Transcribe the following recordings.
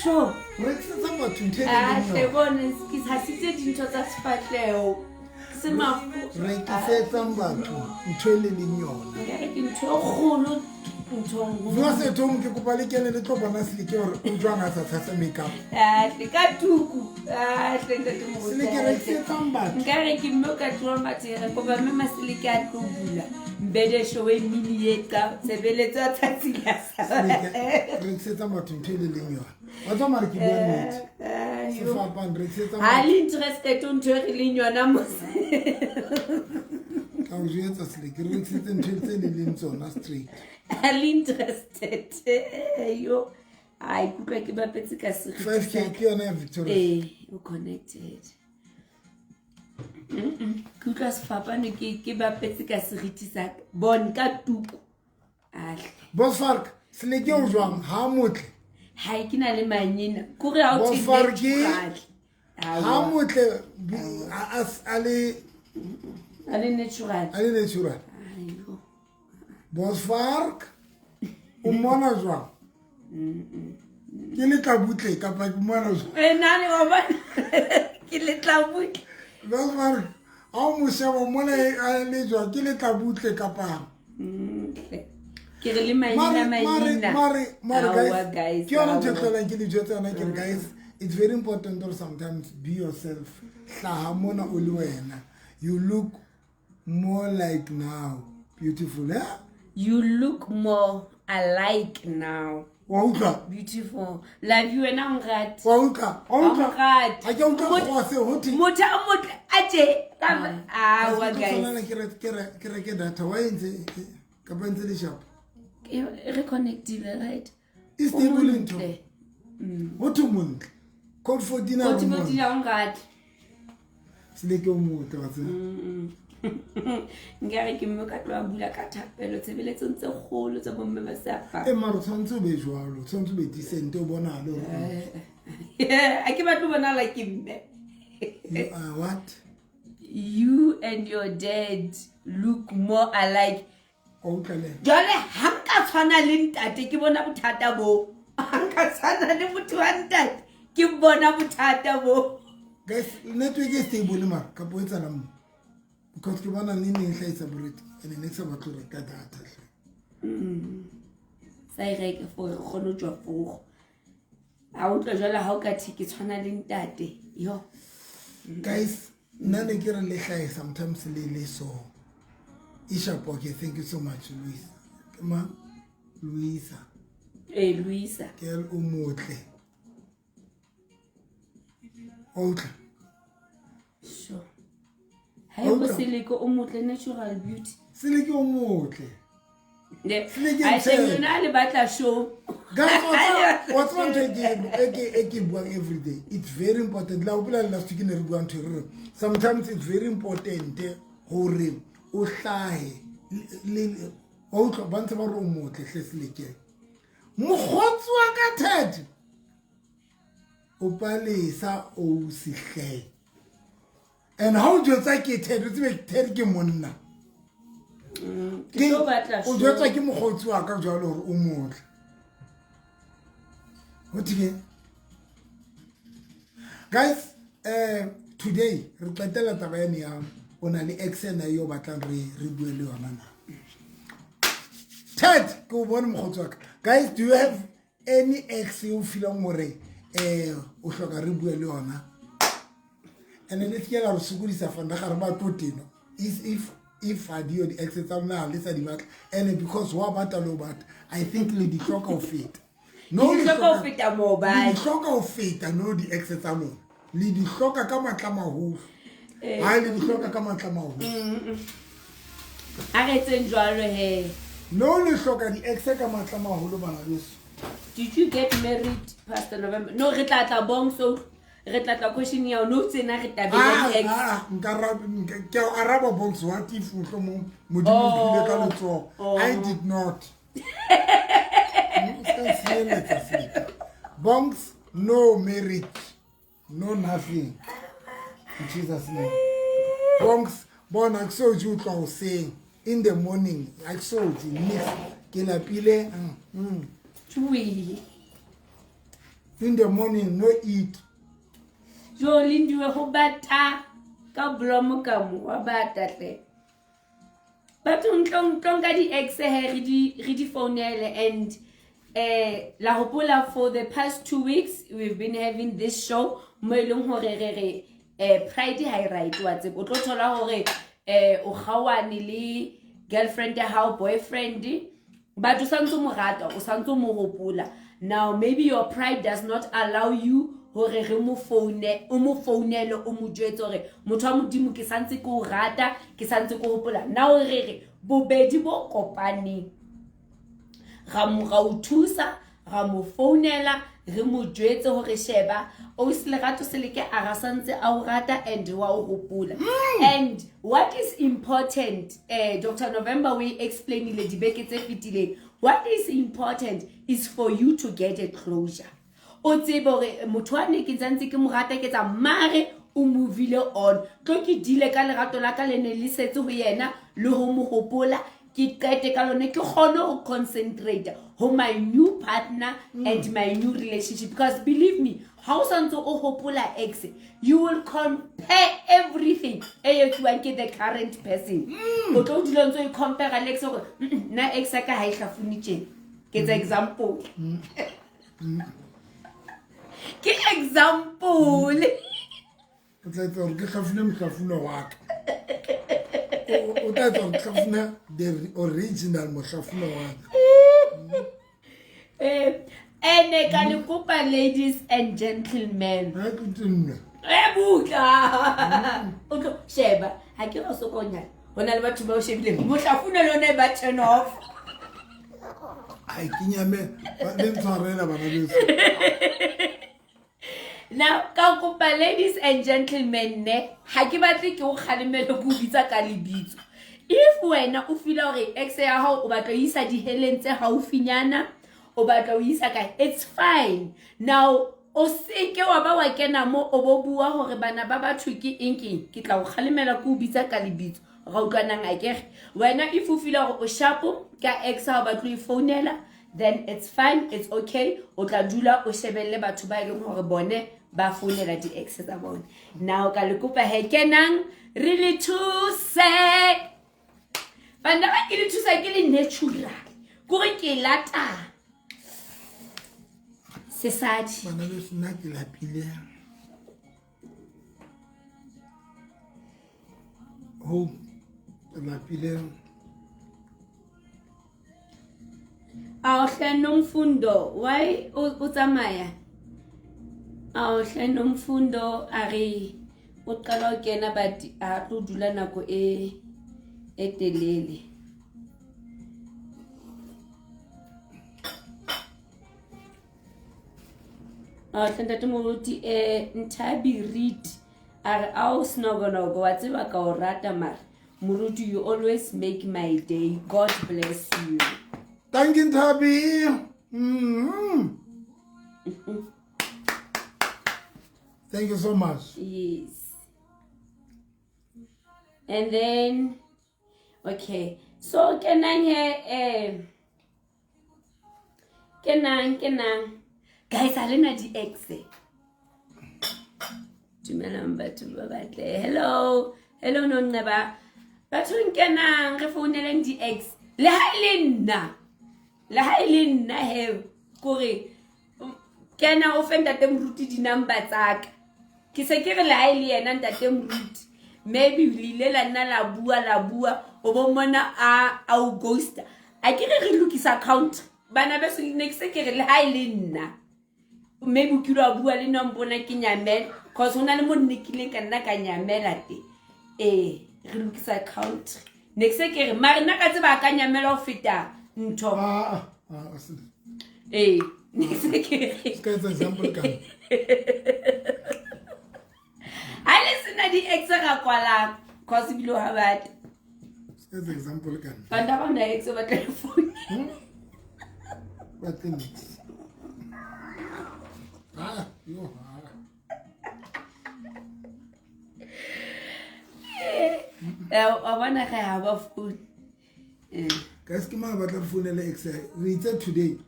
Sure. Rekisetsa batho ntho e Ah, leng hle yona. bone ke tshasitse dintho tsa sefahleho. Se mafu. Rekisetsang batho ntho e le leng yona. Nkare ke ntho e kgolo nthong. Bua sethong ke kopa le kene le tlo bona Seleke hore o jwang a sa tshasa makeup. Ah, hle ka tuku. Ah, hle ntate Moruti. Seleke rekisetsang batho. Nkare ke mme o ka tloha mathe re kopa mme Maseleke a tlo bula. Mbedesho we mini ye ka tshebeletso ya tsatsi la Seleke rekisetsang batho ntho e le leng yona. Wa tswa mare ke bua nnete. Sefapano rekisetsang ha batho. le interested ho ntho e re leng yona mos. Ka o jwetsa Seleke re rekisetse ntho tse le leng tsona straight. Ha le interested. Yo. A ikutlwa ke bapetse ka seriti 5K sa ke yona ya Victoria. Ee, o connected. Ke utlwa sefapano ke bapetse ka seriti sa ka. Bon ka tuku. Ahle. Boss Fark, Seleke o jwang? Ha motle. Hai ke na le manyena. Kore ha o Boss thwe Fark, natural. Ha Aowa. motle a le A le natural. a le natural. Aiyo. Boss Fark, o mmona jwang? Ke letlabutle kapa ke mmona jwang? Eh, nane wa bona. Ke letlabutle. Boss Fark, ha o mo sheba o mmona a le jwang? Ke letlabutle kapa? Ke re le manyena manyena. Mare Aowa, guys, guys, ke yona ntho e aowa. hlolang ke le jwetsa yona ke re guys, it's very important to sometimes be yourself. Hlaha mona o le wena. You look more like now. Beautiful, eh? You look more alike now. Wa utlwa? Beautiful. Love you wena o nrate. Wa utlwa? Wa utlwa? Wa nrate. Ha ke utlwa go se ho thwe. Motho a motle a tje. Aowa, Ke guys. tshwanela ke reke data. Wa entse kapa ntse le sharp? Re connectile, right? E stable ntho. Montle. Ho thwe montle. Code 14 a Code re montle. 14 a o nrate. Seleke o motle wa tseba. Nkare ke mme o ka tloha bula ka thapelo tshebeletsong tse kgolo tsa bomme ba seaparo. E mara o tshwanetse o be jwalo, o tshwanetse o be decent, o bonahale hore o motle. Ha ke batle ho bonahala ke mme. You are what? You and your dad look more alike. Wa utlwa le ena? Jwale ha nka tshwana le ntate ke bona bothata bo. Ha nka tshwana le motho wa ntate ke bona bothata bo. Guys, network e stable mara kapa o etsahalang mo? Because ke bona neng neng hlahisa boreti and ne ke sa batle ho reka data hle. Sa e reke for re kgone ho tswa forogo. A utlwa jwale ha o ka the ke tshwana le ntate. Yo. Guys, nna ne ke re le hlahe sometimes le le so. Isha, okay, thank you so much, Luisa. Ma Luisa. Eh, Luisa. Girl o motle. O utlwa? Sure. Ha e bo Seleke o motle, natural beauty. Seleke o motle. Seleke Ai, ntshebe. shame lona le batla show. Guys, wa tseba ntho e ke buang every day. It's very important. La hopola last week ne re bua ntho e re re, sometimes it's very important hore o hlahe le wa utlwa ba ntse ba re o motle hle Seleke. Mokgotsi wa ka Ted o palesa o sihle. And ha o jwetsa ke Ted, o tsebe Ted ke monna. Ke tlo batla O jwetsa ke mokgotsi wa ka jwalo hore o motle. Ho thwe guys, today re qetela taba ena ya o na le ex ena eo batlang re bue le yona na. Ted, ke o bone mokgotsi wa ka. Guys, do you have any ex eo feelang hore o hloka re bue le yona? And then le se ke la re sokodisa fanda ga re ba tlo teno. If ha di yo di-ex tsa lona ha le sa di batla, and because wa bata le o bata, I think le di hloka ho feta. No, Le di le hloka ho hloka feta maobane. Le di hloka ho feta no di-ex tsa lona. Le di hloka ka matla a maholo. Ha le di hloka ka matla a maholo. Ha re etseng jwalo he. No, le hloka di-ex ka matla a maholo bana beso. Did you get married Pastor November? No, re tla tla bong so re tla tla question ya no tsena re tla be le ex. Ke a araba bongs what if mohlomong Modimo o mphile ka letsoho. I did not. Bongs, no marriage, no nothing. In Jesus' name. Bongs, bona ke so ji utlwa hoseng in the morning, a ke so ji mix ke lapile. Tjui. In the morning no eat. Jo Lindiwe, go bata ka blomo ka mo wa bata tle. Batho ntlong tlong ka di-ex he re di founele. And la hopola, for the past 2 weeks we've been having this show mo e leng hore re re pride ha e right. Wa tseba, o tlo thola hore o kgaoane le girlfriend ya hao, boyfriend, but o santse o mo rata, o santse o mo hopola. Now maybe your pride does not allow you hore re mo foune, o mo founele, o mo jwetse hore motho wa Modimo, ke santse ke o rata, ke santse ke o hopola. Now re re bobedi bo kopaneng ra mo ra o thusa, ra mo founela, re mo jwetse hore sheba o se Lerato Seleke a ra santse a o rata and wa o hopola. And what is important, Dr November we explainile dibeke tse fetileng, what is important is for you to get a closure. O tsebe hore motho wa ne ke santse ke mo rata, ke tsa mare o movile on, tlo ke dile ka lerato la ka le ne le setse ho yena le ho mo hopola, ke qete ka lone, ke kgone ho concentrate ho my new partner and my new relationship. Because believe me, ha o santse o hopola ex, you will compare everything e etsuwang ke the current person. O tlo dula ntse o e compare le ex hore, nna ex ya ka ha e hlafune tjena." Ke etsa example, ke example. O tla etsa hore ke hlafune mohlafuno wa ka. O tla etsa hore ke hlafune the original mohlafuno wa ka. Ene ka le kopa, ladies and gentlemen. Ha ke tenne. E butla, o tlo sheba ha ke re sokonyana ho na le batho ba o shebileng mohlafuno le one ba turn off. Ai, ke nyame, le ntshwarela, bana beso. Now ka kopa, ladies and gentlemen, ne ha ke batle ke o kgalemele, ke o bitsa ka lebitso. If wena o feela hore ex ya hao o batla ho isa diheleng tse haufinyana, o batla ho isa kae, it's fine. Now o seke wa ba wa kena mo o bo bua hore bana ba batho ke eng keng. Ke tla o kgalemela ke o bitsa ka lebitso, ra utlwanang akere? Wena if o feela hore o sharpo ka ex ha o batla ho e founela, then it's fine, it's okay. O tla dula o shebelle batho ba e leng hore bone ba founela di-ex tsa bone. Now ka le kopa he, kenang re le thuse bana ba ke le thusa ke le natural, kore ke lata sesadi. Bana beso, nna ke lapile ho ke lapile. Awuhle Nomfundo, why o tsamaya? Awuhle Nomfundo, a re o qala ho kena but a tlo dula nako e telele. Awuhle ntate moruti, Nthabi Reed a re ao senokonoko, wa tseba ka o rata mare moruti, you always make my day, God bless you. Thank you, Nthabi. Thank you so much. Yes. And then, okay. So kenang he kenang kenang. Guys, ha lena di ex. Dumelang batho ba batle. Hello. Hello Nonqeba. Batho nkenang re founeleng di ex. Le ha e le nna. Le ha e le nna he kore kena o fe ntate moruti di-number tsaka. Ke se ke re le ha e le yena ntate moruti, maybe le ile la nna la bua la bua, o bo mona a o ghosta. A ke re re lokisa account bana beso, ne ke se ke re le ha e le nna maybe o kile wa bua le nna, o mpona ke nyamela, cause ho na le mo nne kileng ka nna ka nyamela teng. Ee, re lokisa account, ne ke se ke re mare nna ka tseba a ka nyamela ho feta ntho. Ah, ah, ah, Ee, ne ke se ke re se ka etsa example ka nna. Ha le sena di-ex ra kwalang, cause ebile ha bata. Se ka etsa example ka nna. Banta ba ona ex o batla le phone. Batle nix. Ah, yo, ah. Wa bona ge ha ba phone. Guys, ke mang a batla re founele ex ya hae? Re itse today.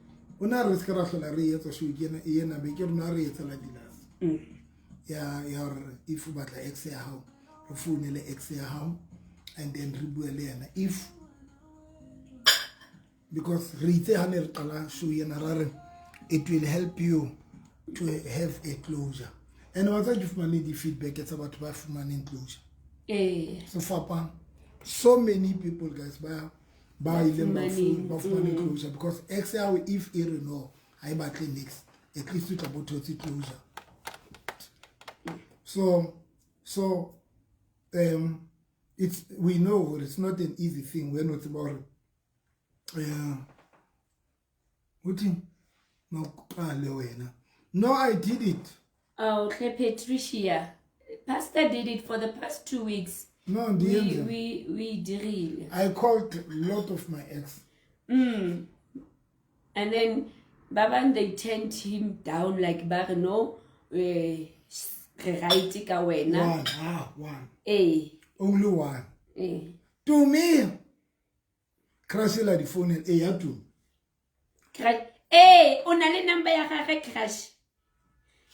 O na re se ra hlola re etsa show ke ena ena be ke rona re etsela dilas. Ya ya hore if o batla ex ya hao, re founele ex ya hao and then re bue le yena if because re itse ha ne re qala show ena ra re it will help you to have a closure. And wa tseba ke fumane di-feedback tsa batho ba fumaneng closure. Ee. Sefapano. So many people guys ba ileng ba fumane closure because ex ya hao if e re no ha e batle next, at least o tla bo thotse closure. So it's we know it's not an easy thing. We're not about no, I did it. Oh, Patricia, Pastor did it for the past 2 weeks. No, we did. I called a lot of my ex. And then Baban, they turned him down like Barno. One. One. Only one. To me, crash la di phone e ya to. Crash. Eh, o na le number ya gagwe crash.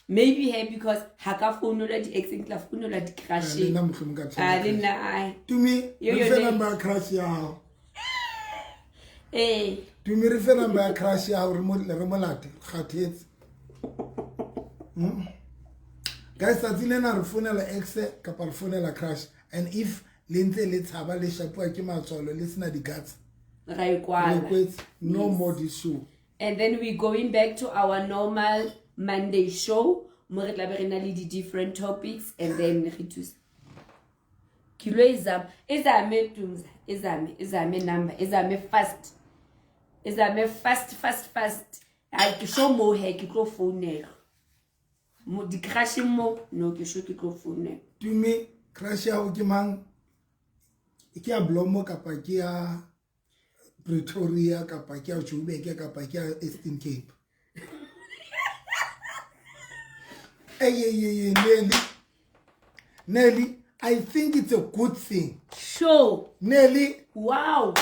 Maybe her because ha ka founela di ex ntla founela di crash. Le nna mohlomong ka Ah, le nna ai. To me, re fe number ya crash ya hao. Eh. To me re fe number ya crash ya hao re mo late kgathetse. Guys, tsatsi lena re founela ex kapa re founela crash, and if le ntse le tshaba le shapuwa ke matswalo le sena di guts. Ra e kwala. No more this show. And then we going back to our normal Monday show. Mo re tla be re na le di different topics and then re thusa. Ke lo ezama, ezame Tumza, ezame number, ezame fast. Ezame fast fast fast. Ha ke show mo he ke tlo founela. Mo di crash mo no ke show ke tlo founela. Tumi crash ya ho ke mang? Ke ya Blomo kapa ke ya Pretoria kapa ke ya Joburg kapa ke ya Eastern Cape. Hey, Nelly, I think it's a good thing. Sure. Nelly. Wow,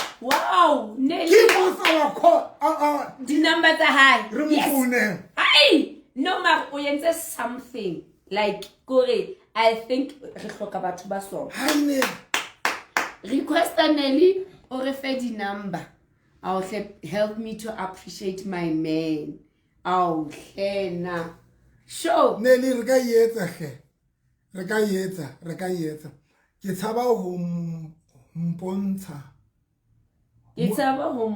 Nelly. Give us our call. The numbers are high. Yes. Hey, no ma o entse something like kore. I think re hloka batho ba so. Hi Nelly. Request Nelly o re fe di number. I'll help me to appreciate my man. I'll na. Show. Nelly re ka etsa hle. Re ka etsa. Ke tshaba ho mpontsha. Ke tshaba ho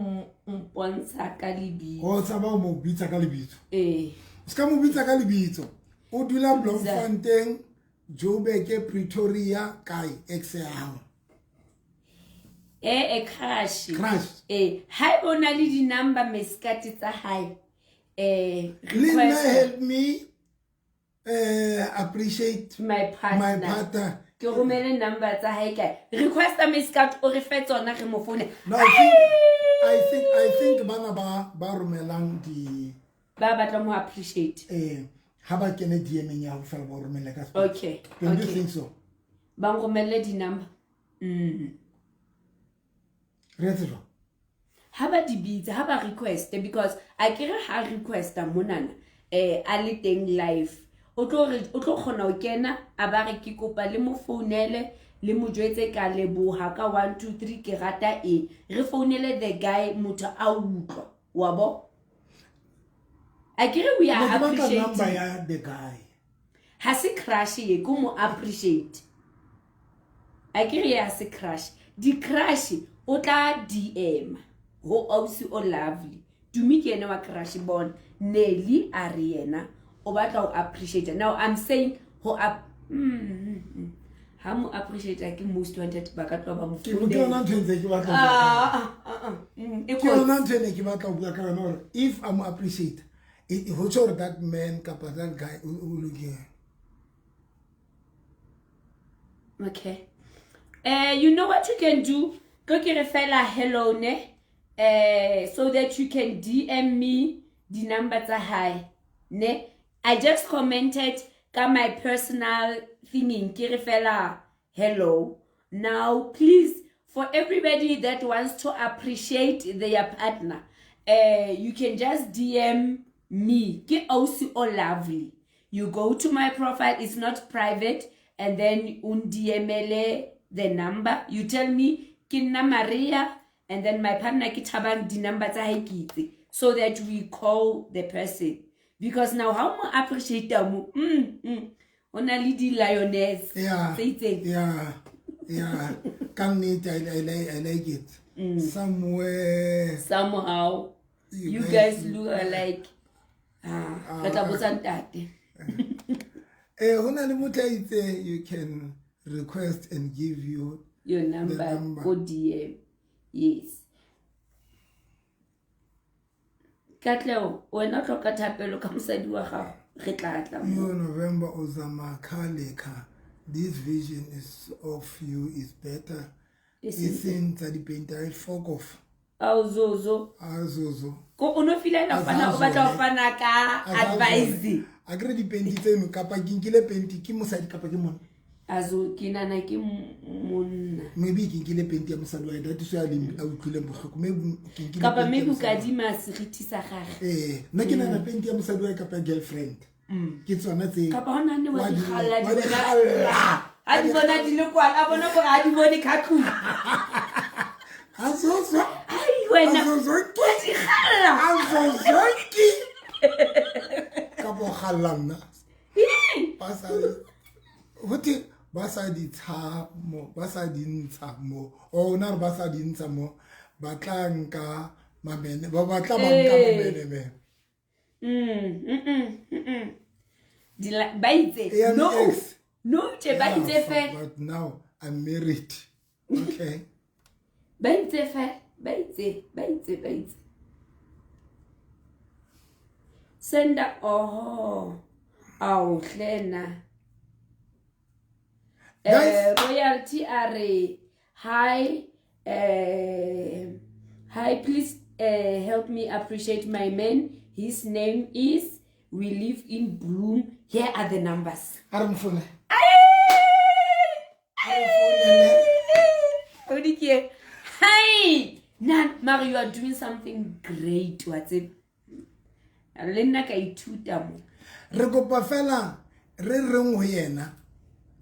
mpontsha ka lebitso. O tshaba ho mo bitsa ka lebitso. Eh. Se ka mo bitsa ka lebitso. O dula Bloemfontein, Joburg, Pretoria, kae ex ya hao. Eh, crash. Crash. Eh, ha o na le di number meskati tsa hae. Eh, request help me appreciate my partner. My partner. Ke romele number tsa hae kae. Request a meskat o re fe tsona re mo foune. No, I think bana ba romelang di ba batla mo appreciate. Eh, ha ba kene DM ya ho fela ba romele ka. Okay. Don't you think so? Ba romele di number. Re tswa. Ha ba di bitsa, ha ba request because a ke re ha requesta monana a le teng live. O tlo kgona ho kena a ba re ke kopa le mo founele le mo jwetse ka leboha ka 1 2 3 ke rata e re founele the guy motho a utlwa wa bo a ke re we are appreciate number ya the guy ha se crush ye ko mo appreciate a ke re ya se crush di crush o tla DM ho ausi o lovely Tumi ke ene wa crush bona Nelly a re yena o batla ho appreciate. Now I'm saying ho ha mo appreciate ke most wanted ba ka tloha ba mo Ke yona ntho e ke batla ke yona ntho e ke batla ho bua ka yona hore if I'm appreciate ho tjho hore that man kapa that guy o lokile. Okay. You know what you can do? Go ke re fela hello ne so that you can DM me the number tsa hae ne. I just commented ka my personal thinking ke re fela hello. Now please, for everybody that wants to appreciate their partner, You can just DM me. Ke Ausi O Lovely. You go to my profile, it's not private, and then un DM-ele the number. You tell me ke nna Maria, and then my partner ke Thabang, di number tsa hae ke itse, so that we call the person. Because now how mo appreciate mo? O na le di lioness tse itseng. Yeah. Ka nnete, I like it. Somewhere somehow you guys look alike. Re tla botsa ntate. Ho na le motho a itse you can request and give you your number, the number. Go DM. Yes. Katlego, wena o hloka thapelo ka mosadi wa gago, re tla tla mo. You November Ozama Kaleka. This vision is of you is better. Isn't Isn't that the painter fuck off? Ao Zozo. Ah Zozo. Ko o no feel la fana o batla ho fana ka advice. A kere di painti tseno kapa ke nkile painti ke mosadi kapa ke monna? Azo ke nana ke monna. Maybe ke nkile painti ya mosadi wa hae, that is why a leng a utlwileng bohloko. Maybe ke nkile Kapa painti ya maybe o mosadi wa hae. kadima seriti sa gagwe. Nna ke nahana painti ya mosadi wa hae kapa ya girlfriend. Ke tsona tse Kapa hona ne wa Wa di di kgalla di wa di bona. kgalla. Ha di bona di le kwala, a bona hore ha di bone ka tlung. Ha Zozo. Ai, wena. Ha Zozo ke. Wa di kgalla. Ha Zozo ke. Kapa o kgalla nna. Ee. Ba sa, ho thwe ba sa di tsha mo, ba sa di ntsha mo. O na re ba sa di ntsha mo, ba tla nka mamene, ba ba tla ba nka Ee. mamene me. Ba itse, Yeah, no. ex. No, tje, ba Yeah, itse fuck, fela. but now I'm married. Okay. Ba itse fela, ba itse, ba itse, ba itse. Senda, oho. Ao, hlena. Guys. Royalty a re, hi, hi, please help me appreciate my man. His name is, we live in Bloom. Here are the numbers. A re mfone. Hi. Hi. Nan, Mara, you are doing something great. What's it? Le nna ka ithuta mo. Re kopa fela re reng ho yena.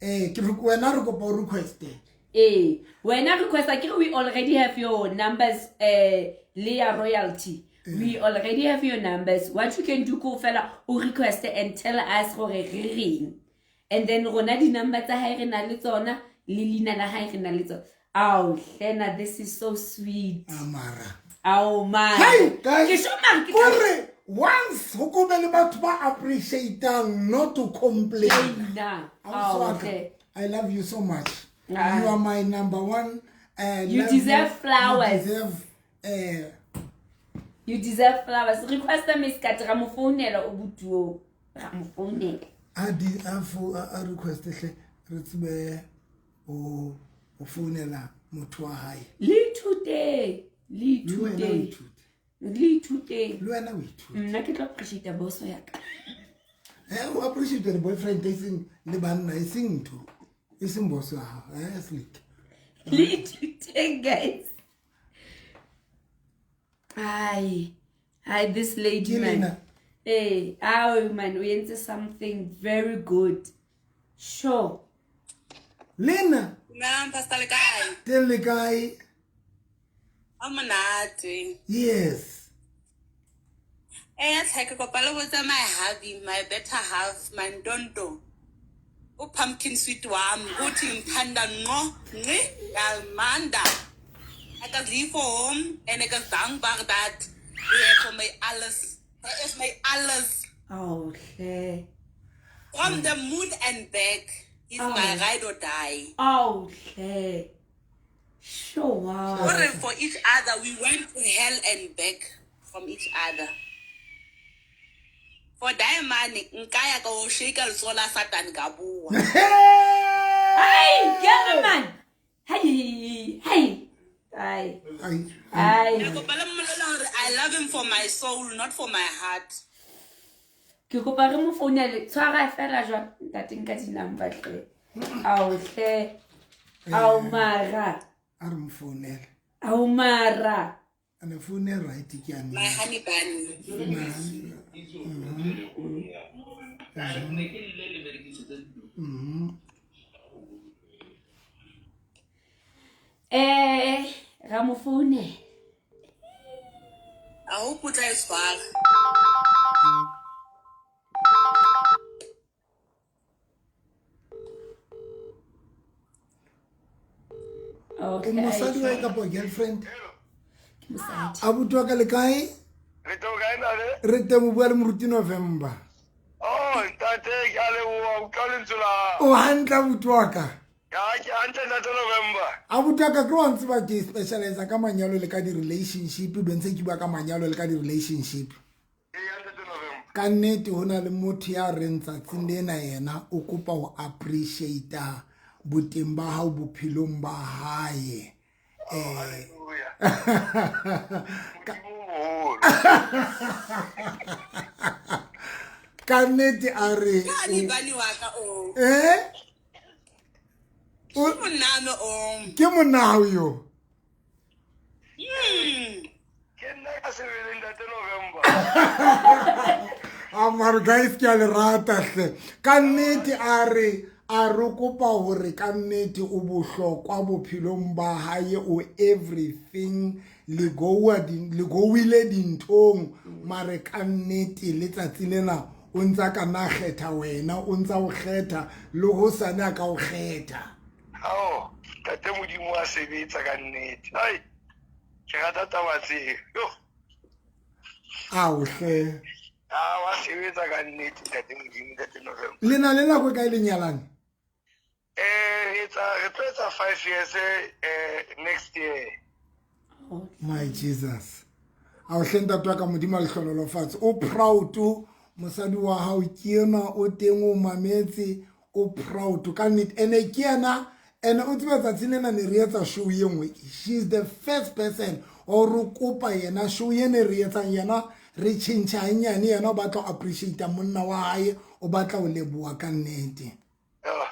Ke re wena re kopa o request. Wena request ke re we already have your numbers, le ya royalty. We already have your numbers. What you can do ko fela o request and tell us gore re reng. And then rona di number tsa hae re na le tsona le leina la hae re na le tsona. Ao, hlena, this is so sweet. Amara. Ao, mara. Hey, guys. Ke sho mara, ke tla- Kore, once ho ko be le batho ba appreciate-ang, not to complain. Nna. Ao, Ao, Swaka, hle. I love you so much. Ah. You are my number one. You Love deserve you. flowers. You deserve, You deserve flowers. Request Miss Kat, ra mo founela o butuo. Ra mo founela. A di, a fo, a, a request hle, re tsebe o, o founela motho wa hae. Le ithute, le Le wena o ithute. ithute. Le ithute. Le wena o ithute. Nna ke tlo appreciate boso ya ka. O appreciate the boyfriend e seng le banna, e seng ntho. E seng boso ya hao, slick. Le ithute, guys. Ai, ai, this lady, Ke man. lena. Ao, man, o entse something very good. Sure. Lena. Dumelang, Pastor, le kae? Teng le kae? Ha monate. Yes. Tlhe, ke kopa le botsa my hubby, my better half, my ntonto. O pumpkin sweet wa me, uthi ngithanda ngqo, ngqi, ngiyamanda. Ek is lief vir hom en ek is dankbaar dat hy vir my alles, hy is my alles. Oh, hle. From the moon and back, he's Oh. my ride or die. Oh, hle. Sure, wow. Hore for each other, we went to hell and back from each other. For that money, nka ya ka o shake letsoho la Satan ka bua. Hey, get man. Hey, hey. Ai. Ai. Ai. Ke kopa le mmolelle hore I love him for my soul, not for my heart. Ke kopa re mo founele, tshwara fela jwang, ntate nka di-number hle. Ao hle. Ao mara. A re mo founele. Ao mara. Ane phone e right ke ya My honey bunny. Ra mo founela. I hope o tla e tshwara. O Okay. mosadi wa kapo girlfriend? Ke mosadi. Abuti wa ka le kae? Re teng kae ntate? Re teng, o bua le moruti November. Oh, ntate, ke a leboha, utlwa lentswe la hao. O hantle abuti wa ka? Ya, ke hantle ntate November. Abuti wa ka, ke wa ntseba ke specialize ka manyalo le ka di-relationship, be ntse ke bua ka manyalo le ka di-relationship. Ee, ntate November. Ka nnete ho na le motho ya reng tsatsing lena yena o kopa ho appreciate boteng ba hao bophelong ba hae. Hallelujah. Modimo o moholo. Ka nnete a re Ke honey bunny wa ka o. eh? Ke monname o. Ke monna hao yo? Ke nna ka sebele ntate November. A mare guys, ke a le rata hle. Ka nnete a re a re kopa hore ka nnete o bohlokwa bophelong ba hae, o everything, le goile dinthong, mare ka nnete letsatsi lena o ntsa ka na kgetha wena, o ntsa o kgetha le hosane a ka o kgetha. Ao, ntate Modimo wa sebetsa ka nnete. Ai, ke rata taba tseo. Yo. Ao hle. Ah, wa sebetsa ka nnete ntate Modimo, ntate November. Le na le nako e kae le nyalane? Re tlo etsa 5 years next year. My Jesus. Ao hle ntate wa ka, Modimo a le hlohonolofatse. O proud mosadi wa hao ke enwa o teng o mametse, o proud ka nnete. Ene ke yena, ene o tseba tsatsi lena ne re etsa show e nngwe. She's the first person o re kopa yena show e ne re etsang yena, re tjhentjha hanyane, yena o batla ho appreciate monna wa hae, o batla ho leboha ka nnete. Oh,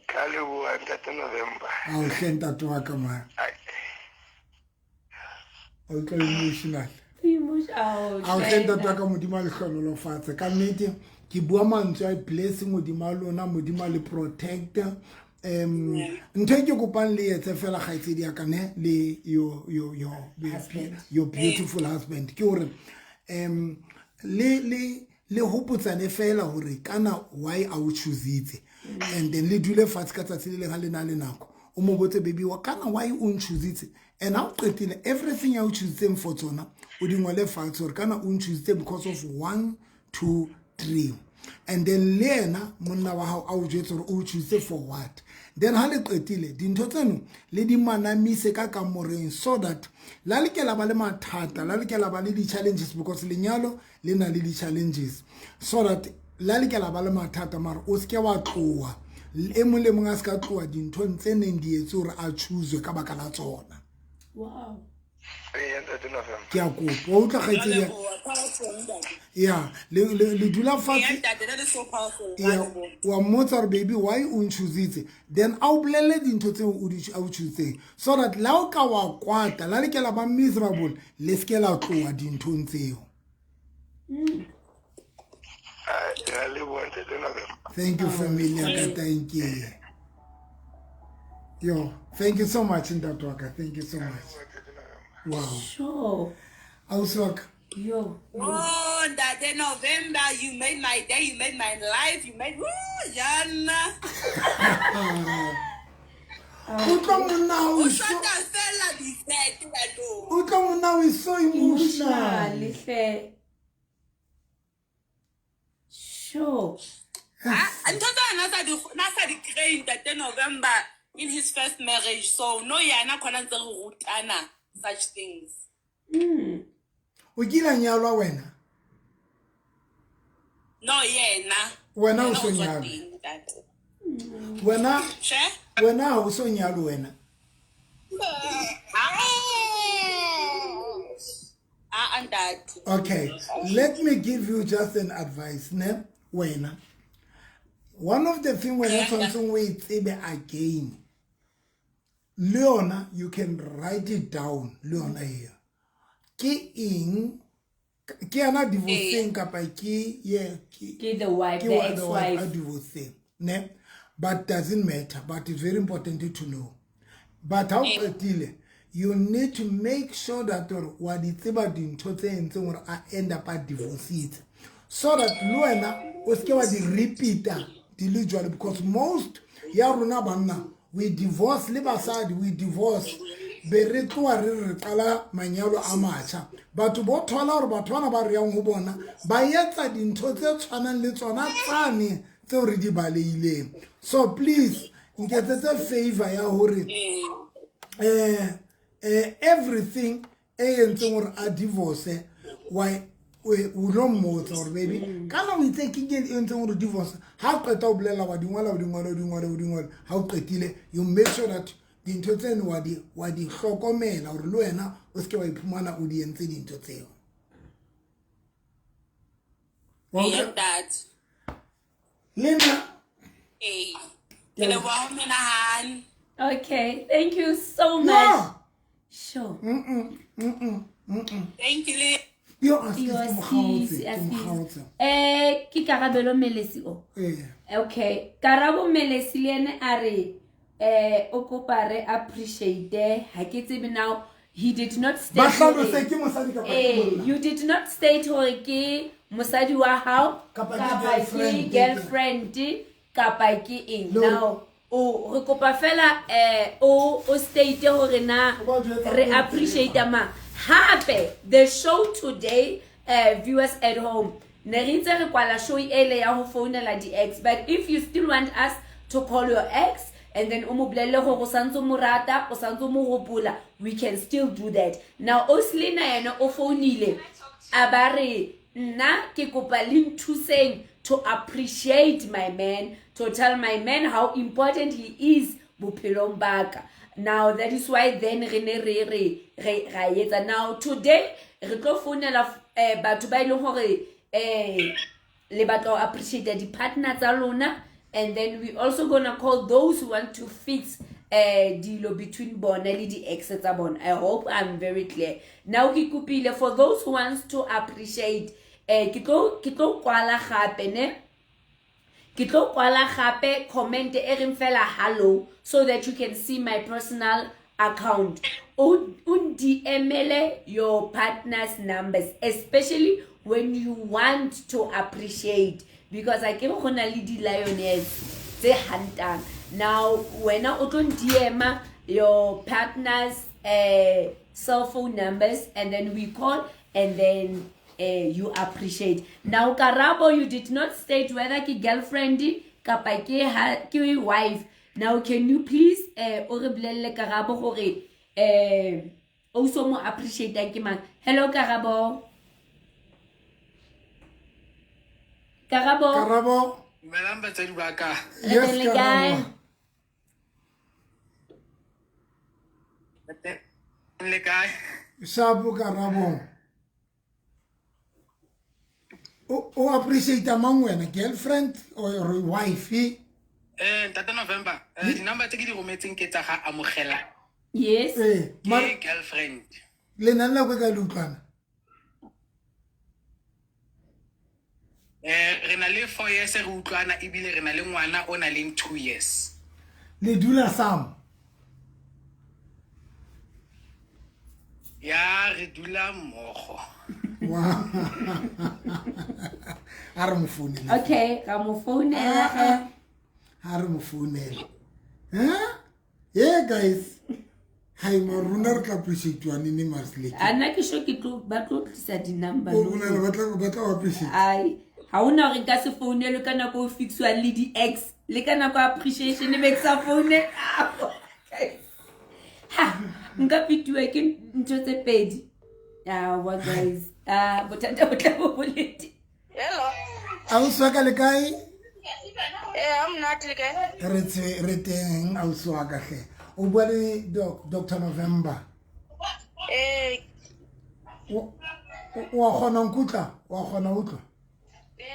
ka leboha ntate November. Ao hle ntate wa ka man. Ai. O tlo emotional. Emotional. Ao hle ntate wa ka, Modimo a le hlohonolofatse. Ka nnete ke bua mantswe a blessing hodima lona, Modimo a le protect. Ntho e ke kopang le etse fela kgaitsedi ya ka ne le Husband. your beautiful husband, ke hore le hopotsane fela hore kana why a o choositse, and then le dule fatshe ka tsatsi le leng ha le na le nako, o mo botse baby wa kana why o nchoositse, and ha o qetile everything ya o choositseng for tsona o di ngole fatshe hore kana o nchoositse because of 1 2 3, and then le yena monna wa hao a o jwetse hore o choositse for what. Then ha le qetile dintho tseno le di manamise ka kamoreng, so that la lokela ba le mathata, la lokela ba le di-challenges, because lenyalo le na le di-challenges, so that la lokela ba le mathata, mara o seke wa tloha, e mong le mong a se ka tloha dinthong tse neng di etse hore a choose ka baka la tsona. Wow. Ee, ntate November. Ke a kopa, wa utlwa kgaitsedi ya? Powerful, ntate. Ya, le dula fatshe. Yeah, ntate, that is so powerful. Ya, wa mmotsa hore baby why o nchoositse, then a o bolelle dintho tseo o di a o choositseng, so that la o ka wa kwata, la lokela ba miserable, le seke la tloha dinthong tseo. Ai, ke a leboha ntate November. Thank you family ya ka, thank you. Yo, thank you so much ntate wa ka, thank you so much. Wow. Sure. Ausi wa ka. Yo. Oh, Ntate November, you made my day, you made my life, you made, woo, Jana. Utlwa monna o O so shota fela ditsete bathong. Utlwa monna o so emotional. Emotional hle. Sure. Ah, ntho tsa na sa di kry Ntate November in his first marriage, so no yana khona ntse re rutana such things. O kile a nyalwa wena? No, yena. Wena o Yena so o tswa nyalwe? teng, ntate. Wena? Tjhe? Wena ha o so nyalwe wena? Ah, ntate. Okay, let me give you just an advice, ne? Wena. One of the things wena tshwanetseng o e tsebe again, le yona you can write it down, le yona here. Ke eng ke yana divorcing kapa ke ye ke the wife, ke the the wife ex-wife. a divorcing ne, but doesn't matter, but it's very important to know. But ha o qetile, you need to make sure that hore wa di tseba dintho tse entseng hore a end up a divorcitse, so that le wena o seke wa di repeata di le jwalo, because most ya rona banna we divorce le basadi, we divorce be re tloa re re qala manyalo a matjha. Batho bo thola hore batho bana ba re yang ho bona ba etsa dintho tse tshwanang le tsona tsane tseo re di baleileng. So please nketsetse favor ya hore everything e entseng hore a divorce, why o lo mmotsa hore baby kana o itse ke eng e entseng hore divorce. Ha o qeta o bolela, wa di ngola, o di ngola, o di ngola, o di ngola. Ha o qetile, you make sure that dintho tseno wa di hlokomela hore le wena o seke wa iphumana o di entse dintho tseo. Wa Ee, utlwa? ntate. Le nna. Ee, ke leboha ho menahane. Okay, thank you so much. No. Sure. Thank you le. Yo, askies, Yo, ke mo kgaotse, askies, ke mo askies. kgaotse. Ke Karabelo Melesi o. Ee. Okay, Karabo Melesi le ene a re o kopa re appreciate, ha ke tsebe now, he did not state Ba hlalose hore- ke mosadi kapa ke monna. You did not state hore ke mosadi wa hao Kapa ke kapa ke girlfriend. girlfriend kapa ke eng. No. Now o re kopa fela o state hore na O ba jwetsa re hore- appreciate mang. Hape the show today, viewers at home, ne re itse re kwala show ele ya ho founela di-ex, but if you still want us to call your ex and then o mo bolelle gore o santse o mo rata, o santse o mo hopola, we can still do that. Now Oslina yena o founile a ba re nna ke kopa le nthuseng to appreciate my man, to tell my man how important he is bophelong ba ka. Now that is why then re ne re re re ra etsa. Now today re tlo founela batho ba e leng hore le batla ho appreciate di-partner tsa lona, and then we also gonna call those who want to fix dilo between bona le di-ex tsa bona. I hope I'm very clear. Now ke kopile for those who wants to appreciate, ke tlo kwala gape ne, ke tlo kwala gape comment e reng fela hello, so that you can see my personal account. O DM-ele your partner's numbers, especially when you want to appreciate, because I ke go na le di-lioness tse huntang. Now wena o tlo DM your partner's cell phone numbers, and then we call, and then you appreciate. Now Karabo, you did not state whether ke girlfriend kapa ke wife. Now can you please o re bolelle Karabo hore o so mo appreciate ke mang? Hello Karabo. Karabo. Karabo. Dumelang batswadi ba ka. Re Yes, teng le kae? Karabo. Le kae? Shapo Karabo. O appreciate mang wena, girlfriend or wife? Ntate November, di-number tse ke di rometseng ke tsa ga Amogela. Yes. Ke girlfriend. Le na le nako e kae le utlwana? Re na le 4 years re utlwana, ebile re na le ngwana o na leng 2 years. Le dula sam? Ya, re dula mmogo. Wow. A re mo founele. Okay, ra mo founela ge. A re mo founele. Huh? Yeah, guys. Hai, maruna re tla appreciate-wa neng mare seleke? A nna ke sure ke tlo, ba tlo tlisa di-number. O bolela ba tla o appreciate. Ai, ha hona hore nka se founelwe ka nako o fixwang le di-ex, le ka nako ya appreciation e be ke sa founele. Ha, nka fetiwa ke ntho tse pedi. Awa, guys. Ah, bothata bo tla bo bo le teng. Hello. Ausi wa ka le kae? Ha monate le kae? Re teng, ausi wa ka hle. O bua le Doctor November. O wa kgona ho nkutlwa? Wa kgona ho utlwa?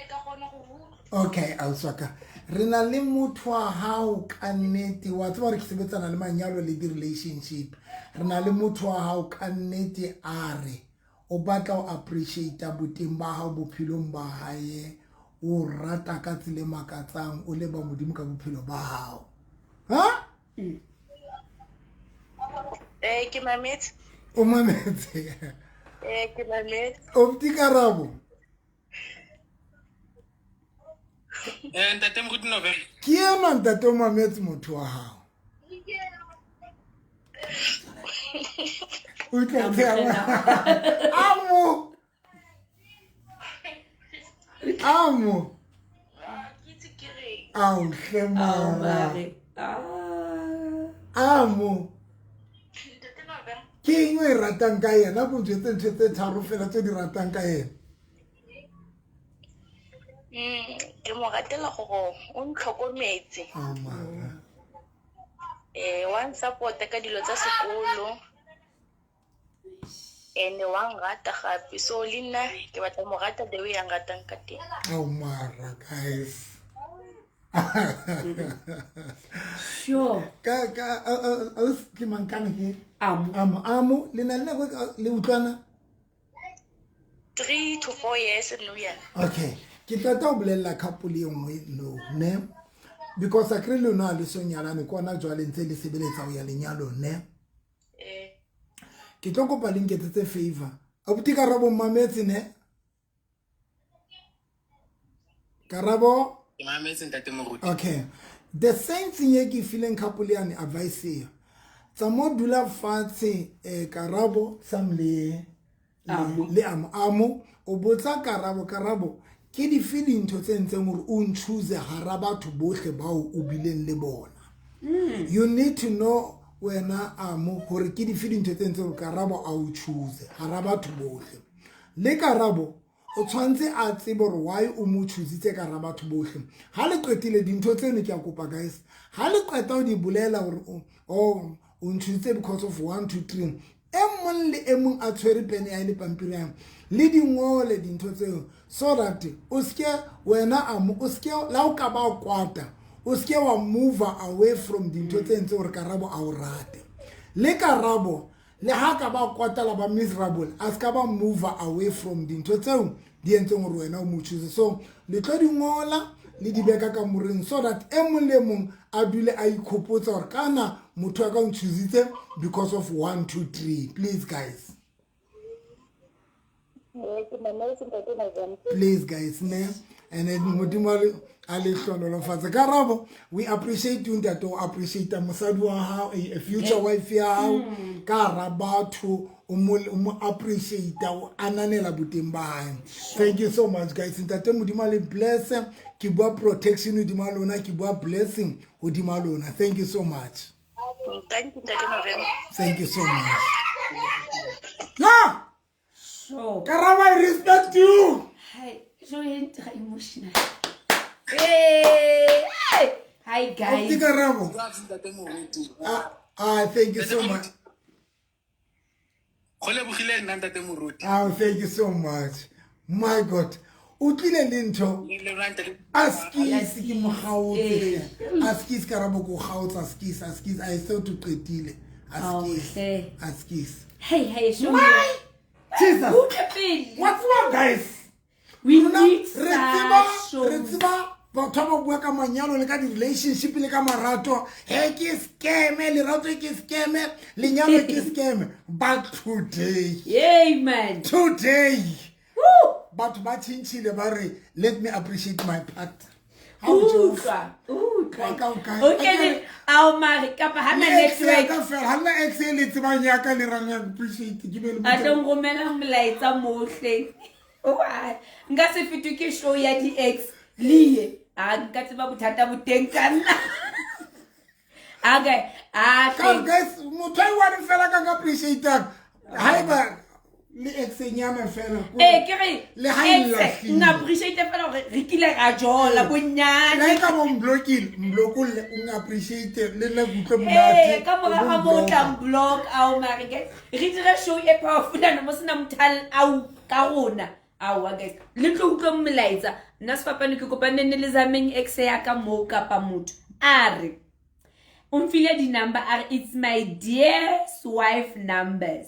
Ka kgona go utlwa. Okay, ausi wa ka. Re na le motho wa hao ka nnete, wa tseba hore ke sebetsana le manyalo le di-relationship. Re na le motho wa hao ka nnete a re O batla ho appreciate boteng ba hao bophelong ba hae, o rata ka tsela e makatsang, o leba Modimo ka bophelo ba hao. Ha? Ke mametse. O mametse. Ke mametse. Opti Karabo. Ntate Moruti November. Ke ena ntate o mametse motho wa hao. O tla Amo. Amo. Ao hle mara. Amo. Ke eng o e ratang ka yena? Ko njwetse ntho tse tharo fela tse di ratang ka yena. Ke mo ratela gore o ntlhokometse. Wa nsupport-a ka dilo tsa sekolo. And wa nrata gape. So le nna ke batla mo rata the way a nratang ka teng. Oh mara guys. Sure. Ka ke mang kana ke? Amo. Amo, amo le na le nako le utlwana? 3 to 4 years no yana. Okay. Ke tla o bolella couple e nngwe no, ne? Because a kre lona le so nyalane kwana jwale ntse le sebeletsa ho ya lenyalong, ne? Ke tlo kopa le nketsetse favor. Abuti Karabo mametse, ne? Karabo? Ke mametse ntate Moruti. Okay. The same thing e ke fileng couple yane advice ya. Tsa mo dula fatshe Karabo sam le le amo amo o botsa Karabo Karabo ke di feeling ntho tse ntseng hore o nchoose hara batho bohle bao o bileng le bona. You need to know wena amo hore ke di feeling ntho tse ntseng hore Karabo a o choose hara batho bohle. Le Karabo o tshwantse a tsebe hore why o mo choositse ka hara batho bohle. Ha le qetile dintho tseno ke a kopa guys. Ha le qeta o di bolela hore o nchoositse because of 1 2 3. E mong le e mong a tshwere pene ya le pampiri ya le di ngole dintho tseo so that o ske wena amo o ske la o ka ba kwata o ske wa move away from dintho tse ntse hore Karabo a o rate. Le Karabo le ha ka ba kwata la ba miserable a ska ba move away from dintho tseo di entseng hore wena o mo choose. So le tlo di ngola le di beka ka moreng so that e mong le mong a dule a ikhopotsa hore kana motho a ka o choositse because of 1 2 3. Please guys. Please guys, ne? And then Modimo a le hlonolofatse. Karabo, we appreciate you ntate, o appreciate mosadi wa hao, a future wife ya hao. Ka hara batho o mo appreciate, o ananela boteng ba hae. Thank you so much guys. Ntate Modimo a le bless. Ke bua protection hodima lona, ke bua blessing hodima lona. Thank you so much. Thank you Ntate November. Thank you so much. Yeah. Sure. Karabo, I respect you. Hi, so emotional. Hey, hi guys. Karabo. Thank you so much. Oh, thank you so much. My God. O tlile le ntho. Askis ke mo gaotse. Askis Karabo go gaotsa askis askis I thought to qetile. Askis. Askis. Hey, hey, show me. Jesus. What's wrong guys? We need re tseba batho ba bua ka manyalo le ka di relationship le ka marato. He ke scam, lerato ke scam, lenyalo ke scam. But today. Amen. Today. Batho ba tshintshile ba re let me appreciate my partner. Utlwa. Okay, ao mare kapa ha na network. Ka fela ha na ex le tsebang ya ka le rang appreciate ke be le. A tlo nromela molaetsa mohle. Nka se fetwe ke show ya di ex le a nka tseba bothata bo teng ka nna. Okay, a guys motho a wa re fela ka appreciate haeba le ex nyana fela. Ke re le ha e nna appreciate fela hore re kile ra jola bonyane. Le ka mo blockile, mblokolle o nga appreciate le nna kutlwe monate. Ka mora ga mo tla block ao mare guys. Re dire show e powerful na mo sena mothal au ka rona. Aowa guys, le tlo utlwa molaetsa. Nna sefapano ke kopane ne le zameng ex ya ka mo kapa motho. A re o mfile di number, a re it's my dearest wife numbers.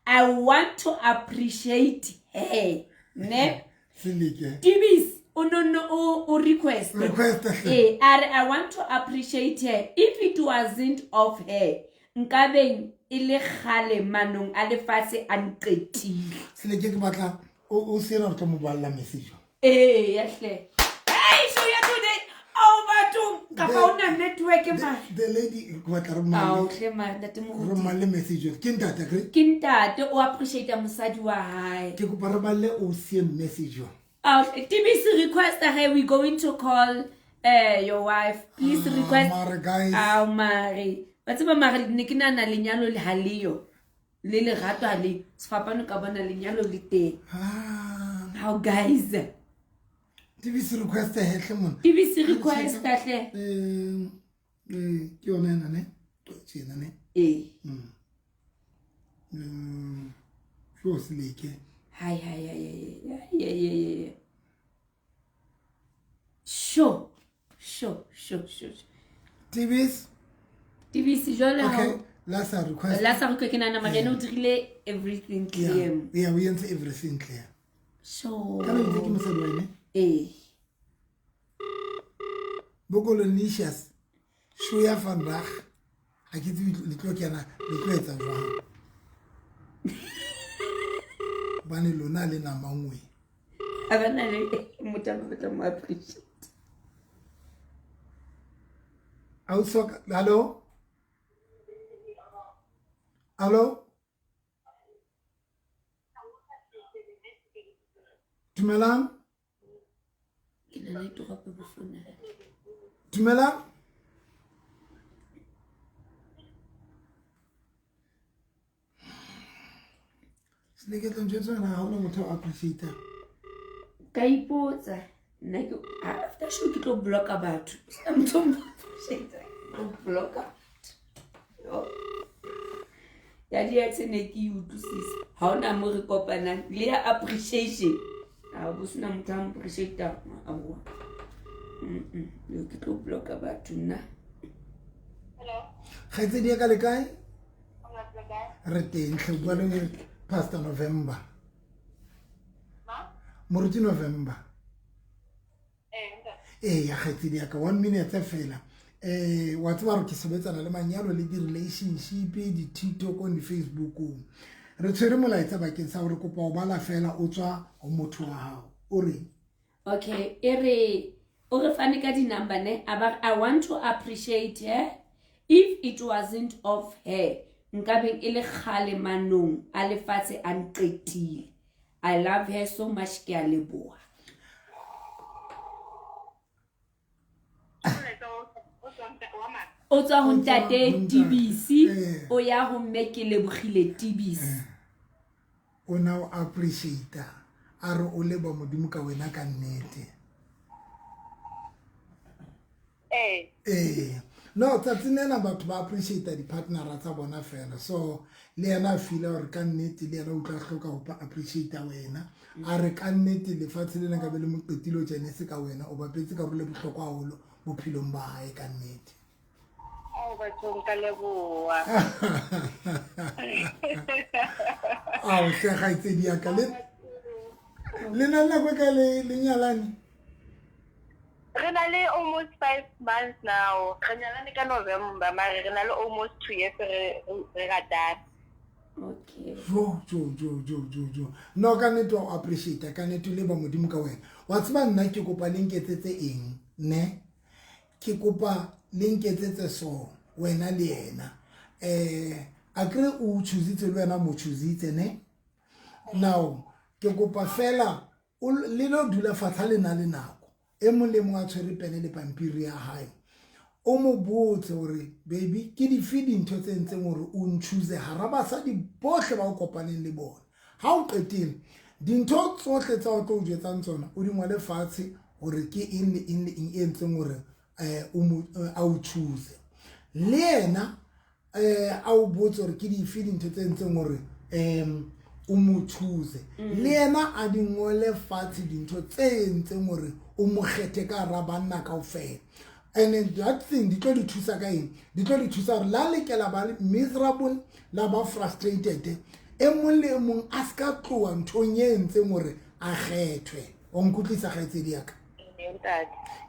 I want to appreciate her ne. Seleke. Tibis o no o request. Request. Eh, I want to appreciate her. If it wasn't of her, nkabeng e le kgale manong a lefatshe a nqetile. Seleke ke batla o sena re tlo mo balla message. Eh, ya hle. Hey, show ya today. Ao batho, ka fa ona network ma. The lady ke batla re mmalle. Ao hle ma ntate Moruti. Re mmalle message. Ke ntate kre. Ke ntate o appreciate mosadi wa hae. Ke kopa re balle o sie message. TBC request her, we going to call your wife. Please request. Mare guys. Ah mare. Ba tseba mare ne ke nana lenyalo le haleo. Le lerato ha le sefapano ka bona lenyalo le teng. How guys. TBC request her hle mona. TBC request hle. Ke yona ena ne. Ke ena ne. Eh. Sho seleke. Hi hi hi hi hi. Sho. TBC. TBC jwale ha. Okay, last request. Last request ke nana mare no dirile everything clear. Yeah, we enter everything clear. So. Kana itse ke mosadi wa ene? Eh. Bokolonicious. Show ya vandag. Ha ke tsebe le tlo kena le tlo etsa jwang. Bane lona le nama nngwe. A bana le motho a batla mo appreciate. Auso, hallo? Hallo? Dumelang? Ke na le toropo bofona. Dumelang? Se ke tlo ntjwetsa na ha ona motho a appreciate. Ka ipotsa nna ke after show ke tlo blocka batho. Sena motho o mo appreciate. Tlo blocka batho. Ya di ne ke utlwisisa. Ha ona mo re kopanang le ya appreciation. Ha bo sena motho a appreciate aowa. Yo ke tlo blocka batho nna. Hello. Kgaitsedi ya ka le kae? Re teng hle bua le Pastor November. Ma? Moruti November. Eh, ya kgaitsedi ya ka 1 minute fela. Wa tseba hore ke sebetsana le manyalo le di-relationship, di-TikTok le Facebook. Re tshwere molaetsa bakeng sa hore kopa o bala fela o tswa ho motho wa hao. O reng? Okay, e re o re fane ka di-number ne aba I want to appreciate her. If it wasn't of her, nkabeng e le kgale manong a lefatshe a nqetile. I love her so much, ke a leboha. O tswa ho ntate TBC, o ya ho mme ke lebogile TBC. O na o appreciate a re o leba modimo ka wena ka nnete. Eh. No, tsatsing lena batho ba appreciate di-partnera tsa bona fela. So le yena a feel hore ka nnete le yena o tla hloka ho appreciate wena. A re ka nnete lefatshe lena ka be le moqetile o tjene se ka wena o bapetse karolo e bohlokwa haholo bophelong ba hae ka nnete. Ao bathong ka leboha. Ao hle kgaitsedi ya ka le na le nako e kae le nyalane? Re na le almost 5 months now. Re nyalane ka November, mare re na le almost 2 years re ratana. Okay. Jo. No ka nnete wa appreciate ka nnete le ba modimo ka wena. Wa tseba nna ke kopa le nketsetse eng, ne? Ke kopa le nketsetse so wena le yena. A kre o choositse le wena mo choositse ne? Now ke kopa fela o le lo dula fatshe le na le nako. E mong le mong a tshwere pene le pampiri ya hae. O mo botse hore baby ke dife dintho tse entseng hore o nchoose hara basadi bohle ba o kopaneng le bona. Ha o qetile dintho tsohle tsa o tlo o jwetsang tsona o di ngole fatshe hore ke eng le eng le eng e entseng hore o mo a o choose. Le yena a o botse hore ke dife dintho tse entseng hore o mo choose. Le yena a di ngole fatshe dintho tse entseng hore o mo kgethe ka hara banna kaofela. And then that thing di tlo di thusa ka eng? Di tlo di thusa hore la lekela ba miserable, la ba frustrated. E mong le e mong a se ka tloha nthong e entseng hore a kgethwe. Wa nkutlwisa kgaitsedi ya ka?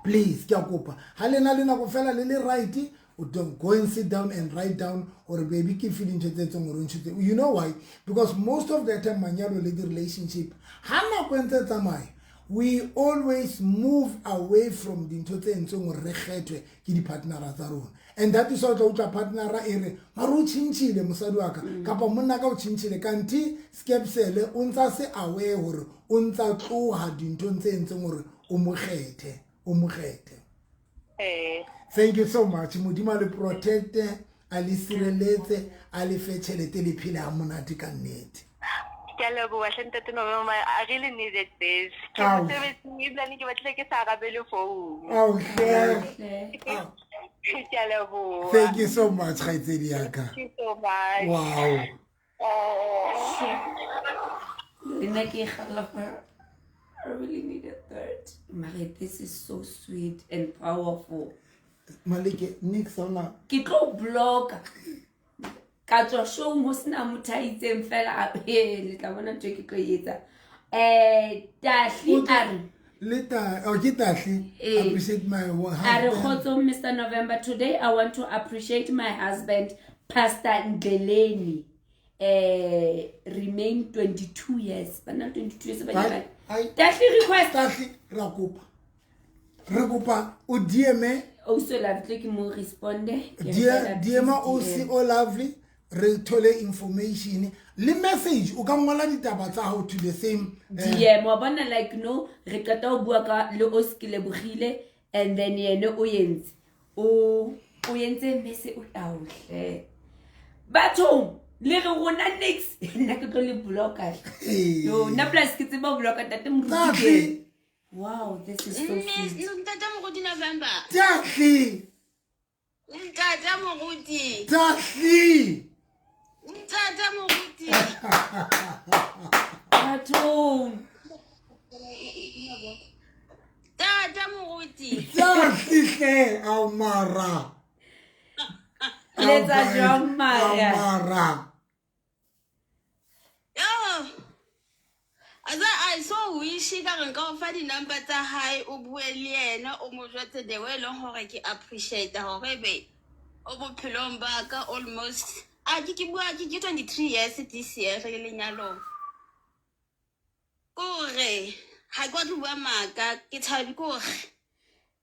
Please, ke a kopa. Ha le na le nako fela le le right, o don't go and sit down and write down gore baby ke fe dintho tse etseng gore o ntshitse. You know why? Because most of the time manyalo le di-relationship, ha nako e ntse e tsamaya, we always move away from dintho tse entseng gore re kgethwe ke di-partnera tsa rona. And that is why o tla utlwa partnera e re, mare o tšhintšhile mosadi wa ka, kapa monna ka o tšhintšhile, kanthe skepsele o ntsa se aware gore o ntsa tloga dinthong tse entseng gore o mo kgethe, o mo kgethe. Thank you so much. Modimo a le protecte, a le sireletse, a le fe tšhelete le phele ha monate ka nnete. Ke a leboha hle ntate November, I really needed this. Ke Ao. mosebetsing ebilane ke batlile ke sa arabele phone. Ao hle. Ao. Ke a leboha. Thank you so much kgaitsedi ya ka. Thank you so much. Wow. Oh. Le nna ke gala for I really need a third. Mare, this is so sweet and powerful. Maleke, nix ona. Ke tlo blocka. Ka tswa showng ho sena motho a itseng fela, le tla bona ntho e ke tlo e etsa. Tahli a re, Le ta, oh, ke Tahli. Appreciate my A re husband. kgotso Mr. November, today I want to appreciate my husband Pastor Ndleleni. Remain 22 years. Bana 22 years ba nyalane. Tahli request. Tahli ra kopa. Re kopa o DM Also lovely ke mo responde. Ke re fela, DM please o C DM. O lovely re thole information le message o ka ngola ditaba tsa hao to the same DM wa bona like no re qeta ho bua ka le o se ke lebogile and then yene o entse o entse mese o aohle bathong le re rona nix nna ke tlo le blocka yo nna plus ke tseba ho blocka ntate Moruti Tahli. Wow, this is so sweet. Ntate Moruti November. Tahli. Ntate Moruti. Tahli. Ntate Moruti. Bathong. Ntate Moruti. Tahli hle ao mara. Letsa jwang mara? Mara. Yo. I so wish ka re nka o fa di-number tsa hae o bue le yena o mo jwetse the way e leng hore ke appreciate hore be o bophelong ba ka almost a ke bua ke 23 years this year re le lenyalong. Kore ha ke batle ho bua maaka ke thabe kore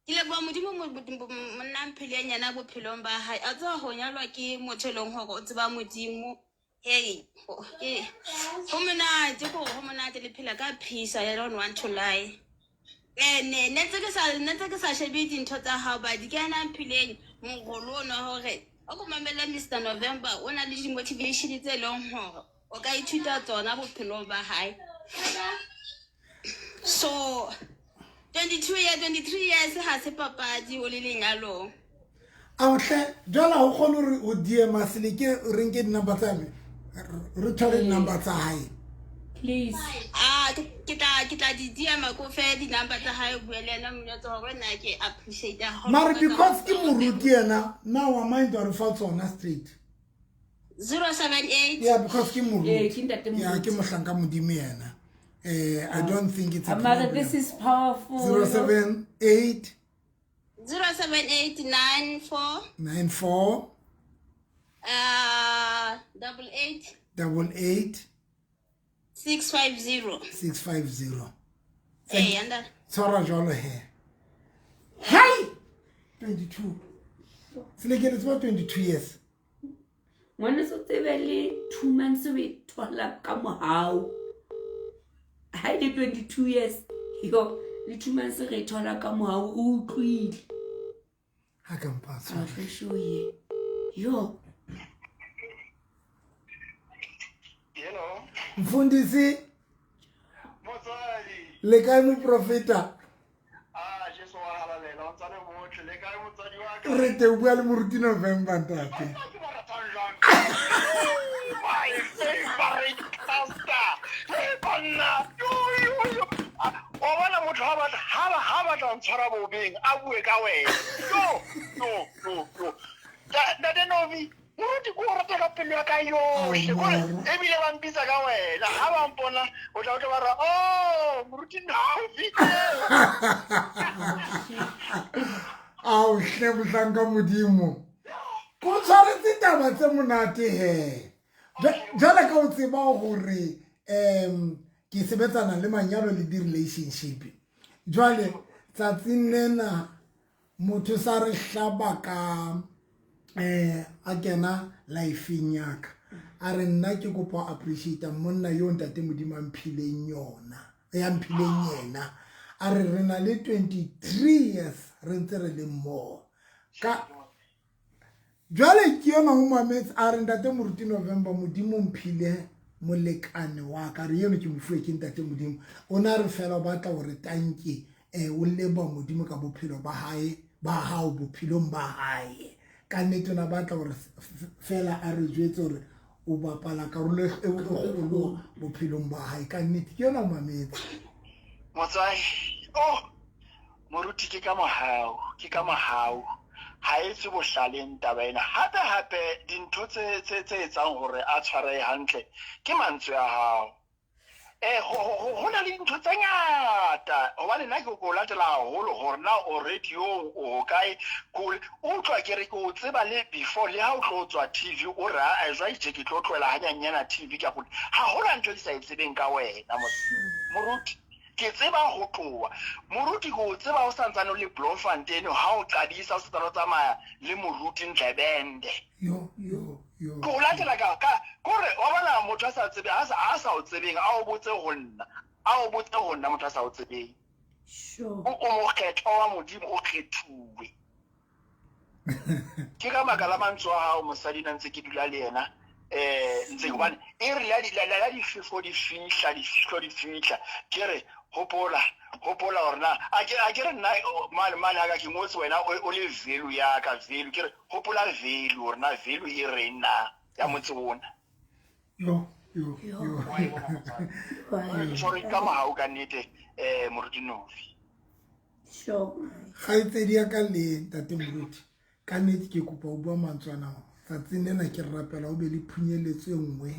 ke leboha Modimo monna mphileng yena bophelong ba hae. A tseba ho nyalwa ke motho e leng hore o tseba Modimo. Hey, ho monate kore ho monate le phela ka peace. I don't want to lie. Ne ntse ke sa shebe dintho tsa hao but ke yena mphileng morolo ono hore o ko mamele Mr. November o na le di-motivation tse leng hore o ka ithuta tsona bophelong ba hae. So 22 years, 23 years ha se papadi o le lenyalong. Aohle, jwale ha o kgone hore o DM Seleke re nke di-number tsa me. Re thole di-number tsa hae. Please. Ah, ke tla di DM ko fe di-number tsa hae bue le yena monyetsa hore nna ke appreciate haholo. Mare because ke moruti yena, now wa mind wa re fa tsona straight. 078. Yeah, because ke moruti. Ke ntate Yeah, moruti. ke mohlanka Modimo yena. I don't think it's a Mother, problem. this is powerful. 078 078 94 94 88 88 650. 650. Hey, anda. Tshwara jwalo he. Hi! 22. Seleke le tseba 22 years. Ngwaneso tsebe le 2 months o e thola ka mohau. Ha e le 22 years, yo, le 2 months re e thola ka mohau, o utlwile. Ha ka mpa tshwara. A re show ye. Yo. Hello. Mfundisi. Motswadi. Le kae moprofeta? Ah, Jesu wa halalela, o tsale botle. Le kae motswadi wa ka? Re te bua le moruti November ntate. Ke ba ratang jwang? My favorite pastor. Hey, banna. Yo, yo, yo. Wa bona motho ha batla, ha batla ho ntshwara bobeng, a bue ka wena. Yo, yo, yo, yo. Ntate Novi, Moruti ko o rata ka pelo ya ka yohle kore ebile ba mpitsa ka wena ga ba mpona o tla o tla ba ra o oh, moruti Novi. Ao hle mohlanka modimo ko tshwaretse taba tse monate he jale ka o tseba gore um ke sebetsana le manyalo le di-relationship jwale tsatsing lena motho sa re hlaba ka um a kena lifeng yaka a re nna ke kopa appreciate monna yo ntate modimo a mphileng yona ya mphileng yena a re re na le 23 years re ntse re le mmogo ka jwale ke yona o mametse a re ntate moruti November modimo mphile molekane wa ka re eno ke mofuwe ke ntate modimo o ne a re fela o batla gore tanke um o leba modimo ka bophelo ba hae ba hao bophelong ba hae ka nnete o ne a batla gore fela a re jwetse gore o bapala karolo e kgolo bophelong ba hae ka nnete ke yona o mametse motswadi oh moruti ke ka mohau ke ka mohau ha e tswe bohlaleng taba ena hape hape dintho tse tse tse etsang hore a tshwarehe hantle ke mantswe a hao eh ho na le dintho tse ngata hobane nna ke o latela haholo hore na o radio o hokae ko utlwa ke re ke o tseba le before le ha o tlo tswa TV o re a jwa itse ke tlo tlohela hanyanyana TV ka gore ha hona ntho ke sa e tsebeng ka wena moruti ke tseba ho tloha moruti ke o tseba o santsane o le Bloemfontein ha o qadisa o santsane o tsamaya le moruti Ndlebende yo yo yo ke o latela ka ka kore wa bona motho a sa tsebe a sa o tsebeng a o botse ho nna a o botse ho nna motho a sa o tsebeng sure o mokgethwa wa modimo o kgethuwe ke ka baka la mantswe a gago mosadi na ntse ke dula le yena um ntse gobane e re la difefo di fihla difihlo di fihla ke re hopola hopola gore na a ke re nna mane mane aka ke ngotse wena o le value yaka value ke re hopola value gore na value e reng na ya motse ona yo yo yo sorry ka mogau ka nnete um moruti Novi kgaitsedi ya ka le ntate moruti ka nnete ke kopa o bua mantswe ana tsatsing lena ke rapela o be le phunyeletso e nngwe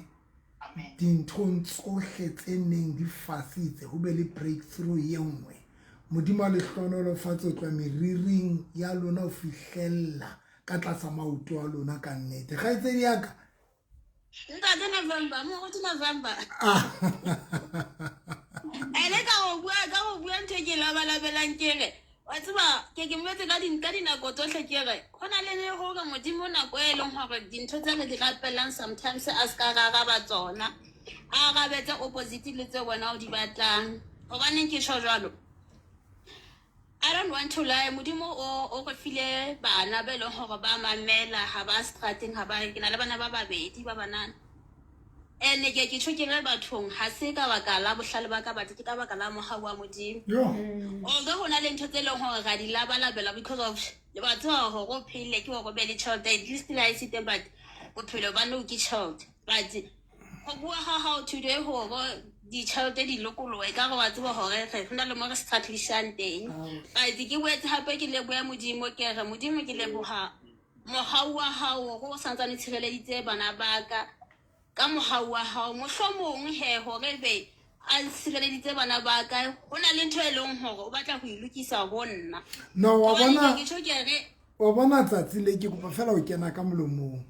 dinthong tsohle tse neng di fasitse ho be le breakthrough ye nngwe modimo a le hlohonolofatse ho tloha meriring ya lona ho fihlella ka tlasa maoto a lona ka nnete kgaitsedi ya ka Ntate November, moruti November. Ene ka go bua ka go bua ntho e ke labalabelang ke re wa tseba ke ke mmetse ka din ka dinako tsotlhe ke re go na le gore modimo nako e leng gore dintho tse re di rapelang sometimes a se ka ra araba tsona a arabe tse opposite le tse wena o di batlang gobaneng ke tjho jalo I don't want to lie modimo o o re file bana ba e leng gore ba mamela ga ba strateng ga ba ke na le bana ba babedi ba banana ene ke ke tjho ke re bathong ga se ka baka la bohlale ba ka batho ke ka baka la mogau wa modimo yo although go na le ntho tse e leng gore ra di labalabela because of le ba tseba gore o phele ke gore o be le tšhelete at least le ha e se teng but bophelo ba nou ke tšhelete but go bua ga gago today gore ditšhelete di lokoloe ka gore wa tseba gore re go na le mo re strategisang teng but ke boetse gape ke leboe modimo ke re modimo ke leboga mogau wa gago gore o santsane tshireleditse bana baka ka mogau wa gago mohlomong he gore be a tshireleditse bana ba ka go na le ntho e leng gore o batla go e lokisa go nna no wa Hobane bona ke tjho ke re wa bona tsatsi le ke kopa fela o kena ka molomong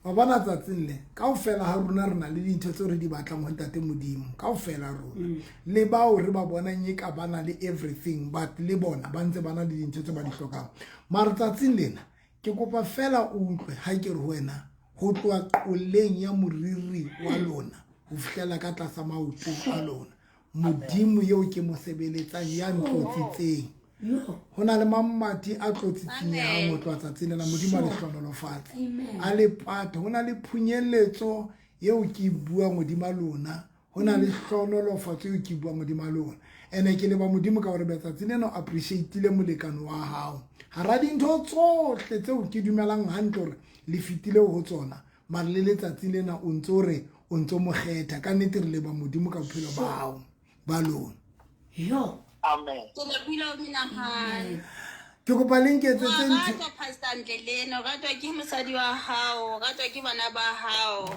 wa bona tsatsing le kaofela ha rona re na le dintho tseo re di batlang ho ntate modimo kaofela rona le bao re ba bonang e ka ba na le everything but le bona ba ntse ba na le dintho tse ba di hlokang mare tsatsing lena ke kopa fela o utlwe ha ke re ho wena ho tloha qoleng ya moriri wa lona ho fihlela ka tlasa maoto a lona modimo eo ke mo sebeletsang ya ntlotsitseng ho na le mamati a tlotsitseng yang ho tloha tsatsing lena modimo a le hlohonolofatse a le pate ho na le phunyeletso eo ke e buang hodima lona ho na le hlohonolofatso eo ke e buang hodima lona ene ke leba modimo ka gore letsatsi lena o appreciatile molekane wa hao hara dintho tsohle tseo ke dumelang hantle hore le fetile ho tsona mare le letsatsi lena o ntse o re o ntse o mo kgetha ka nnete re leba modimo ka bophelo ba hao ba lona yo amen ke lebohile ho menahane. Ke kopa le nketsetse Wa ntho. ratwa Pastor Ndleleni, o ratwa ke mosadi wa hao, o ratwa ke bana ba hao.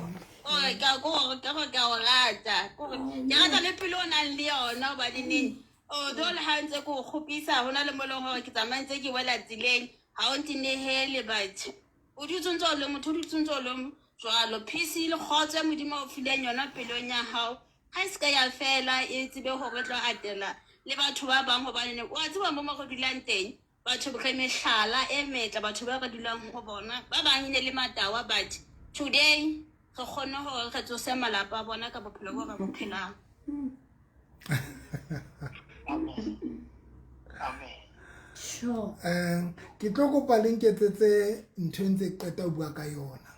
Ore ka ko ka go ka o rata. Kore ke rata le pelo o nang le yona hobane neng o do le ha ntse ke o kgopisa ho na le mo e leng hore ke tsamaya ntse ke wela tseleng ha o ntenehele but o dutse ntse o le motho o dutse ntse o le jwalo. Peace le kgotso ya Modimo a o fileng yona pelong ya hao ha e se ka ya fela e tsebe hore e tlo atela le batho ba bang hobane wa tseba mo mo re dulang teng batho re mehlala e metle batho ba re dulang ho bona ba bang e ne le matawa but today re kgonne hore re tsose malapa a bona ka bophelo bo re bo phelang. Amen. Amen. Sure. Ke tlo kopa le nketsetse ntho e ntse ke qeta ho bua ka yona.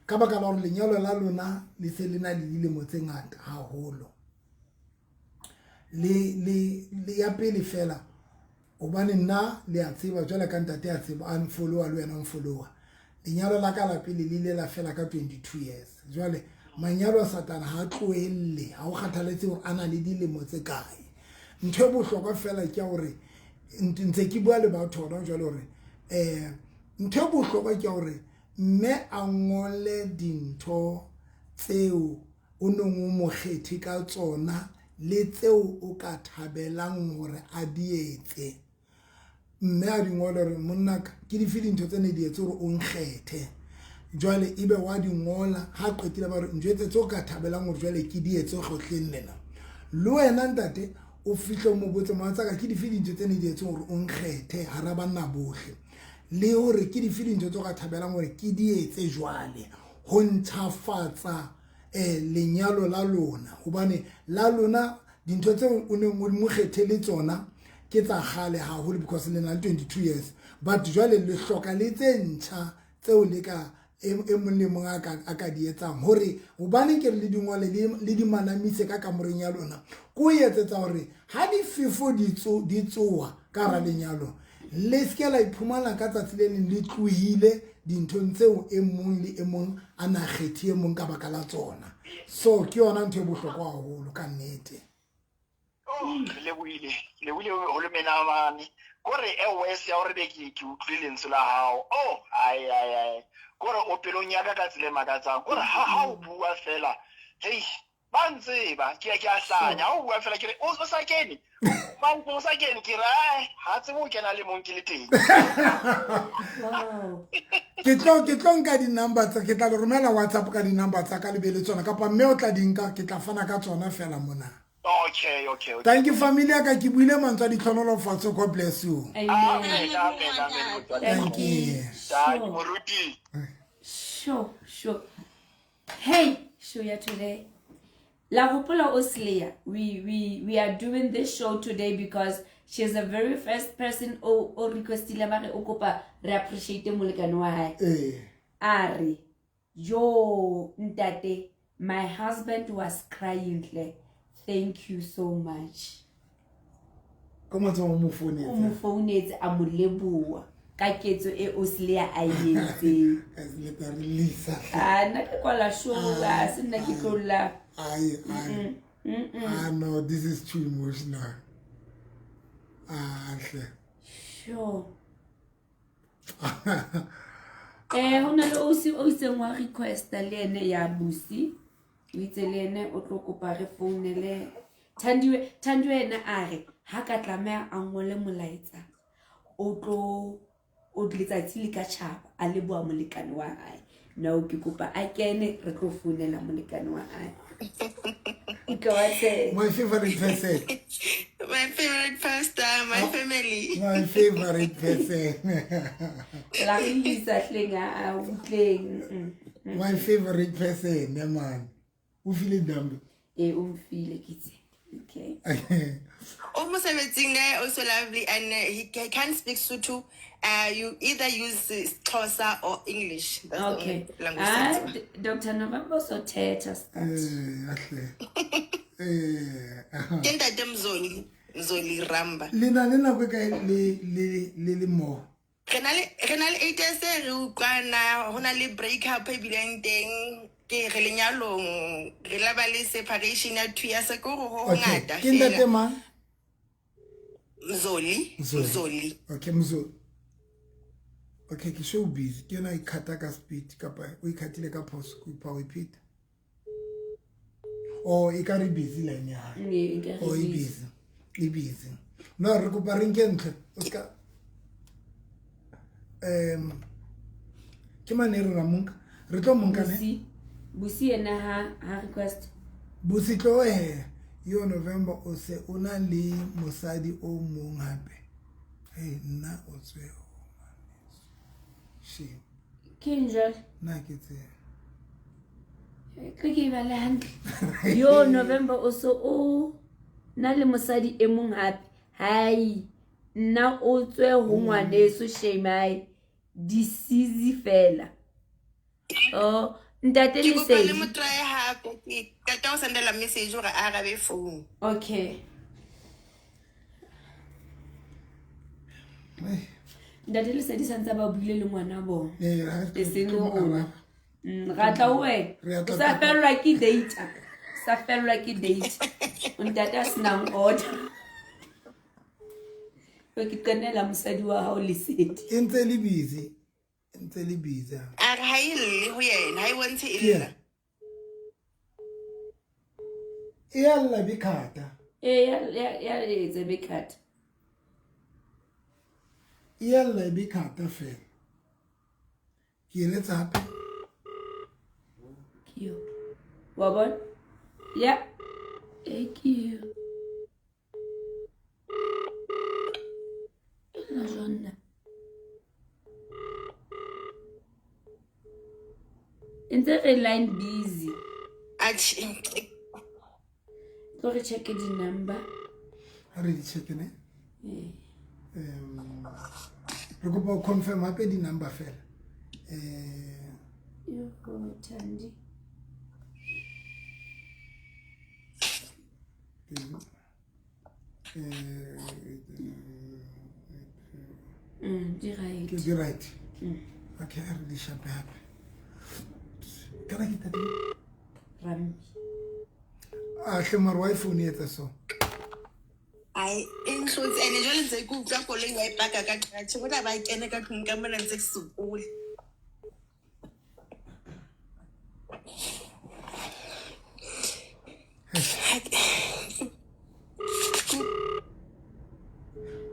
Ka baka la hore lenyalo la lona le se le na le dilemo tse ngata haholo. Le ya pele fela hobane nna le a tseba jwale ka ntate a tseba a nfollowa le wena o nfollowa. Lenyalo la ka la pele le ile la fela ka 22 years. Jwale manyalo a Satana ha a tlohelle, ha o kgathaletse hore a na le dilemo tse kae. Ntho e bohlokwa fela ke ya hore ntse ke bua le batho hona jwale hore ntho e bohlokwa ke ya hore mme a ngole dintho tseo o neng o mo kgethe ka tsona le tseo o ka thabelang hore a di etse. Mme a di ngole hore monnaka ke dife dintho tse ne di etse hore o nkgethe. Jwale ebe wa di ngola ha qetile ba re njwetse tse o ka thabelang hore jwale ke di etse kgohleng lena. Le wena ntate o fihle o mo botse mohatsaka ke dife dintho tse ne di etse hore o nkgethe hara banna bohle. Le hore ke dife dintho tse o ka thabelang hore ke di etse jwale ho ntjhafatsa lenyalo la lona hobane la lona dintho tseo o neng o mo kgethe le tsona ke tsa kgale haholo because le na le 22 years but jwale le hloka le tse ntjha tseo le ka e mong le mong a ka di etsang hore hobane ke re le dingole le di manamise ka kamoreng ya lona ko etsetsa hore ha difefo di tsoa ka hara lenyalo le se la iphumana ka tsatsi le leng le tlohile dinthong tseo e mong le e mong a na kgethe e mong ka baka la tsona. So ke yona ntho e bohlokwa haholo ka nnete. Oh, re lebohile lebohile ho le menamane kore e worse ya hore be ke utlwile lentswe la hao. Oh, ai ai ai, kore o pelong ya ka ka tsela e makatsang. Kore ha o bua fela, hei, ba ntseba ke a hlanya. Ha o bua fela ke re o sa kene, ba ntse o sa kene, ke re ai ha tsebe o kena le mong ke le teng. Ke tlo nka di-number tsa, ke tla le romela WhatsApp ka di-number tsa ka le be le tsona kapa mme o tla di nka, ke tla fana ka tsona fela mona. Okay, okay, okay. Thank you family ya ka, ke buile mantswe a ditlhonolofatso. God bless you. Amen. Amen, amen, amen. Thank you. Thank you, moruti. Sure, sure. Hey, show ya today. La hopola Osleya, we are doing this show today because she's the very first person o requestile ba re o kopa re appreciate molekane wa hae. A re, yo ntate, my husband was crying hle. Thank you so much. Ka matsoho o mo founetse. O mo founetse a mo leboha ka ketso e Osleya a e entseng. Le tla re lisa. Ah, nna ke kwala show, a se nna ke tlo lla. Ai, ai. Ah, no, this is too emotional. Ah, hle. Sure. Ho na le o itseng wa requesta le ene ya Busi. O itse le ene o tlo kopa re founele Thandiwe ene a re ha ka tlameha a ngole molaetsa o tlo o letsatsi le ka tjhaba a leboha molekane wa hae. Now ke kopa a kene re tlo founela molekane wa hae. My favorite person. My favorite pastor, my family. My favorite person. La re lisa hleng a utleng. My favorite person, yeah, man. O file number. O mfile ke tse. Okay. O mosebetsing also lovely and he can't speak Sotho. You either use Xhosa or English. That's okay. The only language. Dr. November so thetha Ke ntate Mzoli Ramba. Le na le nako e kae le mo? Re na le 8 years re utlwana, ho na le break up e bileng teng. Ke re lenyalong, re la ba le separation ya 2 years ko go ho ngata. Ke ntate mang? Mzoli. Mzoli. Okay, Mzoli. Okay, ke show busy. Ke yona e khata ka speed kapa o ikhathile ka phoso o ipha o ipheta. Oh, e ka re busy line ya hae. Oh, e busy. E busy. No, re kopa re nke ntle. O ska ke mane re ramonka. Re tlo monka ne. Busi yena ha request. Busi tlo he. Yo November o se o na le mosadi o mong hape. Hey, nna o tswe. Shame. Ke njalo. Nna ke tsebe. Ke ke bale hantle. Yo November o se o na le mosadi e mong hape. Hai, nna o tswe ho ngwaneso shame ai. Disizi fela. Oh, ntate Ke kopa le Lesedi. mo try hape. Ke qeta ho sendela message hore a arabe phone. Okay. Ntate Lesedi santse ba buile le ngwana bona. E seng rona. Ra tla ho wena. O sa fellwa ke data. Sa fellwa ke data. Ntate a senang order. Ke qenela mosadi wa hao Lesedi. E ntse le busy. Ntse le busy. A re ha e lle ho yena, ha e bontshe e lla. E a lla bekhata. E ya etsa bekhata. E a lla bekhata fela. Ke eletsa hape. Ke yo. Wa bona? Ya. E ke yo. La jonna. Ntse re line busy. Atjhe. Tlo re check di number. Ha re di check ne? Re kopa ho confirm hape di number fela. Yo Thandi. Di right. Ke di right. Okay, re di shape hape. Kana ke tadi Rambi. A hle mara wa iPhone etsa so. Ai, e nhlotse ene jwale ntse ke utlwa koloi wa e paka ka garage. Bona ba kene ka tlung ka mona ntse ke sokole.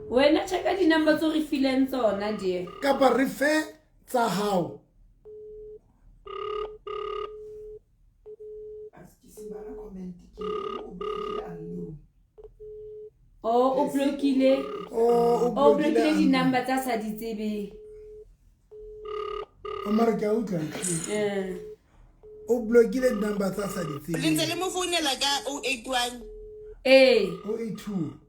Wena checka di number tso re fileng tsona dear. Kapa re fe tsa hao. Oh, o blockile. O blockile di number tsa sa di tsebeng. O mara ke a utlwa. O blockile di number tsa sa di tsebeng. Le ntse le mo founela ka 081. Eh. 082.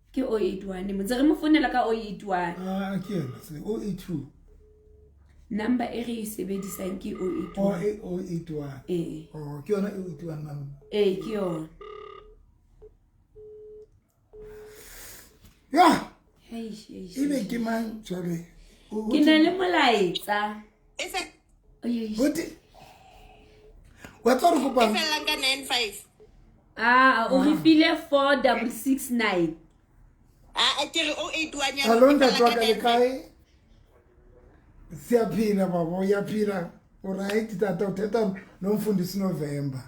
Ke 081. Ntse re mo founela ka 081. Ah, ke yona se 082. Number e re e sebedisang ke 081. Oh, 081. Eh. Oh, ke yona 081 number. Eh, ke yona. Ya. Hey, ebe ke mang jwale? Ke na le molaetsa. E fe. Hote. Wa tla re kopa. E fellang ka 95. Ah, o re file 4669. Ah, ke re 081 ya. Hello ntate wa ka le kae? Siyaphila baba, uyaphila. O right tata, uthetha nomfundisi November.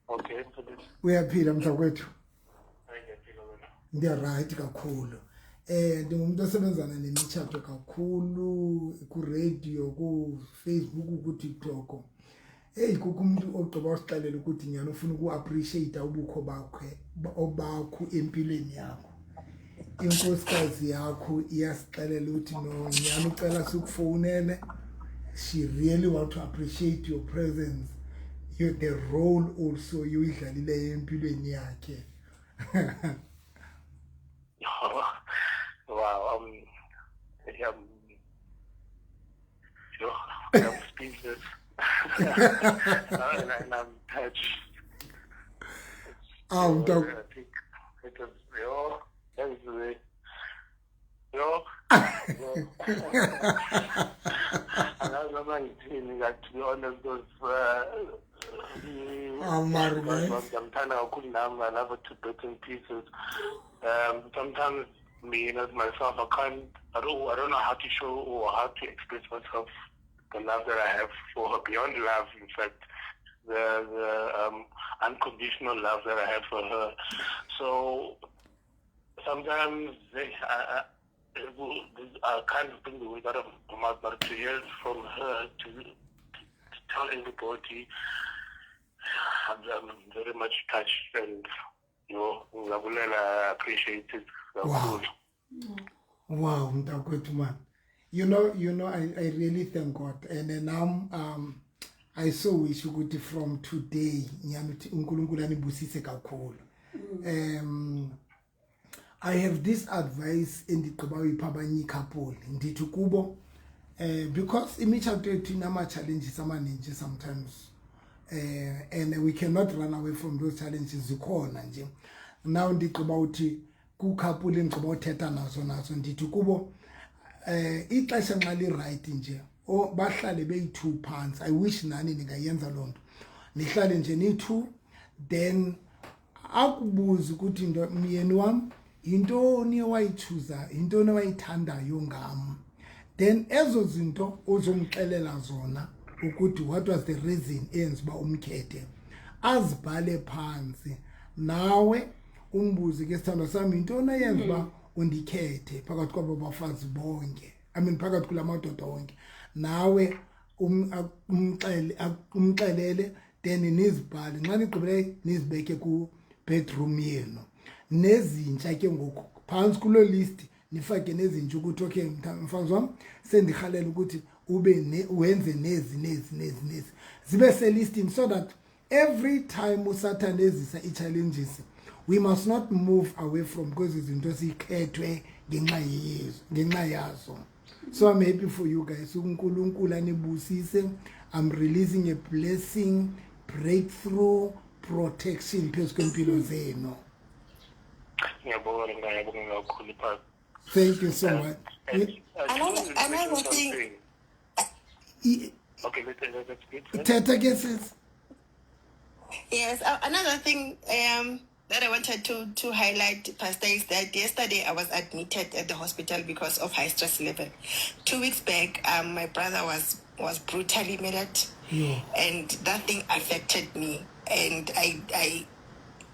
Okay, mfundisi. Uyaphila mntakwethu. Ndiya right kakhulu. Ndingumuntu osebenzana nemitshato kakhulu ku radio, ku Facebook, ku TikTok. Hey, kukho umuntu ogqiba usixelela ukuthi nyana ufuna uku-appreciate ubukho bakhe obakho empilweni yakho. Inkosikazi yakho iyasixelela ukuthi no nyana ucela sikufonele. She really want to appreciate your presence, your the role also uyidlalileyo empilweni yakhe. Wow, I'm speechless. And I'm touched. I think it was to be honest, because I love her to bits and pieces. Sometimes me as myself, I don't know how to show or how to express myself the love that I have for her, beyond love, in fact, the unconditional love that I have for her. So sometimes I can't bring the words out of my mouth, but to hear from her, to tell everybody, I'm very much touched, and you know, I appreciate it. Wow. Wow, mntakwethu man. You know, I really thank God. And then I so wish ukuthi from today ngiyanuthi uNkulunkulu anibusise kakhulu. I have this advice endigqiba uyipha abanye couple, ndithi kubo, because imitshato yethu inama challenges amaninzi sometimes, and we cannot run away from those challenges, zikhona nje. Now ndigqiba uthi ku-couple endigqiba uthetha nazo ndithi kubo, ixesha nxa li-right nje, bahlale beyi-two phansi. I wish nani ningayenza loo nto, nihlale nje niyi-two, then akubuze ukuthi into myeni wam yintoni owayitshuza, yintoni owayithandayo ngam, then ezo zinto uzomxelela zona ukuthi what was the reason eyenza uba umkhethe, azibhale phantsi. Nawe umbuze ke, sithandwa sami, yintoni eyenza uba undikhethe phakathi kwabo bafazi bonke, I mean phakathi kula madoda wonke, nawe umxelele, then nizibhale. Nxa nigqibileyo nizibeke ku-bedroom yenu, nezintsha ke ngoku phantsi kuloo list nifake nezintsha ukuthi okay, mfazi wam, sendirhalela ukuthi ube wenze nezi nezi nezi nezi, zibe selistini, so that every time uSathane ezisa ii-challenges, we must not move away from kwezi zinto sikhethwe ngenxa yezo, ngenxa yazo. So I'm happy for you guys. uNkulunkulu anibusise. I'm releasing a blessing, breakthrough, protection phezu kwempilo zenu. Ngiyabonga, ngiyabonga kakhulu, Pastor. Thank you so much. Another thing. Okay, let's get Thetha ke, sis. Yes, another thing that I wanted to highlight, Pastor, is that yesterday I was admitted at the hospital because of high stress level. 2 weeks back, my brother was brutally murdered, and that thing affected me. And I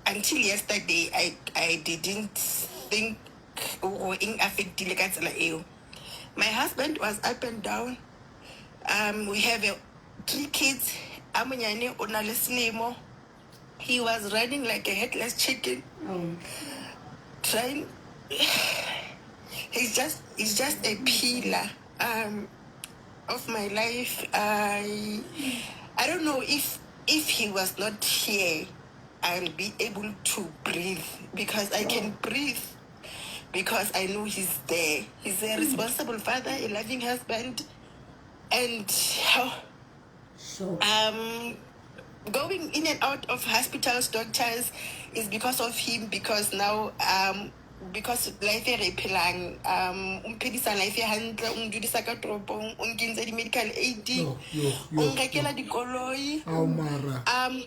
until yesterday, I didn't think or eng affectile ka tsela eo. My husband was up and down. We have three kids. A monyane o na le selemo. He was running like a headless chicken. Trying. He's just a pillar of my life. I don't know if he was not here, I'll be able to breathe, because I can breathe because I know he's there. He's a responsible father, a loving husband, and how going in and out of hospitals, doctors, is because of him, because now because life e re e phelang, o mphedisa life e hantle, o ndudisa ka toropong, o nkentse di-medical aid, Yo, yo, o yo, nrekela dikoloi. Aw mara.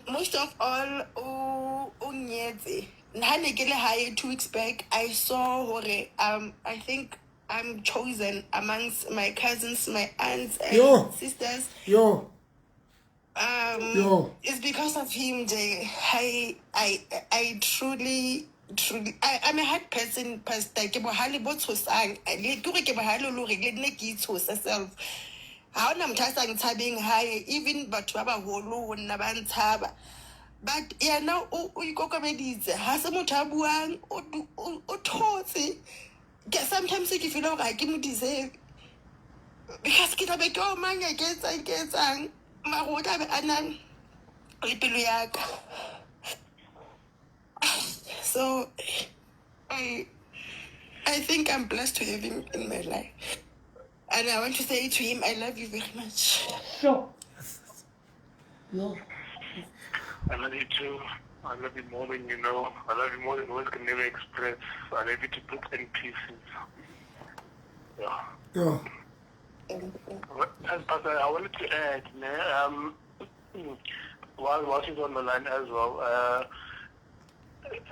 Most of all, o nyetse ha ne ke le hae 2 weeks back, I saw hore I think I'm chosen amongst my cousins, my aunts and Yo. sisters. Yo. Yo. It's because of him, Jay. I truly, truly, I'm a hard person, Pastor. Ke bohale bo tshosang. Le ke hore ke bohale le hore le nne ke itshosa self. Ha hona motho a sa ntshabeng hae, even batho ba baholo ho nna ba ntshaba. But yena o ikokobeditse. Ha se motho a buang, o thotse. Ke sometimes ke feel hore ha ke mo deserve, because ke tlabe ke omanya, ke etsang, ke etsang, mara o tlabe a na le pelo ya ka. So I think I'm blessed to have him in my life, and I want to say to him, I love you very much. Sure. Yo. I love you too. I love you more than you know. I love you more than words can never express. I love you to bits and pieces. Yeah. Yo. As Pastor, I wanted to add, ne, while she's on the line as well,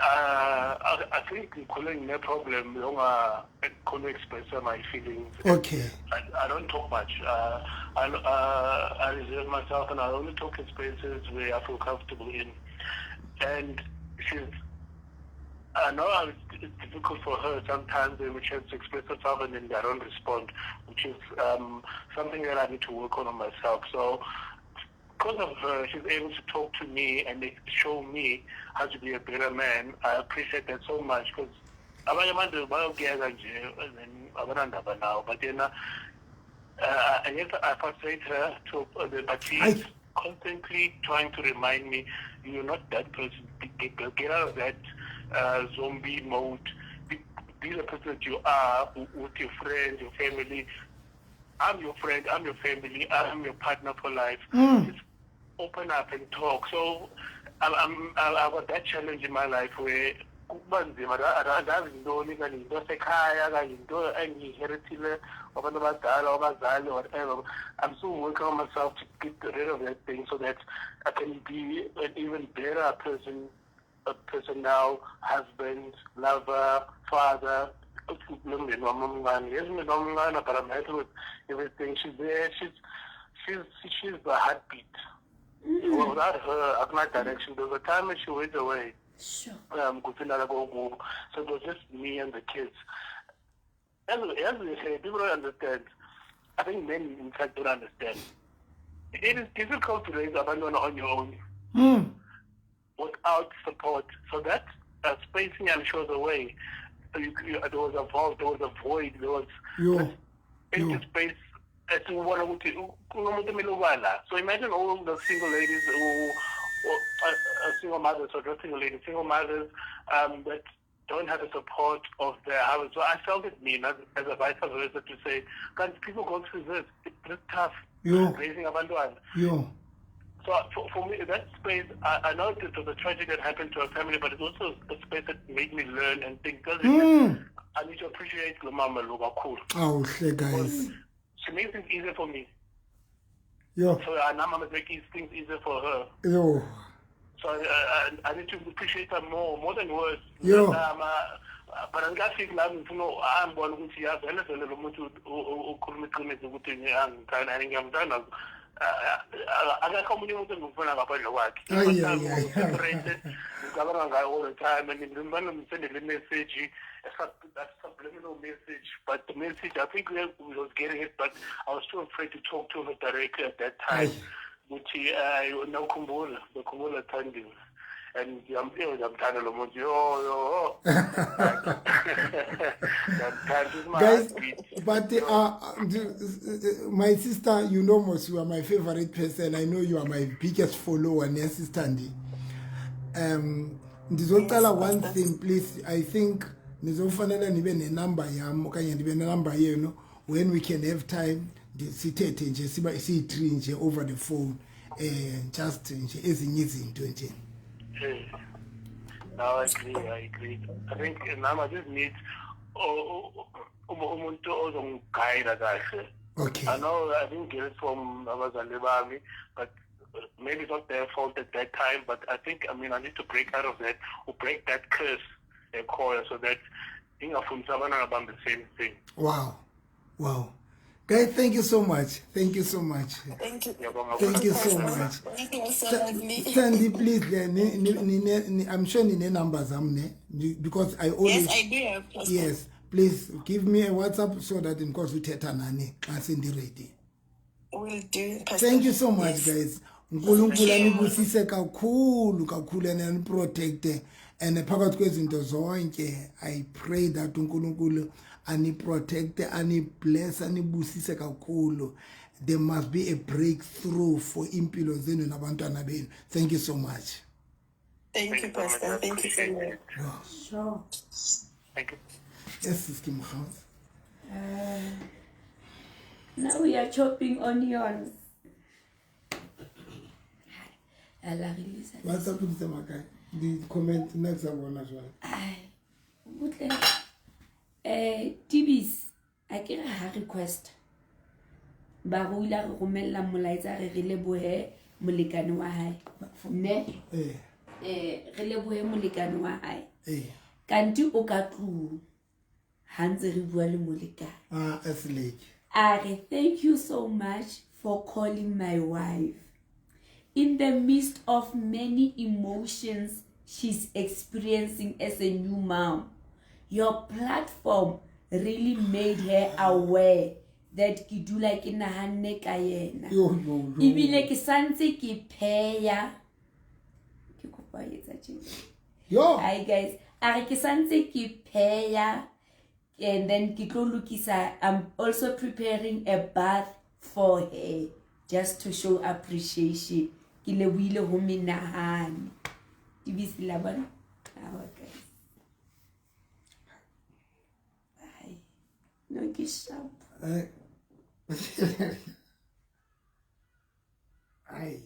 I think calling no problem I can't express my feelings. Okay. I don't talk much. I reserve myself and I only talk in spaces where I feel comfortable in. And I know it's difficult for her sometimes when she has to express herself and then I don't respond, which is something that I need to work on myself. So because of her, she's able to talk to me and show me how to be a better man. I appreciate that so much because abanye abantu bayokuyeka nje and then abanandaba nawo, but then I guess I frustrate her to but she's constantly trying to remind me, you're not that person. Get out of that zombie mode. Be the person that you are with your friends, your family. I'm your friend, I'm your family, I'm your partner for life. Just open up and talk. So I've got that challenge in my life where kuba nzima, andazi yintoni kanye yinto yasekhaya kanye yinto engiyiherithile abantu abadala, abazali, whatever. I'm still working on myself to get rid of that thing so that I can be an even better person, a person now, husband, lover, father. Yes, but I'm happy with everything. She's there. She's the heartbeat. Without her, I'm not direction. There was a time when she went away. Sure. So it was just me and the kids. As we say, people don't understand. I think men, in fact, don't understand. It is difficult to raise abantwana on your own without support. So that spacing and shows the way. There was a vault, there was a void, there was empty space. So imagine all the single ladies who, single mothers, or not single ladies, single mothers that don't have the support of their husband. So I felt it mean as a vice versa to say, guys, people go through this. It's tough raising abantwana. So for me, that space, I know it was a tragedy that happened to our family, but it's also a space that made me learn and think, because I need to appreciate lo mama lo kakhulu. Oh, guys. She makes things easier for me. Yo. So now I'm making things easier for her. Yo. So I need to appreciate her more than words. Yo. But angikafiki la ngifuna angibona ukuthi yazi vele vele lo muntu ukhuluma iqiniso ukuthi ngiyangithanda ngiyamthanda. Akekho omunye umuntu engimfuna ngaphandle kwakhe. Ngicabanga ngaye all the time and ngimane ngimsendele message, a subliminal message, but the message, I think we was getting it, but I was too afraid to talk to her directly at that time. Ukuthi nakukhumbula Thandiwe. And ngiyamthanda lo muntu. Yo. Guys, but my sister, you know most, you are my favorite person. I know you are my biggest follower, ne sister Thandi. Ndizocela one thing, please. I think nizofanele nibe nenumber yami okanye ndibe nenumber yenu when we can have time sithethe nje siba siyi-3 nje over the phone, just nje ezinye izinto nje. No, I agree. I think now I just need umuntu ozongiguide kahle. Okay. I know I didn't get it from abazali bami, but maybe it's not their fault at that time, but I think, I mean, I need to break out of that or break that curse so that ingafundisa abantwana bami the same thing. Wow. Guys, thank you so much. Thank you so much. Thank you. Thank you so much. Thank you so lovely. Sandy, please, I'm sure nine numbers, because I always. Yes, I do have. Yes, please give me a WhatsApp so that in case we teta nani, I'm ready. Will do. Pastor. Thank you so much, guys. uNkulunkulu anibusise kakhulu kakhulu and aniprotect and phakathi kwezinto zonke I pray that uNkulunkulu aniprotect, anibless, anibusise kakhulu. There must be a breakthrough for impilo zenu nabantwana benu. Thank you so much. Thank you, Pastor. Thank you so much. Sure. Thank you. Yes, Sister Mokgotsi. Now we are chopping onions. What's up with the makai? The comment next one as well. Tibis, I get a request. Ba re o ile a re romella molaetsa re re lebohe molekane wa hae. Ne? Re lebohe molekane wa hae. Ee. Kanti o ka tlung ha ntse re bua le molekane. Ah, Seleke. A re thank you so much for calling my wife. In the midst of many emotions she's experiencing as a new mom, your platform really made her aware that ke dula ke nahanne ka yena. Yo, yo, yo. Ebile ke santse ke pheya. Ke kopa ho etsa tjena. Yo. Hi guys, a re ke santse ke pheya and then ke tlo lokisa. I'm also preparing a bath for her just to show appreciation. Ke lebohile ho menahane. Dibisi la bona? Awa guys. Ai. No ke sharp. Ai.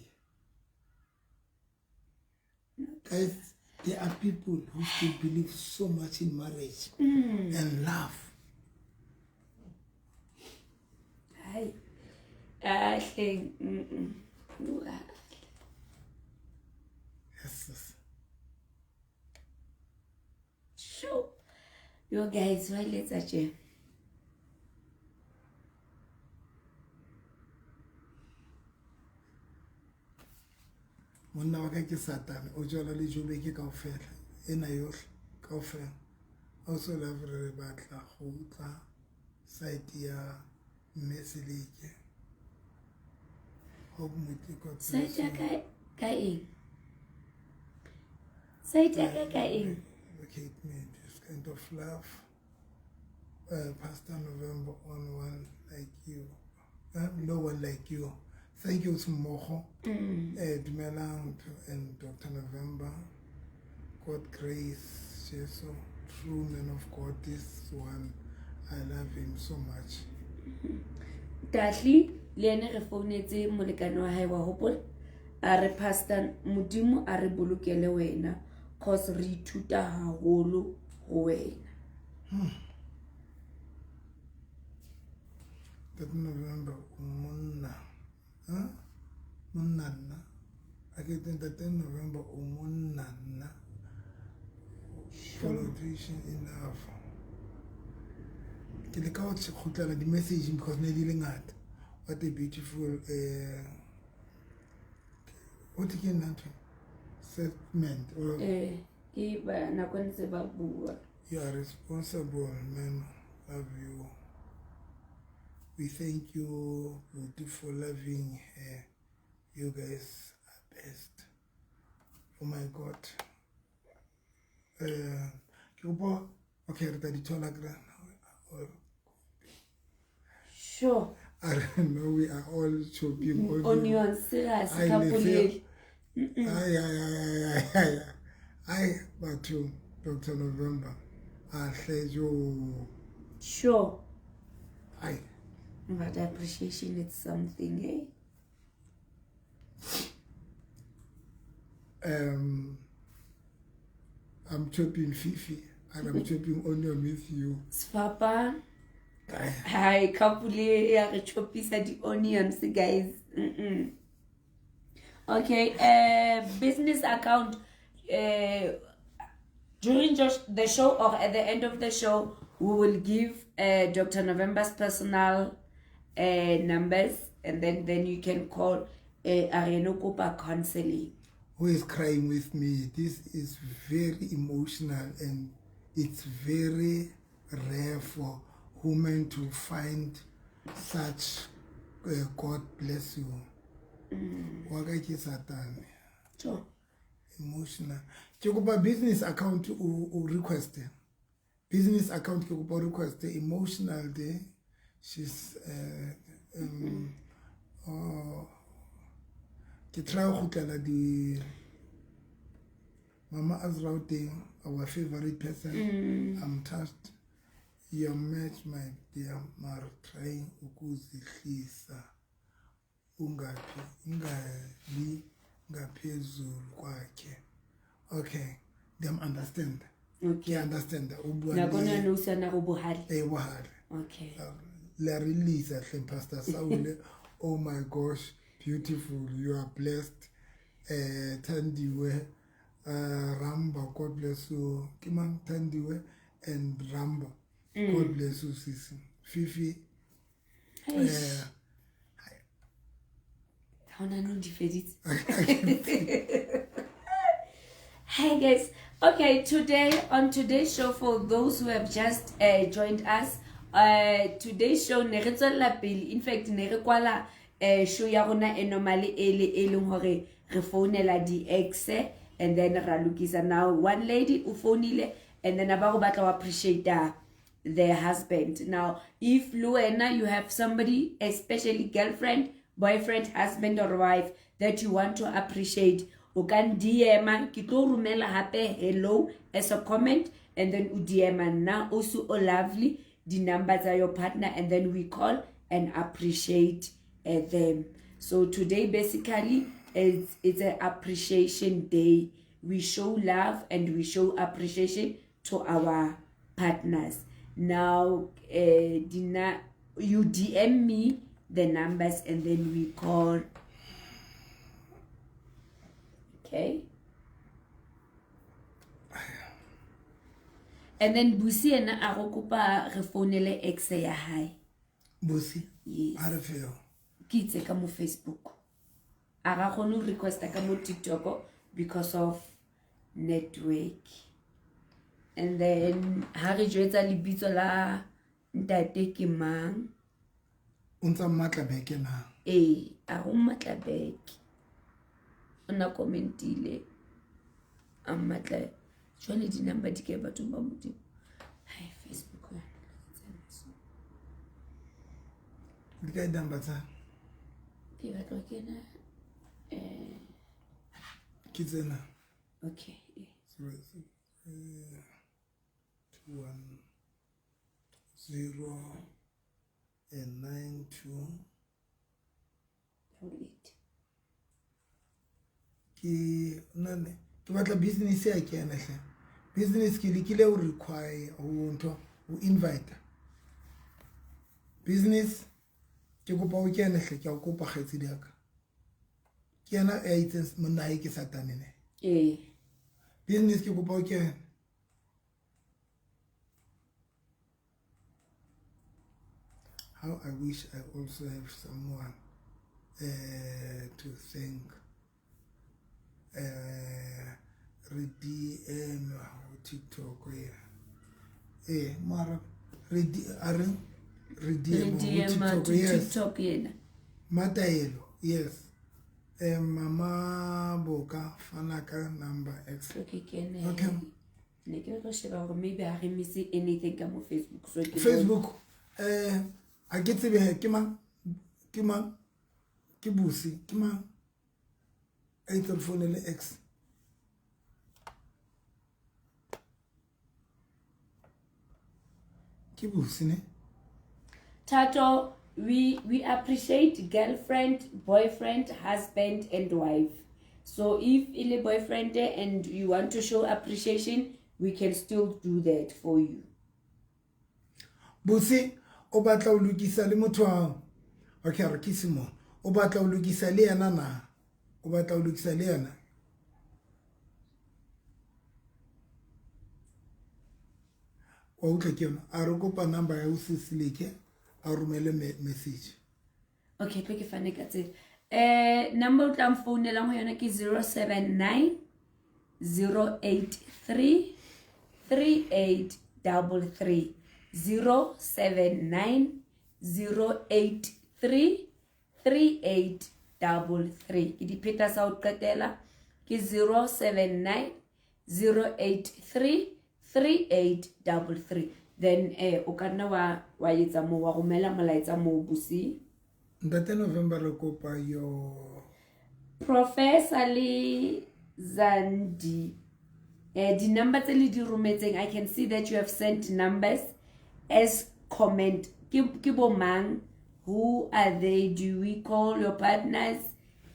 Guys, there are people who still believe so much in marriage and love. Ai. Ah, hleng. Yes, yes. Sure. Yo guys, wa letsa tje. Monna wa ka ke Satane, o jala le Joburg kaofela, ena yohle kaofela. Also love re batla go utlwa site ya Mme Seleke. Hope Motiko. Site ya ka eng? Site ya ka eng? Locate me this kind of love. Pastor November on one like you. No one like you. Thank you Mmogo. Dumelang and Dr. November. God grace, Jesu, true man of God, this one, I love him so much. Dahli, le ene re founetse molekane wa hae wa hopola. A re Pastor Modimo a re bolokele wena cause re ithuta haholo ho wena. Dr. November monna. Huh? Monna nna. I get that November monna nna. Politician enough. Ke le ka ho kgutlela di-message because ne di le ngata. What a beautiful what ke nna ntho statement or Ke ba nako ntse ba bua. You are responsible man, love you. We thank you for loving her. You guys are best. Oh my God. Okay, re tla di thola kry. Sure. I don't know, we are all chopping onions. Serious, kapolele. Ay, ay, ay, ay, ay, batho, Dr. November. Sure. Ay. But appreciation is something, eh? I'm chopping Fifi and I'm chopping onion with you. Sfapa. Hi, kapule ya re chopisa di onions, guys. Okay, business account. During the show or at the end of the show, we will give Dr. November's personal numbers, and then you can call Areno Kopa Counseling. Who is crying with me? This is very emotional, and it's very rare for women to find such. God bless you. Waka ke Satane. Sure. Emotional. Ke kopa business account o request. Business account ke kopa request emotional day. She's ke try go kgutlela di Mama Azra o teng, our favorite person. I'm touched. Your match, my dear, mar trying ukuzihlisa ungaphi ungali ngaphezulu kwakhe. Okay, them understand. Okay. Ke understand o bua Nakona no sana go bohale. E bohale. Okay. La release hle Pastor Saule. Oh my gosh, beautiful. You are blessed. Thandiwe. Ramba, God bless you. Ke mang? Thandiwe and Ramba. God bless you, sisi. Fifi. Eish. Ha hona nou di feditse. Hi guys. Okay, today on today's show, for those who have just joined us, today's show ne re tswella pele. In fact, ne re kwala show ya rona e normally e le e leng hore re founela di-ex and then ra lokisa. Now one lady o founile and then a ba go batla ho appreciate their husband. Now, if le wena you have somebody, especially girlfriend, boyfriend, husband or wife that you want to appreciate, o ka DM, ke tlo romela hape hello as a comment, and then o DM nna also o lovely the numbers are your partner, and then we call and appreciate them. So today basically it's an appreciation day. We show love and we show appreciation to our partners. Now, Dina, you DM me the numbers and then we call. Okay. And then Busi ena a go kopa re founele ex ya hae. Busi? Yes. Ha re feo. Ke itse ka mo Facebook. A ga kgone ho requesta ka mo TikTok because of network. And then ha re jwetsa lebitso la ntate ke mang? O ntsa mmatla beke na? Ee, a go mmatla beke. O na commentile a mmatla. Jwale di-number di kae bathong ba Modimo? Hai, Facebook yona, Di kae di-number tsa? Ke batla ho kena, Ke tsena. Okay. 0, 6, 2, 1, 0, and 9, 2. 8. Ke nane ke batla business ya kena hle. Business ke lekile ho require ho ntho ho invite. Business ke kopa o kene hle, ke a o kopa kgaitsedi ya ka. Ke yena ya itseng monna hae ke Satane ne. Ee. Business ke kopa o kene. How I wish I also have someone to thank. Re DM ho TikTok yeah. Mara re a re re DM ho DM TikTok, to yes. TikTok yena. Mataelo, yes. Mama Boka fana ka number X. Okay, kene. Okay. Ne ke batla ho sheba hore maybe ha re miss anything ka mo Facebook. So ke Facebook a ke tsebe he, ke mang? Ke mang? Ke Busi, ke mang? A itse re founele X. Ke Busi ne? Thato, we appreciate girlfriend, boyfriend, husband and wife. So if ile boyfriend and you want to show appreciation, we can still do that for you. Busi, o batla ho lokisa le motho wa hao. Okay, re ke Simon. O batla ho lokisa le yena na? O batla ho lokisa le yena? Wa utlwa ke yona. A re kopa number ya Usisileke, a romele message. Okay, tlo ke fane ka tsela. Number o tla mfounelang ho yona ke 079 083 3833. 079 083 3833. Ke dipheta sa ho qetela ke 079 083 3833. Then o ka nna wa etsa moo, wa romela molaetsa moo Busi. Ntate November re kopa yo Professor le Zandi. Di-number tse le di rometseng, I can see that you have sent numbers as comment. Ke bo mang? Who are they? Do we call your partners?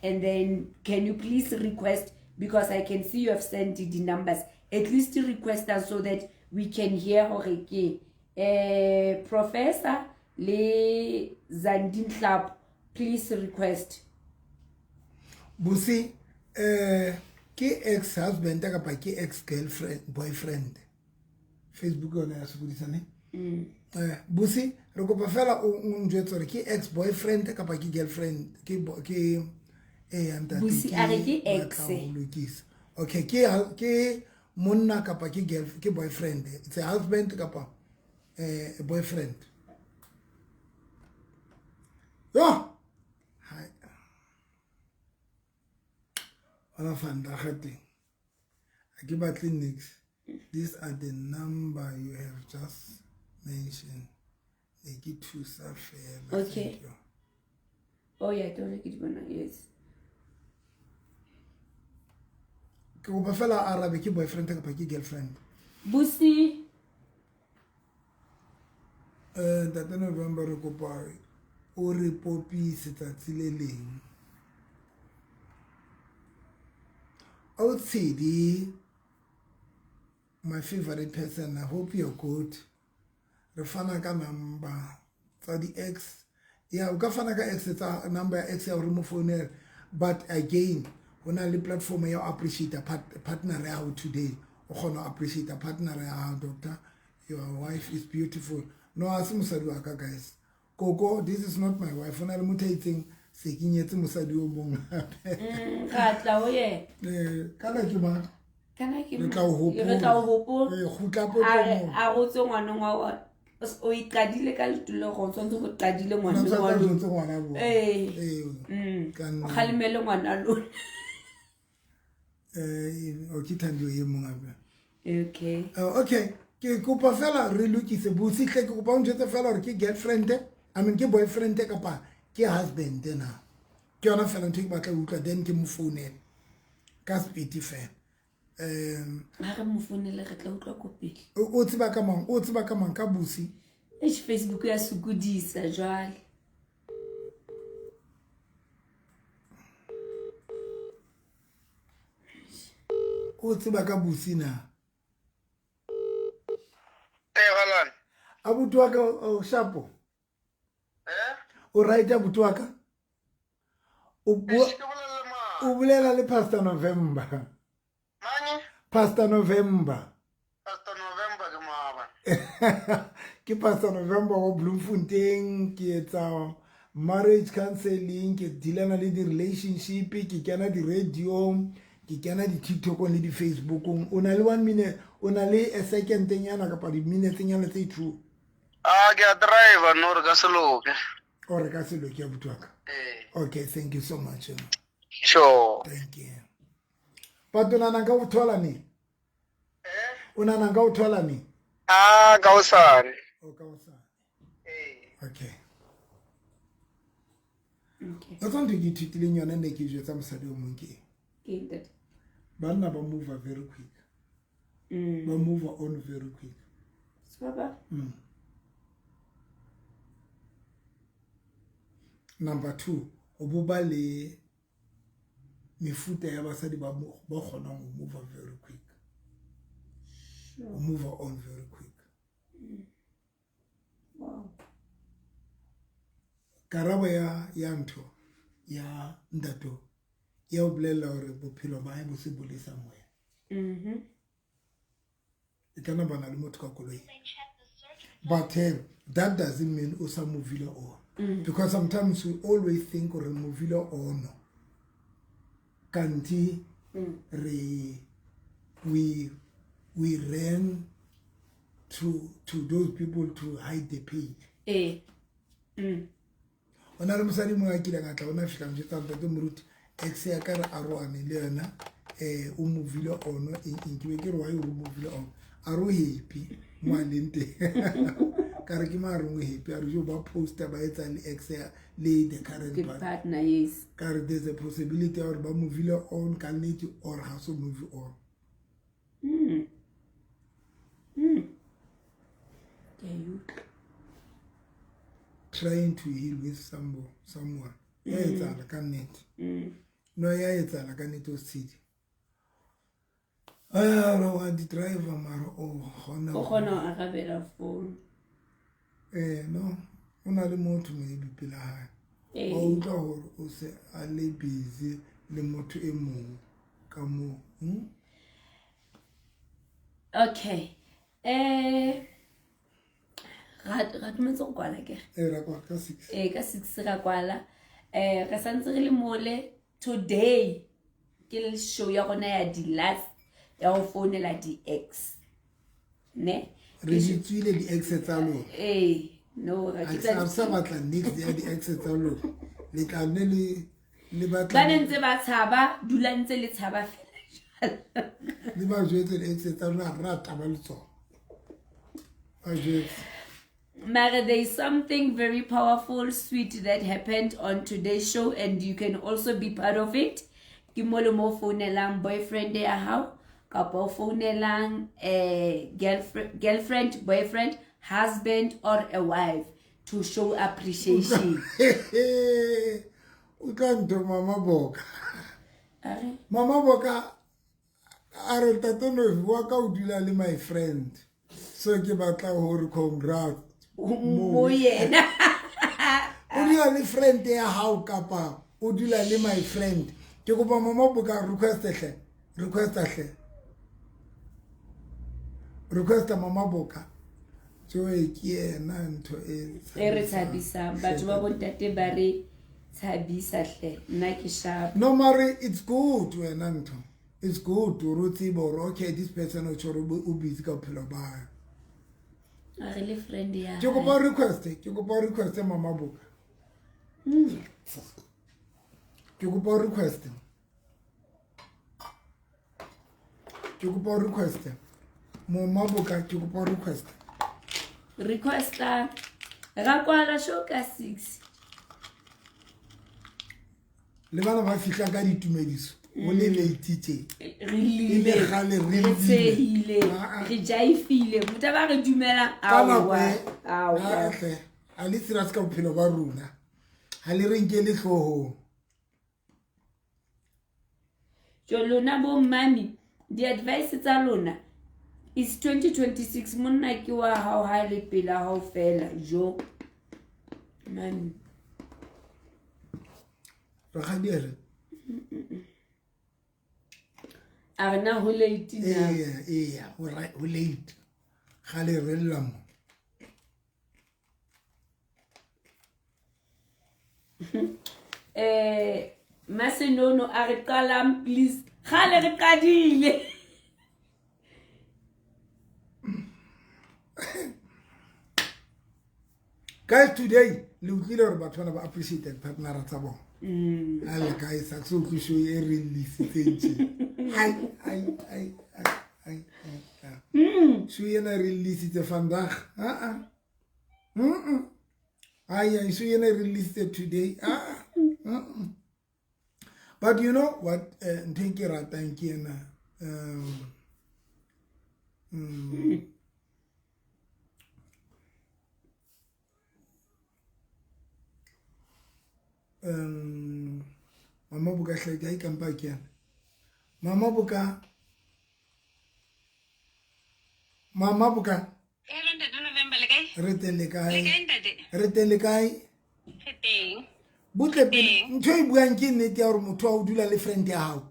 And then can you please request, because I can see you have sent the numbers. At least request us so that we can hear hore ke. Professor le Zandi Nhlapho, please request. Busi, Ke ex husband kapa ke ex girlfriend boyfriend? Facebook yona ya sokodisa ne? Busi, re kopa fela o njwetse gore ke ex boyfriend kapa ke girlfriend, ke eh ntate. Busi, a re ke ex. Batla ho lokisa. Okay, ke monna kapa ke girl, ke boyfriend? It's a husband kapa a boyfriend? Yo. Hai. Ona fanda gate. A ke batle nix. These are the number you have just mentioned. Ne ke thusa fela. Okay. Thank you. Oh yeah, don't ke di bona, yes. Ke kopa fela a arabe, ke boyfriend kapa ke girlfriend? Busi. Ntate November, re kopa o re popise tsatsi le leng. O Tshedi, my favorite person, I hope you're good. Re fana ka number tsa di-ex. Yeah, o ka fana ka ex tsa number ya ex ya hore mo founele. But again, ho na le platform ya ho appreciate partner ya hao today. O kgona ho appreciate partner ya hao, doctor. Your wife is beautiful. No, a se mosadi wa ka, guys. Koko, this is not my wife. Ho na le motho a itseng se ke nyetse mosadi o mong hape. Ra tla ho yena. Kana ke mang? Kana ke Re tla o hopola. Re tla o hopola. Kgutla A re popo. a rotswe ngwaneng wa ona. O iqadile ka letulo go tshwanetse go qadile ngwaneng Ngwana wa lona. ngwana bo. Ee. Ee. Ka O kgalemele ngwana lona. O ke Thando e mong hape. Okay. Okay, ke kopa fela re lokise Busi hle, ke kopa o njwetse fela hore ke girlfriend, I mean ke boyfriend kapa ke husband na. Ke yona fela ntho e ke batla ho utlwa, then ke mo founele ka speed fela. Ha re mo founele re tla utlwa ko pele. O tseba ka mang? O tseba ka mang ka Busi? Eish, Facebook ya sokodisa jwale. O tseba ka Busi na? Eh, Galane. Abuti wa ka, o shapo? O right abuti wa ka? O bua o bolela le Pastor November. Manye? Pastor November. Pastor November ke maabane. Ke Pastor November wa Bloemfontein, ke etsa marriage counseling, ke dealana le di-relationship, ke kena di-radio, ke kena di-TikTokong le di-Facebookong. O na le 1 minute, o na le a second nyana kapa di-minutes nyana tse 2? Ah, ke a driver no re ka se loke. O re ka se loke, abuti wa ka. Okay, thank you so much. Sure. Thank you. But o nahana nka o thola neng? O nahana nka o thola neng? Ah, ka hosane. O ka hosane. Okay. O tswa ntho e ke ithutileng yona ne ke jwetsa mosadi o mong ke eng? Ke eng, ntate? Banna ba move very quick. Ba move on very quick. Sebaba? Number 2, o bo ba le mefuta ya basadi ba kgonang ho move very quick. Sure. Move on very quick. Wow. Karabo ya ntho ya ntato ya o bolella hore bophelo ba hae bo se bo le somewhere. E ka nna ba na le motho ka koloi. But that doesn't mean o sa move on. Because sometimes we always think re move on. Kanti we ran to those people to hide the pain. Ona le mosadi mongwe a kileng a tla ona fihla njwetsa ntate moruti ex ya ka re arohane le yena, o movile on eng ke be ke re why o movile on, a re o happy mo a leng teng. Ka re ke mang a reng o happy, a re jo ba poster ba etsa le ex ya le the current Good partner, yes. Ka re there's a possibility ya hore ba movile on ka nnete or ha so move on. Ke a e utlwa. Trying to heal with someone. Ya etsahala ka nnete. No, ya etsahala ka nnete o Tshidi. Re wa di-driver mara o kgona O kgona ho arabela phone. No, o na le motho maybe pela hae. Wa utlwa hore o se a le busy le motho e mong. Ka moo. Okay. Ra dumetse go kwala kere? Ee, ra kwala ka 6. Ee, ka 6 ra kwala. Re santse re le mole today ke show ya rona ya di-last ya go founela di-ex. Ne? Re di tswile di-ex tsa lona. Ee, no, ga ke Ga sa batla nix ya di-ex tsa lona. Le tla nne le batla. Ba ne ntse ba tshaba, dula ntse le tshaba fela jalo. Le ba jwetse di-ex tsa lona, re a taba le tsona. Ba jwetse. Mara, there is something very powerful, sweet that happened on today's show, and you can also be part of it. Ke mo le mo founelang boyfriend ya hao, kapa o founelang girlfriend, boyfriend, husband or a wife to show appreciation. O tla ntho Mama Boka. Mama Boka a re Ntate Novi wa ka o dula le my friend. So ke batla hore congrats. Mo yena. O dula le friend ya hao kapa o dula le my friend. Ke kopa Mama Boka request hle. Request hle. Request Mama Boka. Joe ke yena ntho e e re tshabisang. Batho ba bontate ba re tshabisa hle. Nna ke sharp. No mare it's good wena ntho. It's good to tsebe hore okay this person o tshwere o busy ka bophelo ba hae. A re le friend ya Ke kopa request, ke kopa request Mama Boka. Ke kopa request. Ke kopa request. Mama Boka ke kopa request. Requesta ra kwala show ka 6. Le bana ba fihla ka ditumediso. O le late tje. Re lile. Le gale re tshehile. Re jaifile. Motho ba re dumela awa. Awa. A le serious ka bophelo ba rona. Ha le re nke le hloohong. Jo lona bo mami, di advice tsa lona is 2026 monna ke wa hao ha le pela hao fela jo. Mami. Rakgadi. A re na ho late na. Ee, ho late. Gale re lla mo. Masenono a re qalang please. Gale re qadile. Guys, today le utlwile hore batho bana ba appreciate partner tsa bona. Ale guys, a so utlwisho e re lisitseng tje. Ai ai ai ai ai. So yena re lisitse vandag. Ai ai so yena re lisitse today. But you know what ntho ke ratang ke ena Mama Boka hle ke kampa ke yana. Mama Boka. Mama Boka. Hello Ntate November le kae? Re teng le kae? Le kae ntate? Re teng le kae? Re teng. Butle pele ntho e buang ke nnete ya hore motho a o dula le friend ya hao.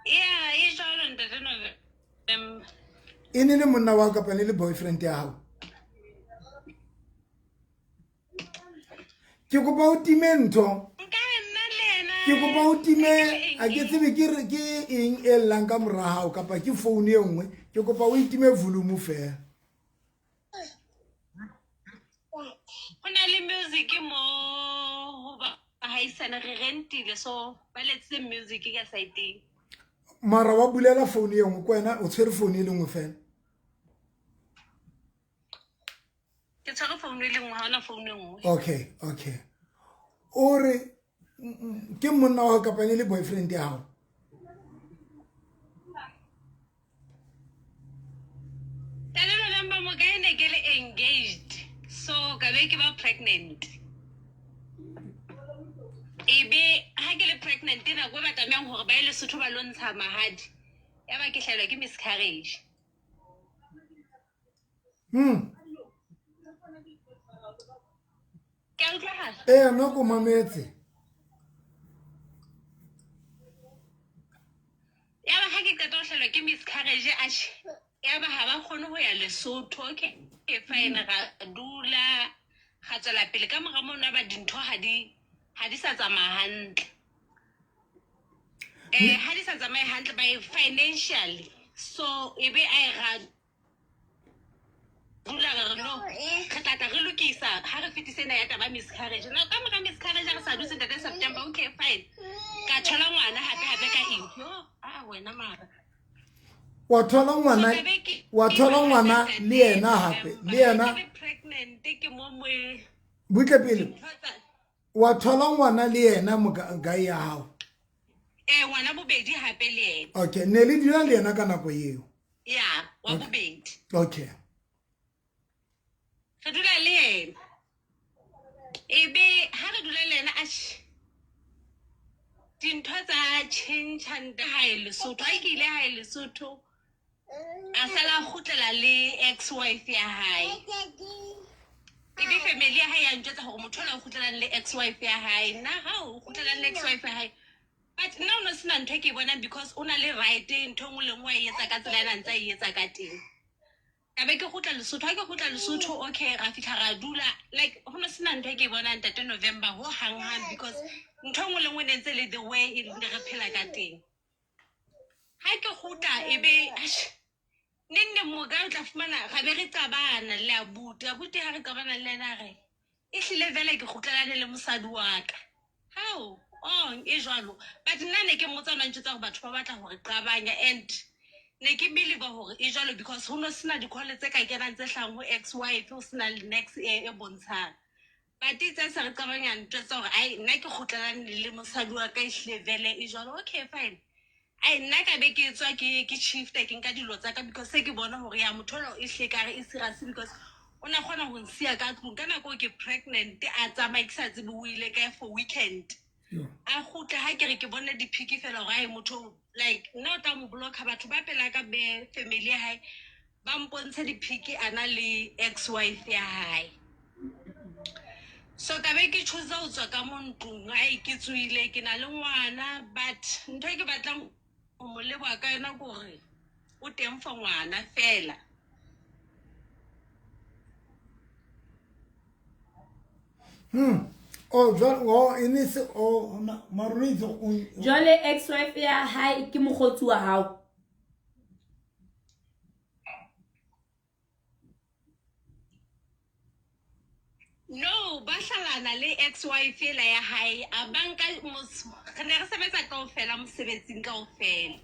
Yeah, e jwalo Ntate November. E ne le monna wa kapa le boyfriend ya hao? Ke kopa o time ntho. Ke kopa o time a ke tsebe ke re ke eng e llang ka mora hao kapa ke phone e nngwe. Ke kopa o itime volume fela. Ho na le music mo ho ba haisana re rentile so ba letse music ka side. Mara wa bulela phone e nngwe ko wena o tshwere phone e le nngwe fela. Ke tshwere phone e le nngwe, ha hona phone e nngwe. Okay, okay. O re ke monna wa kapa le boyfriend ya hao? Tale November mo ka ene ke le engaged. So ka be ke ba pregnant. Ebe ha ke le pregnant nako e ba tlamehang hore ba ye Lesotho ba lo ntsha mahadi. Ya ba ke hlaelwa ke miscarriage. Ke a utlwahala? Ee, no ko mametse. hlahelwa ke miscarriage atjhe ya ba ha ba kgone ho ya Lesotho. Okay, fine, ra dula ra tswela pele. Ka mora mono ba dintho ha di sa tsamaya hantle. Ha di sa tsamaye hantle by financially. So e be a ra dula re re no, re tla tla re lokisa ha re fetise ena ya taba miscarriage. Now ka mora miscarriage re sa dutse ntate September, okay fine. Ka thola ngwana hape hape ka eng? Yo, ah wena mara. Wa thola ngwana, So, ka be ke- wa thola ngwana le yena hape, le yena. Ke be pregnant ke mo mo Butle pele. Wa thola ngwana le yena guy ya hao. Ngwana bobedi hape le yena. Okay, ne le dula le yena ka nako eo. Ya, wa bobedi. Okay. Re dula le yena. Ebe ha re dula le yena atjhe dintho tsa tjhentjha nte hae Lesotho. Ha ke ile hae Lesotho a sala a kgutlela le ex-wife ya hae. Ebe family ya hae ya ntjwetsa hore motho ona o kgutlelang le ex-wife ya hae. Nna ha o kgutlelang le ex-wife ya hae. But nna o no sena ntho e ke e bonang because o na le right ntho e nngwe le nngwe a e etsa ka tsela ena a ntse a e etsa ka teng. Ka be ke kgutla Lesotho, ha ke kgutla Lesotho, okay, ra fihla ra dula. Like, ho no sena ntho e ke e bonang ntate November ho hang hang because ntho e nngwe le nngwe ne ntse le the way e ne re phela ka teng. Ha ke kgutla e be atjhe, neng neng mo ka o tla fumana ra be re qabana le abuti. Abuti ha re qabana le yena a re, ehlile vele ke kgutlelane le mosadi wa ka. Hao, oh, e jwalo. But nna ne ke mmotsa ona ntjwetsa hore batho ba batla hore qabanya and ne ke believe hore e jwalo because ho no sena di-call tse ka kenang tse hlahang ho ex-wife, ho sena le next e bontshang. But itse se re qabanya ntjwetsa hore ai nna ke kgutlelane le mosadi wa ka ehlile vele e jwalo. Okay, fine. Ai nna ka be ke tswa ke shifta ke nka dilo tsa ka because se ke bona hore ya motho ona e hle ka re e serious because o na kgona ho nsiya ka tlung ka nako eo ke pregnant a tsamaya ke sa tsebe o ile kae for weekend. A kgutla ha ke re ke bone diphiki fela hore ai motho like nna o tla mo blocka batho ba pela ka be family ya hae ba mpontshe diphiki a na le ex-wife ya hae. So ka be ke choose ho tswa ka mo ntlong, ai ke tswile ke na le ngwana but ntho e ke batlang ho mo leboha ka yona ke hore o teng for ngwana fela. Oh, jwale oh e ne se oh mara o itse o Jwale ex-wife ya hae ke mokgotsi wa hao. No, ba hlalana le ex-wife ela ya hae a banka re ne re sebetsa kaofela mosebetsing kaofela.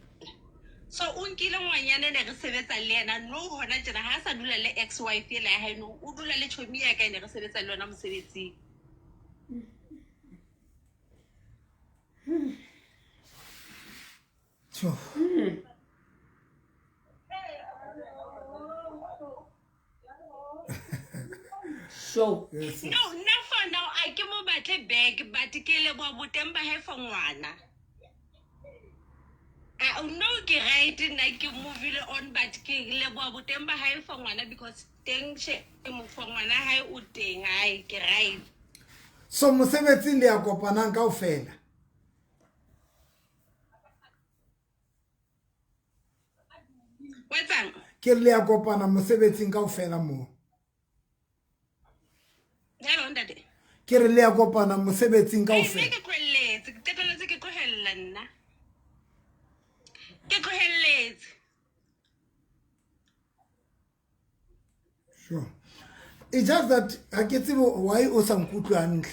So o nkile ngwanyana ne re sebetsa le yena no hona tjena ha sa dula le ex-wife ela ya hae no o dula le chomi ya ka ne re sebetsa le yona mosebetsing. Tjho. Show. Yes. No, nna for now a ke mo batle back but ke leboha boteng ba hae for ngwana. Ah, no ke right nna ke movile on but ke leboha boteng ba hae for ngwana because teng she mo for ngwana hae o teng ai ke right. So mosebetsing le ya kopanang kaofela. Wetsang? Ke le ya kopana mosebetsing kaofela moo. Hello ntate. Ke re le ya kopana mosebetsing Nna kaofela. ke tlohelletse, ke qetelletse ke tlohella nna. Ke tlohelletse. Sure. It's just that ha ke tsebe why o sa nkutlwe hantle.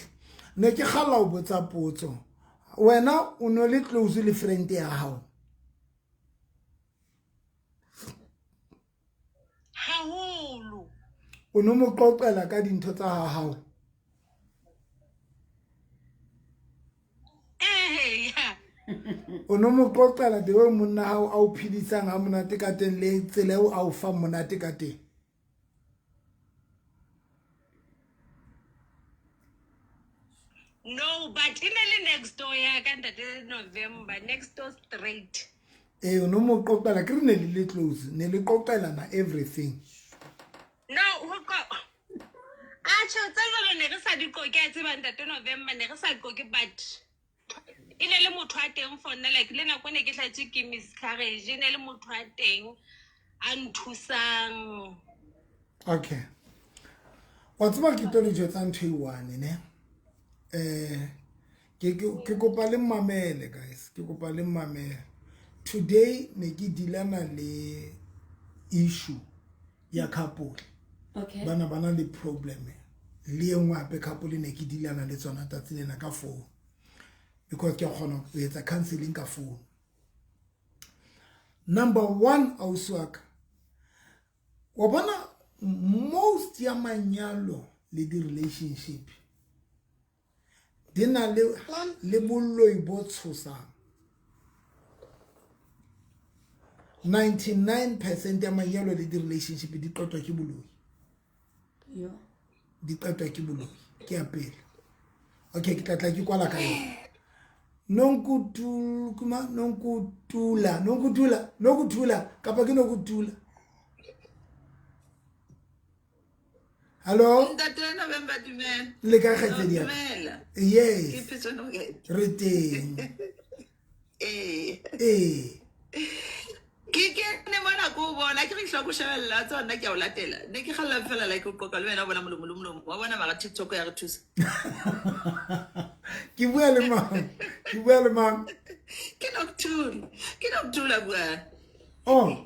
Ne ke kgalla ho botsa potso. Wena o no le close le friend ya hao. Haholo. O no mo qoqela ka dintho tsa ha hao. Eh, ya. O no mo qoqela the way monna hao a o phedisang ha monate ka teng le tsela eo a o fang monate ka teng. No, but e ne le next door ya ka ntate November, next door straight. Eh, o no mo qoqela ke re ne le le close, ne le qoqelana everything. No, ho qo Atjhe, tse jwalo ne re sa di qoke, a tseba ntate November ne re sa qoke but E ne le motho a teng for nna, like le nako e ne ke hlahetswe ke miscarriage, e ne le motho a teng a nthusang. Okay, wa tseba ke tlo le jwetsa ntho e one ne. Ke kopa le mamele, guys, ke kopa le mamele. Today ne ke dealana le issue ya couple. Bana bana le problem le e nngwe hape couple ne ke dealana le tsona tsatsi lena ka phone, because ke kgona ho etsa counseling ka phone. Number one, ausi wa ka, wa bona, most ya manyalo le di-relationship di na le boloi bo tshosang. 99% ya manyalo le di-relationship di qetwa ke boloi. Di qetwa ke boloi. Ke ya pele. Okay, ke tla tla ke kwala ka yona. Nonkutula, Nonkutula, Nonkutula, Nokuthula, kapa ke Nokuthula? Hello? Ntate November, dumela. Le ka, kgaitsedi ya ka? Dumela. Ke Yes. phetse no ke. Re teng. Eh. Ee. Ke ne mona ko bona ke re hloko shebella tsona ke a o latela. Ne ke kgalla fela like o qoqa le wena o bona molomo le molomo. Wa bona mara TikTok ya re thusa. Ke bua le mang? Ke bua le mang? Ke Noctula. Ke Noctula bua. Oh.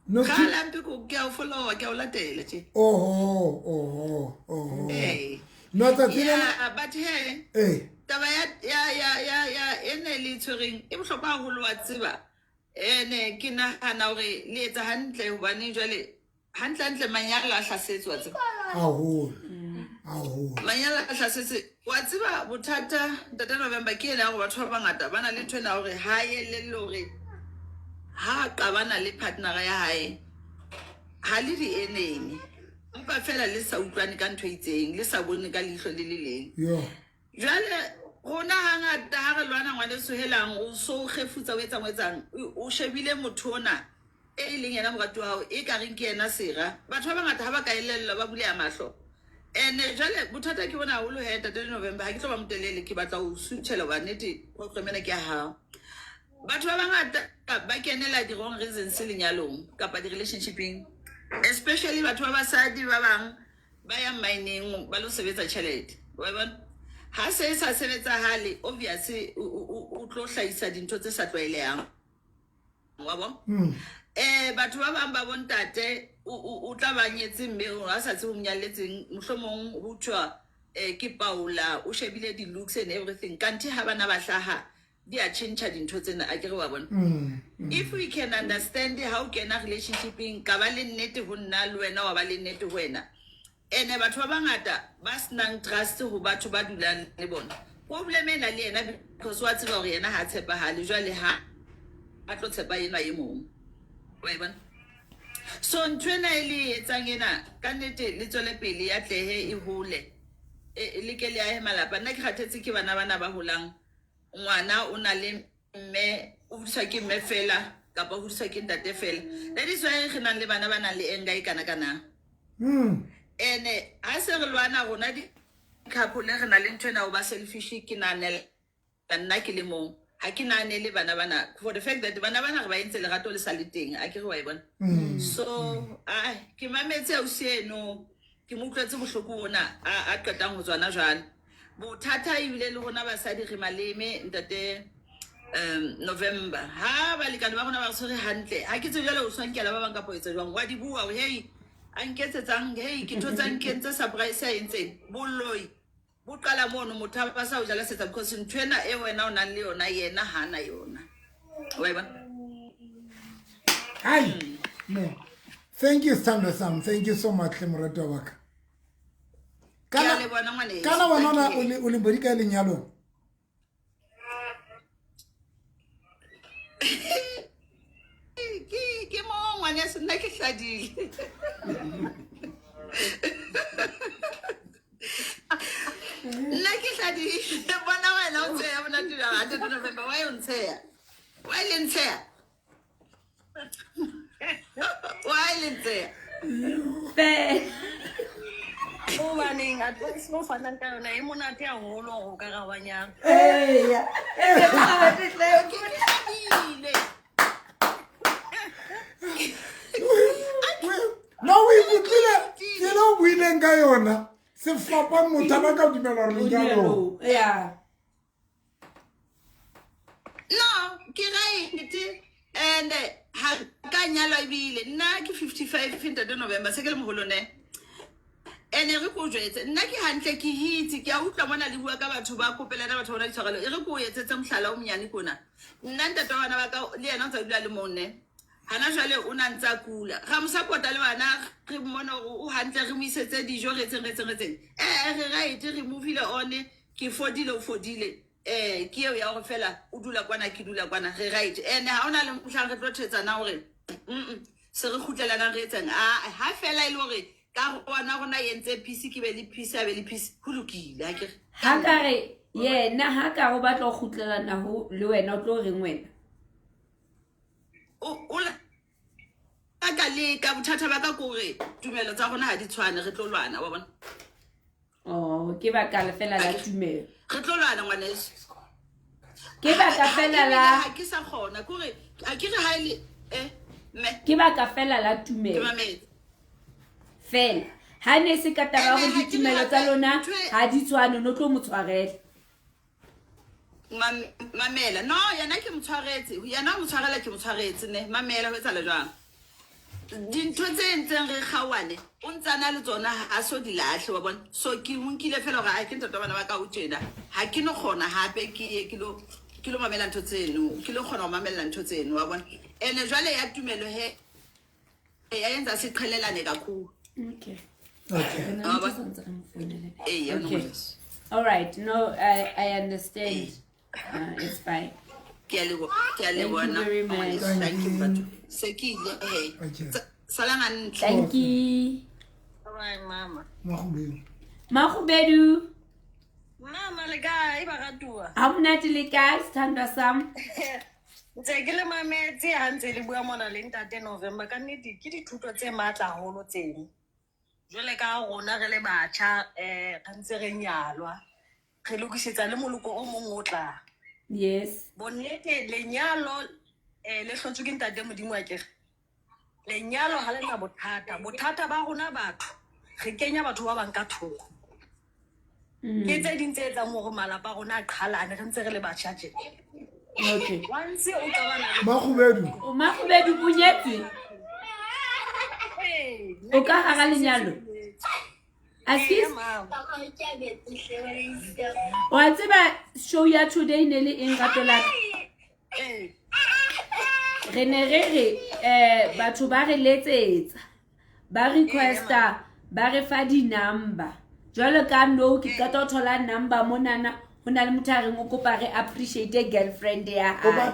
Noctula. Kgala mpe ko ke a o follow, ke a o latela tje. Oho. Eh. No, tsatsi lena. Yeah, but hey, taba ya e ne le tshwereng e bohlokwa haholo, wa tseba. Ene ke nahana hore le etsa hantle hobane jwale hantle hantle manyalo a hlasetswe, wa tseba. Haholo. Haholo. Manyalo a hlasetse, wa tseba. Bothata, ntate November, ke ena ya hore batho ba bangata ba na le ntho ena ya hore ha elelle hore ha a qabana le partnera ya hae, ha le di-enemy, empa fela le sa utlwane ka ntho e itseng, le sa bone ka leihlo le le leng. Jwale rona hangata ha re lwana, ngwaneso, helang, o so o kgefutsa, o etsang, o etsang, o shebile motho ona e leng yena morati wa hao, e ka reng ke yena sera. Batho ba bangata ha ba ka elellwa, ba buleha mahlo. Ene jwale bothata ke bona haholo he, tate November, ha ke tlo ba motelele, ke batla ho switchela hoba nnete program ena ke ya hao. Batho ba bangata ba kenela di-wrong reasons lenyalong kapa di-relationshipeng, especially batho ba basadi ba bang ba yang mineng ba lo sebetsa tjhelete, wa bona. Ha se e sa sebetsahale, obviously o tlo hlahisa dintho tse sa tlwaelehang, wa bona. Batho ba bang ba bontate, o tla ba nyetse mme o a sa tsebe o monyalletseng, mohlomong ho thwa ke paola, o shebile di-looks and everything, kanthe ha bana ba hlaha di a tjhentjha dintho tsena, a kere wa bona. If we can understand ha o kena relationshipeng, ka ba le nnete ho nna le wena, wa ba le nnete ho wena. Ene batho ba bangata ba senang trust ho batho ba dulang le bona, problem ena le yena, because wa tseba hore yena ha a tshepahale, jwale ha a tlo tshepa enwa e mong, wa e bona. So ntho ena e le etsang ena, ka nnete le tswele pele, ya tlehe e hole. Le ke le ahe malapa. Nna ke kgathetse ke bana bana ba holang, ngwana o na le mme, o hodiswa ke mme fela kapa o hodiswa ke ntate fela. That is why re nang le bana ba nang le anger e kana-kana. Ene ha se re lwana rona di-couple, re na le ntho ena ho ba selfish. Ke nahanela nna ke le mong, ha ke nahanele bana bana, for the fact that bana bana re ba entse lerato le sa le teng, a ke re wa e bona. So ai, ke mametse ausi eno, ke mo utlwetse bohloko ona a qetang ho tswana. Jwale bothata ebile le rona basadi re maleme, ntate November, ha balekane ba rona ba re tshwere hantle, ha ke tse jwale o swankela ba bang kapa o etsa jwang, wa di bua, hei, a nketsetsang, hei, ke ntho tsa nkentse surprise a entseng. Boloi bo qala mono, motho a ba sa o jala setsa, because ntho ena e wena o nang le yona, yena ha na yona, wa e bona. Hi no, thank you, sithandwa sami, thank you so much hle, morati wa ka. Ke a leboha ngwaneso. Kana wena Thank you. o le bodi kae lenyalong? Ke mo ngwaneso, nna ke hladile, nna ke hladile. Bona wena o tsheya monate jwang, ntate November? Why o ntsheya? Why le ntsheya? Why le ntsheya? Fe. Hobaneng? Advice mo fanang ka yona e monate haholo hore o ka ra wa nyalwa. Eya. Ke thabile. No, o ikutlwile tsela o buileng ka yona sefapang motho a ba ka dumela gore lenyalong. Yeah. No, ke right and ha ka nyalwa ebile nna ke 55 ntate November se ke le moholo ne. Ene re ko jwetse nna ke hantle ke hitse ke a utlwa mona le bua ka batho ba kopelana batho ba bona ditshwarelo e re ko o etsetse mohlala o monyane kona. Nna ntate wa bana ba ka le yena o ntsa dula le mong ne. Hana jwale o na ntsa kula. Ra mo support-a le bana re mmone hore o hantle re mo isetse dijo re etseng re etseng re etseng. Re right re movile on ke fodile o fodile. Ke eo ya hore fela o dula kwana ke dula kwana re right. Ene ha ona le mohlang re tlo thetsana hore se re kgutlelanang re etseng. A ha fela e le hore ka rona rona e entse peace ke be le peace a be le peace ho lokile akere. Ha ka re yena ha ka o batla ho kgutlelana ho le wena o tlo reng wena? O ka le ka bothata ba ka kore tumelo tsa rona ha di tshwane re tlo lwana wa bona. Oh, ke baka le fela la tumelo. Re tlo lwana ngwaneso. Ke baka fela la ha ke sa kgona kore a ke re ha ile mme. Ke baka fela la tumelo. Ke mametse. Fela ha ne se ka taba hore ditumelo tsa lona ha di tshwane no tlo mo tshwarela. Mamela no yena ke motshwaretse yena o motshwarela ke motshwaretse ne mamela ho etsahala jwang dintho tse entseng re kgaoane o ntsana le tsona ha so di lahle wa bona so ke mo nkile fela hore a ke ntate wa bana ba ka o tjena ha ke no kgona hape ke ye ke lo mamela ntho tseno ke lo kgona ho mamella ntho tseno wa bona ene jwale ya tumelo he ya entsa se qhelelane kakhulu. Okay. Okay. Okay. All right. No, I understand. It's fine. Thank you very much. Thank you. Thank you. All right, mama. Makhubedu. Mama le kae baratuwa? Ha monate le kae sithandwa sam? Ntse ke le mametse ha ntse le bua mona le ntate November ka nnete ke dithuto tse matla haholo tseno. Jwale ka rona re le batjha re ntse re nyalwa re lokisetsa le moloko o mong o tlang. Yes. Bonnete lenyalo le hlotswe ke ntate Modimo akere. Lenyalo ha le na bothata, bothata ba rona batho re kenya batho ba bang ka thoko. Ke tse ding tse etsang hore malapa a rona a qhalane re ntse re le batjha tje. Okay. Once o qabana le Makhubedu. O Makhubedu o nyetswe? O ka hara lenyalo? Asis? Wa tseba show ya today ne le eng rato la ka? Re ne re re batho ba re letsetsa ba requesta ba re fa di number. Jwalo ka no ke qeta ho thola number monana ho na le motho a reng o kopa re appreciate girlfriend ya hae.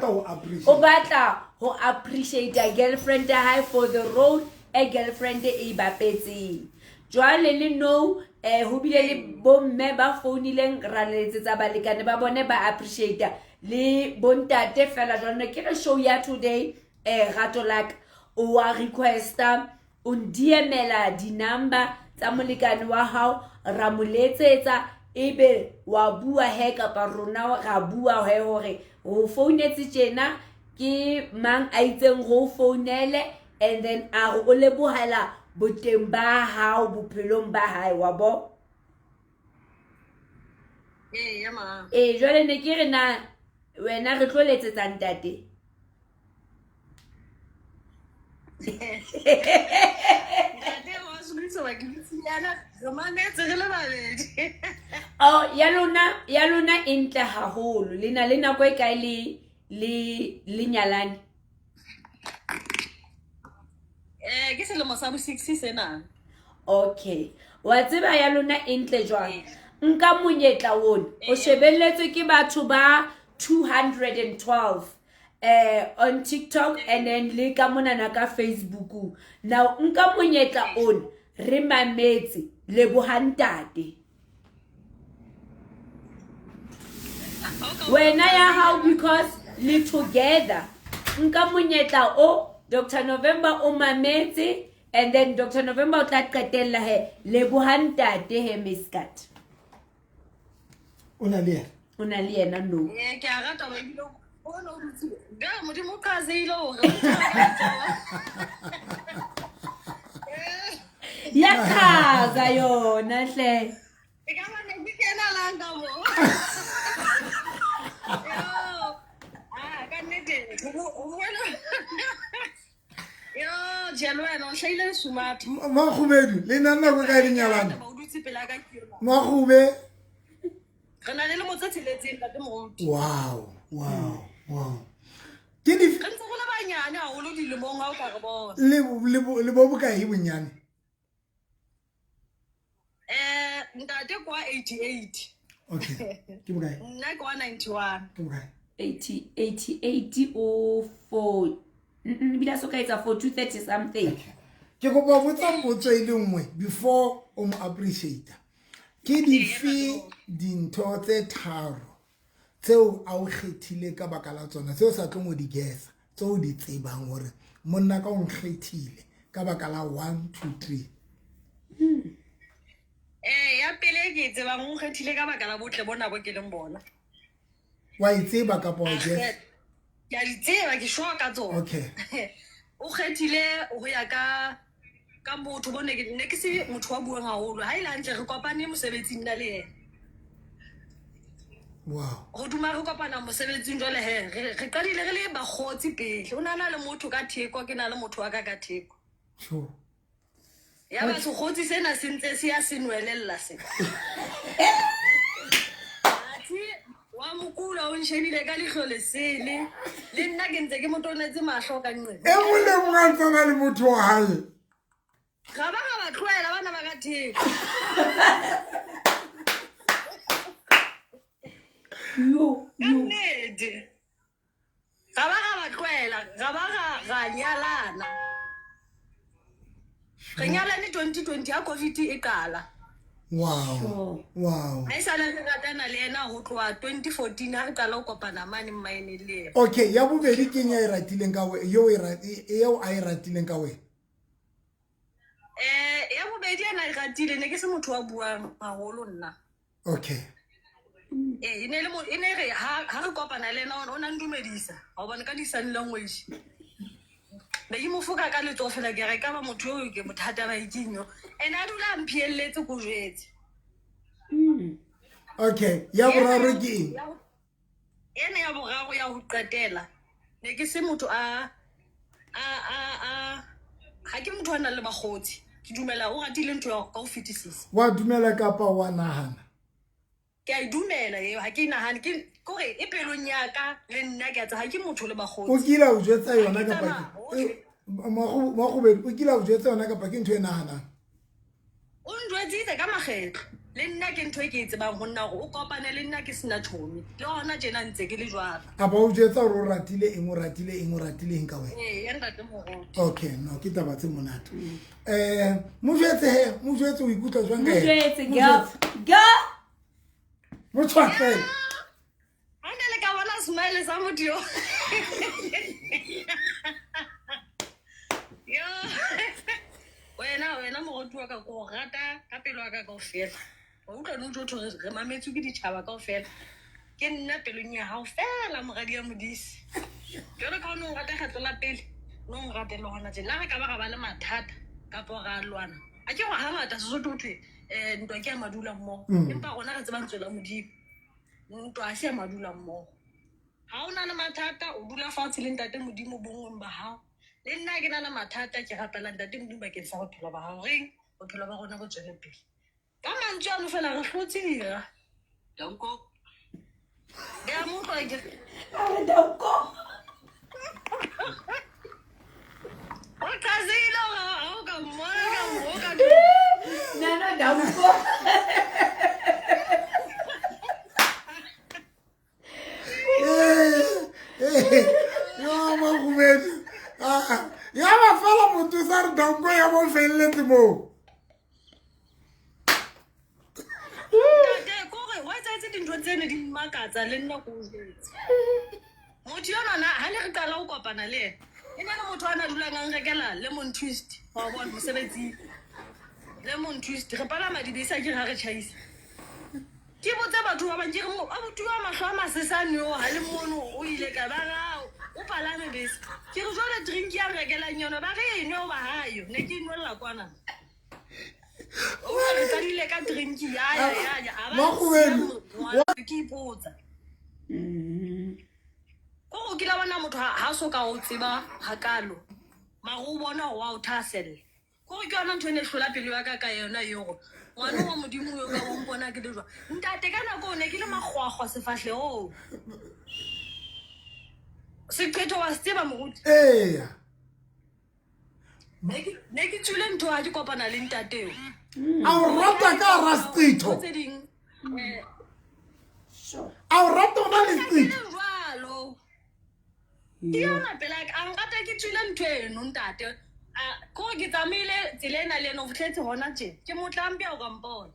O batla ho appreciate girlfriend ya hae for the role a girlfriend e bapetseng. Jwale le no ho bile le bomme ba founileng ra letsetsa balekane ba bone ba appreciate le bontate fela jwale ke re show ya today rato laka o wa requesta o ndiemela di number tsa molekane wa hao ra mo letsetsa ebe wa bua he kapa rona ra bua he hore o founetse tjena ke mang a itseng go founele and then a re o lebohela boteng ba hao bophelong ba hae wa bo. Ee ma. Jwale ne ke re na wena re tlo letsetsa ntate. Ntate wa sokodisa ba ke yana re mametse re le babedi. Oh ya lona e ntle haholo le na le nako e kae le nyalane? Ke selemo sa bo 6 sena. Okay. Wa tseba ya lona e ntle jwang? Nka monyetla wona o shebelletswe ke batho ba 212 on TikTok and then le ka monana ka Facebook. Now nka monyetla ona re mametse leboha ntate. Wena ya hao because le together. Nka monyetla o Dr. November o mametse And then Dr. November o tla qetella he leboha ntate he Miskat. O na le yena? O na le yena no. Ee, ke a rata gore ebile o ne o dutse ka modimo o qhazeile hore Ya chaza yona hle. E ka ba ne ke kena lang ka mo. Yo. Ah, ka nnete. O bona. Yo, jalo wena o hlaile sumatha. Makgubedu le nna nako e kae le nyalane? O dutse pela ka ke yona. Makgube. Re na le lemo tse tsheletseng ntate moruti. Wow. Ke di Re ntse re le banyane haholo dilemong ha o ka re bona. Le bo bokae bonyane? Ntate ke wa 88. Okay. Ke bokae? Nna ke wa 91. Ke bokae? 80 88 o 4. Ebile a so ka etsa 4 230 something. Ke kopa ho botsa potso e le nngwe before o mo appreciate. Ke dife dintho tse tharo tseo a o kgethile ka baka la tsona tseo sa tlong ho di guessa, tseo o di tsebang hore monna ka o nkgethile ka baka la 1 2 3? Ya pele e ke e tsebang o nkgethile ka baka la botle bona bo ke leng bona. Wa e tseba kapa wa e guessa? Ke a di tseba, ke sure ka tsona. Okay. O kgethile ho ya ka motho bo ne ke se motho wa buang haholo. Ha e le hantle re kopane mosebetsing nna le yena. Wow. Ho duma re kopana mosebetsing jwale he, re qadile re le bakgotsi pele. O na na le motho ka theko, ke na le motho wa ka ka theko. Sure. Ya ba sekgotsi sena se ntse se ya se nwelella se. Athe wa mokula o nshebile ka leihlo le sele. Le nna ke ntse ke mo tonetse mahlo ka nqeng. E mong le mong a ntse a na le motho wa hae. Ga ba ga ba tlohela bana ba ka theko. Yo, Ka yo. nnete. Ga ba ga ba tlohela, ga ba ga nyalana. Re nyalane 2020 ha COVID e qala. Wow. Sure. Wow. Ha esale re ratana le yena ho tloha 2014 ha re qala ho kopana mane mmaeneng le yena. Okay, ya bobedi ke eng ya e ratileng ka wena, eo a e ratileng ka wena? Ya bobedi ena e ratile, ne ke se motho wa buang haholo nna. Okay. E ne le mo, e ne re ha re kopana le yena, o na ndumedisa. Ha o bone ka di-sign language. Ne ke mo foka ka letsoho fela, ke re ka ba motho eo ke bothata ba eng yo. Ene a dula a mphielletse ko jwetse. Okay, ya boraro ke eng? Ena ya boraro ya ho qetela. Ne ke se motho a ha ke motho a nang le bakgotsi. Ke dumela o ratile ntho ya ka ho fetisisa. Wa dumela kapa wa nahana? Ke a e dumela eo, ha ke nahane, ke kore e pelong ya ka le nna ke a tseba, ha ke motho le bakgotsi. O kile a o jwetsa yona Ha ke kapa tsamaya ke- hohle. Makgobedi, o kile a o jwetsa yona kapa ke ntho e nahanang? O njwetsitse ka makgetlo. Le nna ke ntho e ke e tsebang ho nna hore o kopane le nna ke sena tjhomi. Le hona tjena ntse ke le jwalo. A ba o jwetsa hore o ratile eng, o ratile eng, o ratile eng ka wena? Ee, ya ntate Moruti. Okay, no, ke taba tse monate. Mo jwetse he, mo jwetse o ikutlwa jwang ka Mo yena? jwetse, Mo girl. jwetse. Girl. Mo tshwahlele. Ha ne le ka bona smile sa motho yo. Yo. Wena moruti wa ka, ke o rata ka pelo ya ka kaofela. Wa utlwa nou tjo thwe re mametswe ke ditjhaba kaofela. Ke nna pelong ya hao fela, moradi ya Modise. Jwalo ka ha o no nrata kgetlo la pele, no nrate le hona tjena. Le ha re ka ba ra ba le mathata kapa ra lwana. A ke hore hangata Sesotho ho thwe, ntwa ke ya madula mmoho. Empa rona re tseba lentswe la Modimo. Ntwa ha se ya madula mmoho. Ha o na le mathata, o dula fatshe le ntate Modimo bonngweng ba hao. Le nna ke na le mathata, ke rapela ntate Modimo bakeng sa bophelo ba hao. Reng bophelo ba rona bo tswele pele. Ka mantswe ano fela re hlotse dira. Danko. Ke a mo utlwa ke re. A re danko. O qhazile hore ha o ka mmona ka mo ka Nana danko. Yo, Makgobedi. Ya ba fela motho sa re danko ya bo felletse moo. Ntate, kore wa etsahetse dintho tsene di mmakatsa le nna ko o jwetse. Motho enwana ha ne re qala ho kopana le yena, e ne le motho a na dulang a nrekela lemon twist. Wa bona mosebetsing. Lemon twist re palama dibese a ke re ha re tjhaisa. Ke botse batho ba bang ke re mo abuti wa mahlo a masesane yo ha le mono o ile ka ba ra o palame bese. Ke re jwale drink ya rekelang yona ba re e nwe ba hayo ne ke inwella kwana. O re qadile ka drink ya ya ya ya a ba Makgobedi. ke ipotsa. Ko go kila bona motho ha so ka o tseba hakalo. Mara o bona hore wa o thahasella. Kore ke yona ntho e ne hlola pelo ya ka ka yona eo gore ngwana wa modimo yo ka o mpona ke le jwang. Ntate ka nako ne ke le makgwakgwa sefahlehong. Seqetho wa se tseba moruti. Eya. Ne ke tswile ntho ha ke kopana le ntate eo. A o rata ka hara seqetho? Tse ding. A o rata o na le seqetho? Jwalo. Ke yona pela a nrata ke tswile ntho eno ntate. Kore ke tsamaile tsela ena le ena o fihletse hona tje. Ke motlampi o ka mpona.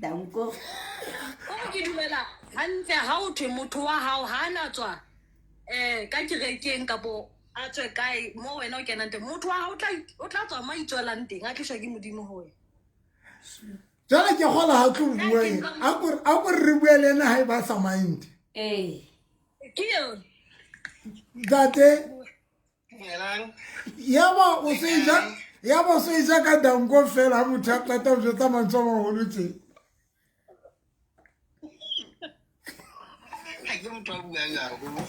Danko. Kore ke dumela hantle ha o thwe motho wa hao ha na tswa ka kerekeng kapo a tswe kae mo wena o kenang teng. Motho wa hao o tla tswa mo a itswelang teng a tliswa ke Modimo ho wena. Jwale ke kgola ha tlo bua eng. A ko re bue le ena ha e ba sa mind. Ee. Ke yone. Ntate. Yaba o se ja, yaba o se ja ka danko fela ha motho a qeta ho jwetsa mantswe a maholo tje. Ha ke motho a buang haholo.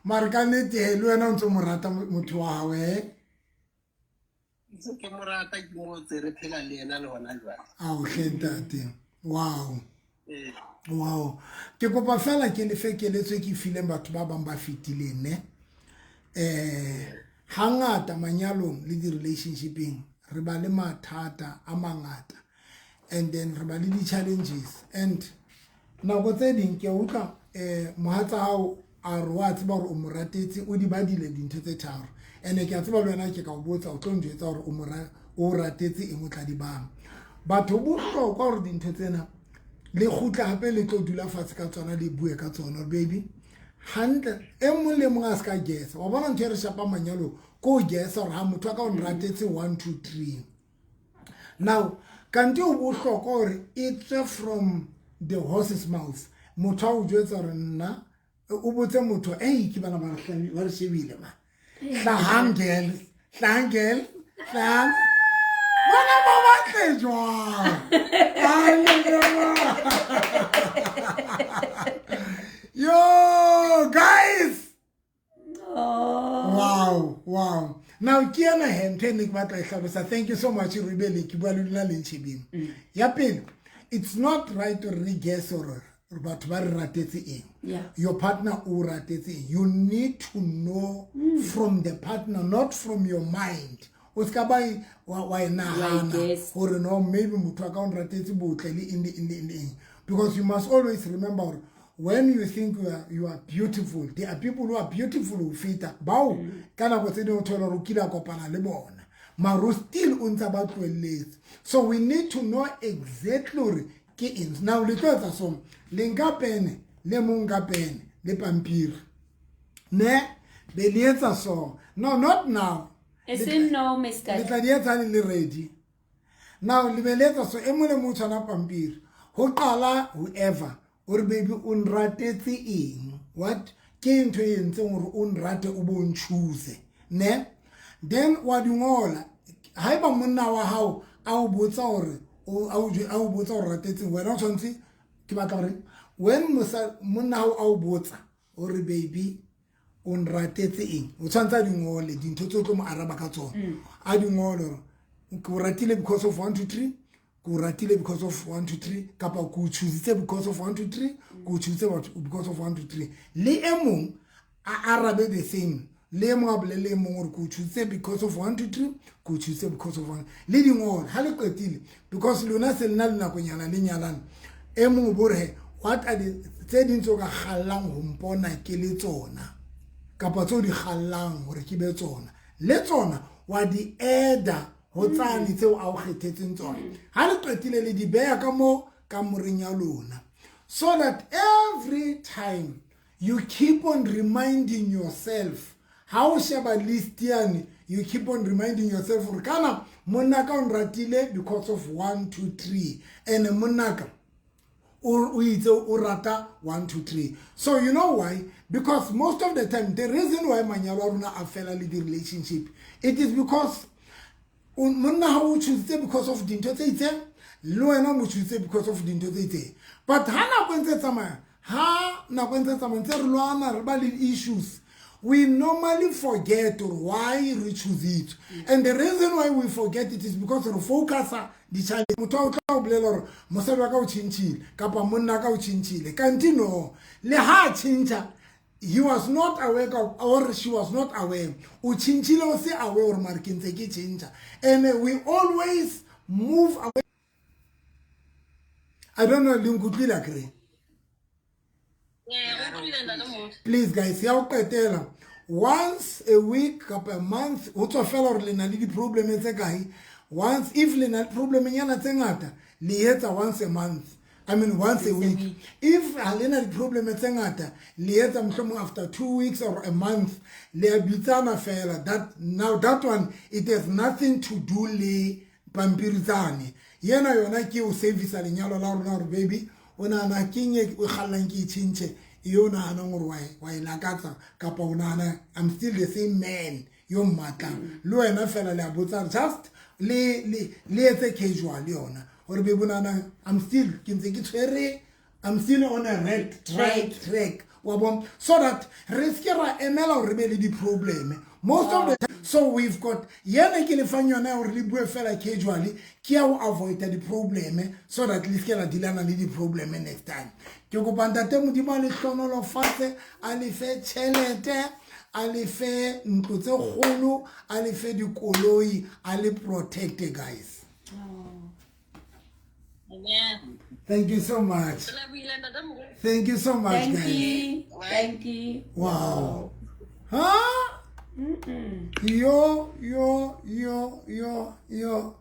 Mara ka nnete le wena o ntse o mo rata motho wa hao eh? Ntse ke mo rata ke mo tse re phela le yena le hona jwale. Ao hle ntate. Wow. Wow. Ke kopa fela ke lefe keletso e ke fileng batho ba bang ba fetileng ne. Hangata manyalong le di-relationshipeng re ba le mathata a mangata and then re ba le di-challenges and nako tse ding ke utlwa mohatsa hao a re wa tseba hore o mo ratetse o di badile dintho tse tharo and ke a tseba le wena ke ka o botsa o tlo njwetsa hore o mo o ratetse eng o tla di bang. Batho bohlokwa hore dintho tsena le kgutla hape le tlo dula fatshe ka tsona le bue ka tsona baby hantle e mong le mong a se ka guessa wa bona ntho e re shapa manyalo ko guessa hore ha motho a ka o nratetse 1 2 3. Now kante o bohlokwa hore e tswe from the horse's mouth. Motho a o jwetsa hore nna o botse motho ei ke bana ba re shebile ma. Hlahang girls, hlahang girls, hlahang. Bana ba batle jwang? Yo guys. Oh. Wow, wow. Now ke yena he ntho e ne ke batla e hlalosa. Thank you so much Rubele ke bua le lona le ntshebeng. Ya pele, it's not right to re guess or batho ba re ratetse eng. Yeah. Your partner o ratetse eng. You need to know from the partner, not from your mind. O ska ba wa e nahana hore no maybe motho a ka o ratetse botle le eng le eng le eng le eng. Because you must always remember when you think you are beautiful, there are people who are beautiful ho feta bao ka nako tse ding o thola hore o kile a kopana le bona mara still o ntsa ba tlohelletse. So we need to know exactly hore ke eng. Now le tlo etsa so, le nka pene le mong ka pene le pampiri ne be le etsa so. No, not now. No, le tla di etsa le ready. Now le be le etsa so e mong le mong tshwana pampiri ho qala whoever o baby o nratetse eng, what ke ntho e entseng hore o nrate o bo nchoose ne. Then wa di ngola haeba monna wa hao a o botsa hore a o botsa hore ratetse wena o tshwantse ke batla hore when monna hao a o botsa hore baby o nratetse eng o tshwantse a di ngole dintho tse o tlo mo araba ka tsona a di ngole hore ke o ratile because of 1 2 3, ke o ratile because of 1 2 3, kapa ke o choositse because of 1 2 3, ke o choositse because of 1 2 3. Le e mong a arabe the same, le e mong a bolele e mong hore ke o choositse because of 1 2 3, ke o choositse because of 1. Le di ngole ha le qetile because lona se lena le nakonyana le nyalana e mong bo re what are the tse ding tse o ka kgallang ho mpona ke le tsona kapa tse o di kgallang hore ke be tsona le tsona wa di eda ho tsane tseo a o kgethetseng tsona. Ha le qetile le di beha ka mo kamoreng ya lona, so that every time you keep on reminding yourself, ha o sheba list yane, you keep on reminding yourself hore kana monnaka o nratile because of 1 2 3, and monnaka o itse o rata 1 2 3. So you know why? Because most of the time, the reason why manyalo a rona a fela le di-relationship, it is because monna ha o choositse because of dintho tse itseng, le wena o mo choositse because of dintho tse itseng. But ha nako e ntse tsamaya, ha nako e ntse tsamaya, ntse re lwana, re ba le issues, we normally forget why re choose it. And the reason why we forget it is because re focusa di-challenge. Motho a o tla o bolela hore mosadi wa ka o tjhentjhile kapa monna ka o tjhentjhile, kanti no, le ha a tjhentjha, he was not aware or she was not aware. O tjhentjhile o se aware hore mare ke ntse ke tjhentjha. And we always move away. I don't know, le nkutlwile akere? Please guys, ya o qetela, once a week kapa a month, ho tswa fela hore le na le di-problem tse kae. Once, if le na le problemnyana tse ngata, le etsa once a month, I mean once a week. If ha le na di-problem tse ngata, le etsa mohlomong after 2 weeks or a month, le a bitsana fela. That now, that one, it has nothing to do le pampiri tsane. Yena yona ke o servisa lenyalo la rona hore baby, o nahana keng e o kgallang ke e tjhentjhe, e o nahanang hore wa e lakatsa, kapa o nahana I'm still the same man yo mmatlang. Le wena fela le a botsa, just le etse casual yona hore baby, o nahana I'm still, ke ntse ke tshwere, I'm still on a right track, wa bona, so that re se ke ra emela hore re be le di-problem most of the time. So we've got yena ke le fang yona hore le bue fela casually, ke ya ho avoid di-problem so that le se ke la dealana le di-problem next time. Ke kopa ntate Modimo a le hlohonolofatse, a le fe tjhelete, a le fe ntlo tse kgolo, a le fe dikoloi, a le protect, guys. Amen. Thank you so much. Thank you so much, Thank guys. you. Thank you. Wow. Huh? Yo, yo, yo, yo, yo.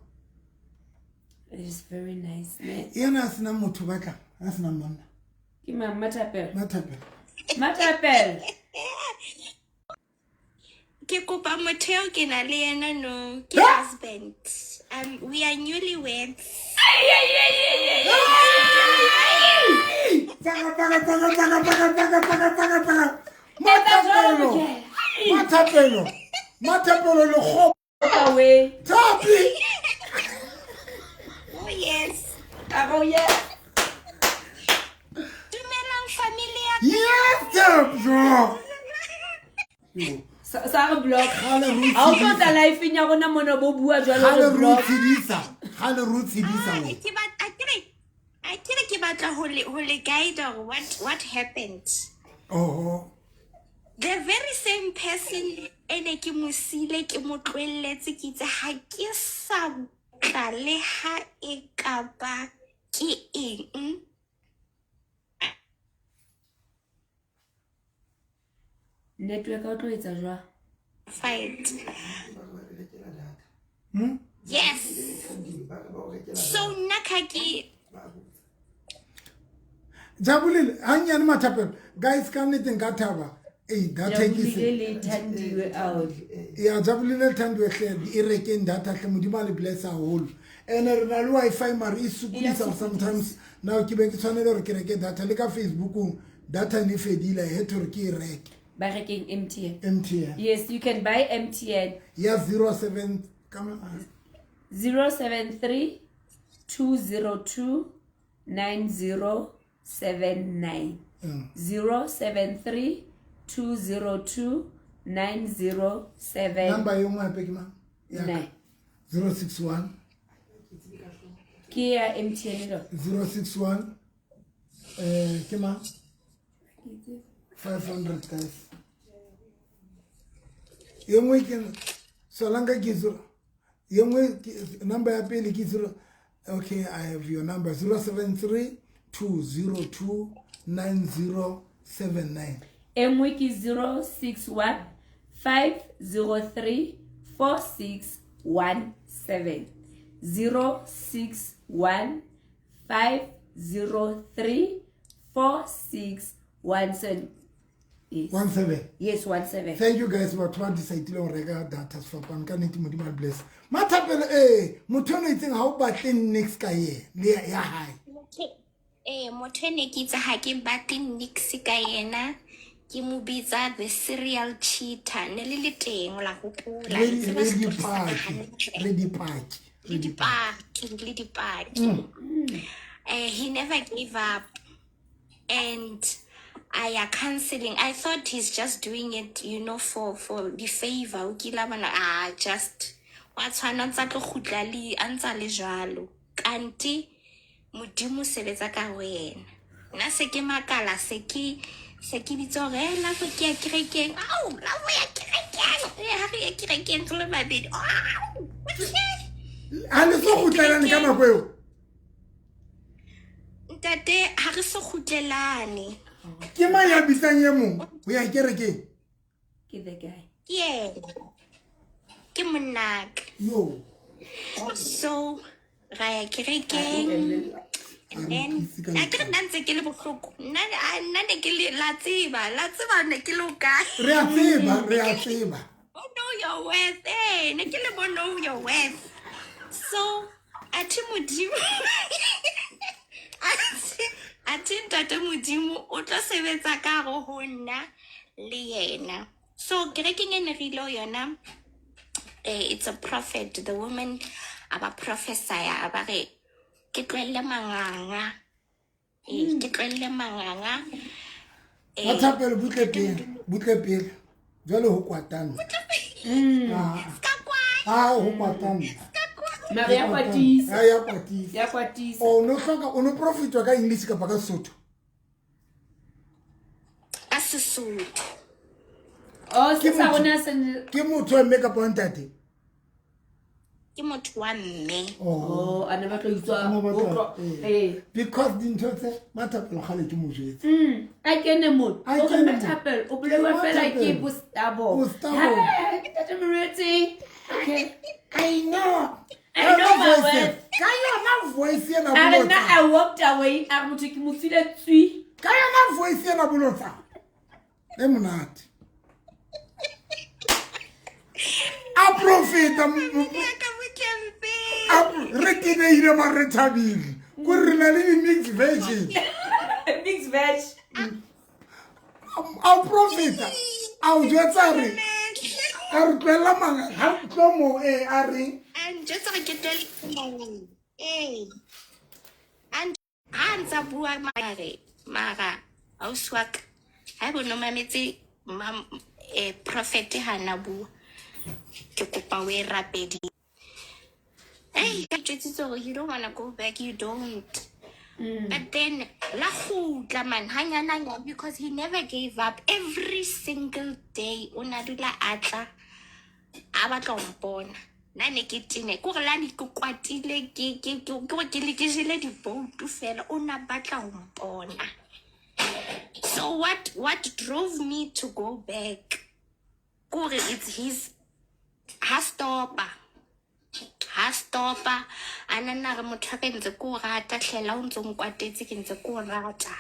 It is very nice. Yena a sena motho batla, a sena monna. Ke mang? Mathapelo. Mathapelo. Mathapelo. Ke kopa motho eo ke na le yena no, ke husband. We are newlyweds. Tsaka, tsaka, tsaka, tsaka, tsaka, tsaka, tsaka, tsaka, tsaka. Mathapelo. Mathapelo. Mathapelo le kgopo. Away. Tapi. Oh yes. Oh yes. Dumelang family ya. Yes, Tabzo. Sa re block. Kgale re Ha o tlo tla life-eng ya rona mona bo bua jwalo Kgale re re block. tshedisa. Kgale re tshedisa wena. Ke batla a kere ke batla ho le guide or what happened. Oh. The very same person ene ke mo siile, ke mo tlohelletse, ke itse ha ke sa tla le ha e ka ba ke eng. Network o tlo etsa jwang? Fight. Yes. So nna ka ke Jabulile, hanyane Mathapelo. Guys, ka nnete nka thaba. Ei, data ke se. Jabulile le Thandiwe out. Ya, Jabulile le Thandiwe hle, e rekeng data hle, Modimo a le bless haholo. And re na le Wi-Fi mare e sokodisa sometimes. Now ke be ke tshwanela hore ke reke data le ka Facebookong, data ne fedile, I had to hore ke e reke. Ba rekeng MTN. MTN. Yes, you can buy MTN. Ya 07 ka 073 202 9079. 073 202 907. Number e nngwe hape ke mang? Ya ka. 061. Ke ya MTN lo. 061. Ke mang? 500 guys. E nngwe ke Solanka ke zero. E nngwe ke number ya pele ke zero. Okay, I have your number 073 202 9079. E nngwe ke 061 503 4617. 061 503 03 46 17. Yes. 17. Yes, 17. Thank you guys batho ba decide go reka data sefapano ka nnete, Modimo a bless. Mathapelo, ee, motho eno itseng ga o batle nix ka yena le ya hae. Ee, motho e ne ke itse ga ke batle nix ka yena, ke mo bitsa the serial cheater. Ne le le teng, la gopola. Re Le tseba re setori sa ka dipaki, hantle. re dipaki. Le dipaki, le dipaki. He never gave up, and I ya counseling. I thought he's just doing it for the favor. O kile a bona, ah, just wa tshwana, o ntsa tlo kgutla le a ntsa le jwalo. Kante Modimo o sebetsa ka ho yena. Nna se ke makala, se ke bitsa hore, "Eh, lavo ke ya kerekeng." Ao, lavo ya kerekeng. Eh, ha re ye kerekeng re le babedi. Ao, okay. Ha le so kgutlelane ka nako eo? Ntate, ha re so kgutlelane. Ke mang ya bitsang e mong ho ya kerekeng? Ke the guy. Ke yena. Ke monnaka. Yo. So ra ya kerekeng, and then a ke re nna ntse ke le bohloko, nna nna ne ke le, la tseba, la tseba ne ke le ho kae. Re a tseba, re a tseba. Oh, know your worth, eh, ne ke le bo know your worth. So athe Modimo, athe ntate Modimo o tlo sebetsa ka hare ho nna le yena. So kerekeng e ne re ile ho yona, it's a prophet. The woman a ba prophesy, a ba re ke tlohelle manganga, ee, ke tlohelle manganga, eh. Mathapelo, butle pele, butle pele. Jwale ho kwatana. Ah, ho kwatana. Mare ya kwatisa. Ah, ya kwatisa. Ya kwatisa. O no hloka, o no profitwa ka English kapa ka Sesotho? Ka Sesotho. Oh, Ke se sa motho- rona se Ke motho wa mme kapa wa ntate? Ke motho wa mme. Oh, a ne batla ho utswa. A ne batla- ho utlwa- eh. Because dintho tse, Mathapelo kgale ke mo jwetse. A kene mo. A O re kene mo. Mathapelo, o bolelwa Ke fela ke Mathapelo. bo stubborn. Bo stubborn. Ha, ke tate Moretsi. Okay. I know. I know my Voice worth. Ka yona voice ena A re nna bolotsa. I walked away. A re motho ke mo file tswi. Ka yona voice ena bolotsa. E monate. A profita re tenehile mare re thabile. Kore re na le di-mixed version. Mixed veg. A profita. A o jwetsa re a re tlohella manga ha re tlo mo e a re A njwetsa gore ke tlohelle manganga, ee. Ha ntsa bua, mare mara ausi wa ka, ha ebe o no mametse prophet ha na bua, ke kopa o e rapedi. Ei, ka jwetsitse hore you don't wanna go back, you don't. But then la kgutla man, hanyane hanyane, because he never gave up. Every single day o na dula a tla, a batla ho mpona. Nna ne ke tene, ke hore lane ke kwatile, ke hore ke le ke jele diboutu fela, o na batla ho mpona. So what drove me to go back, kore it's his, ha stopa, ha stopa, a nna re motho wa ka, ntse ke o rata hlela, o ntso nkwatetse, ke ntse ke o rata.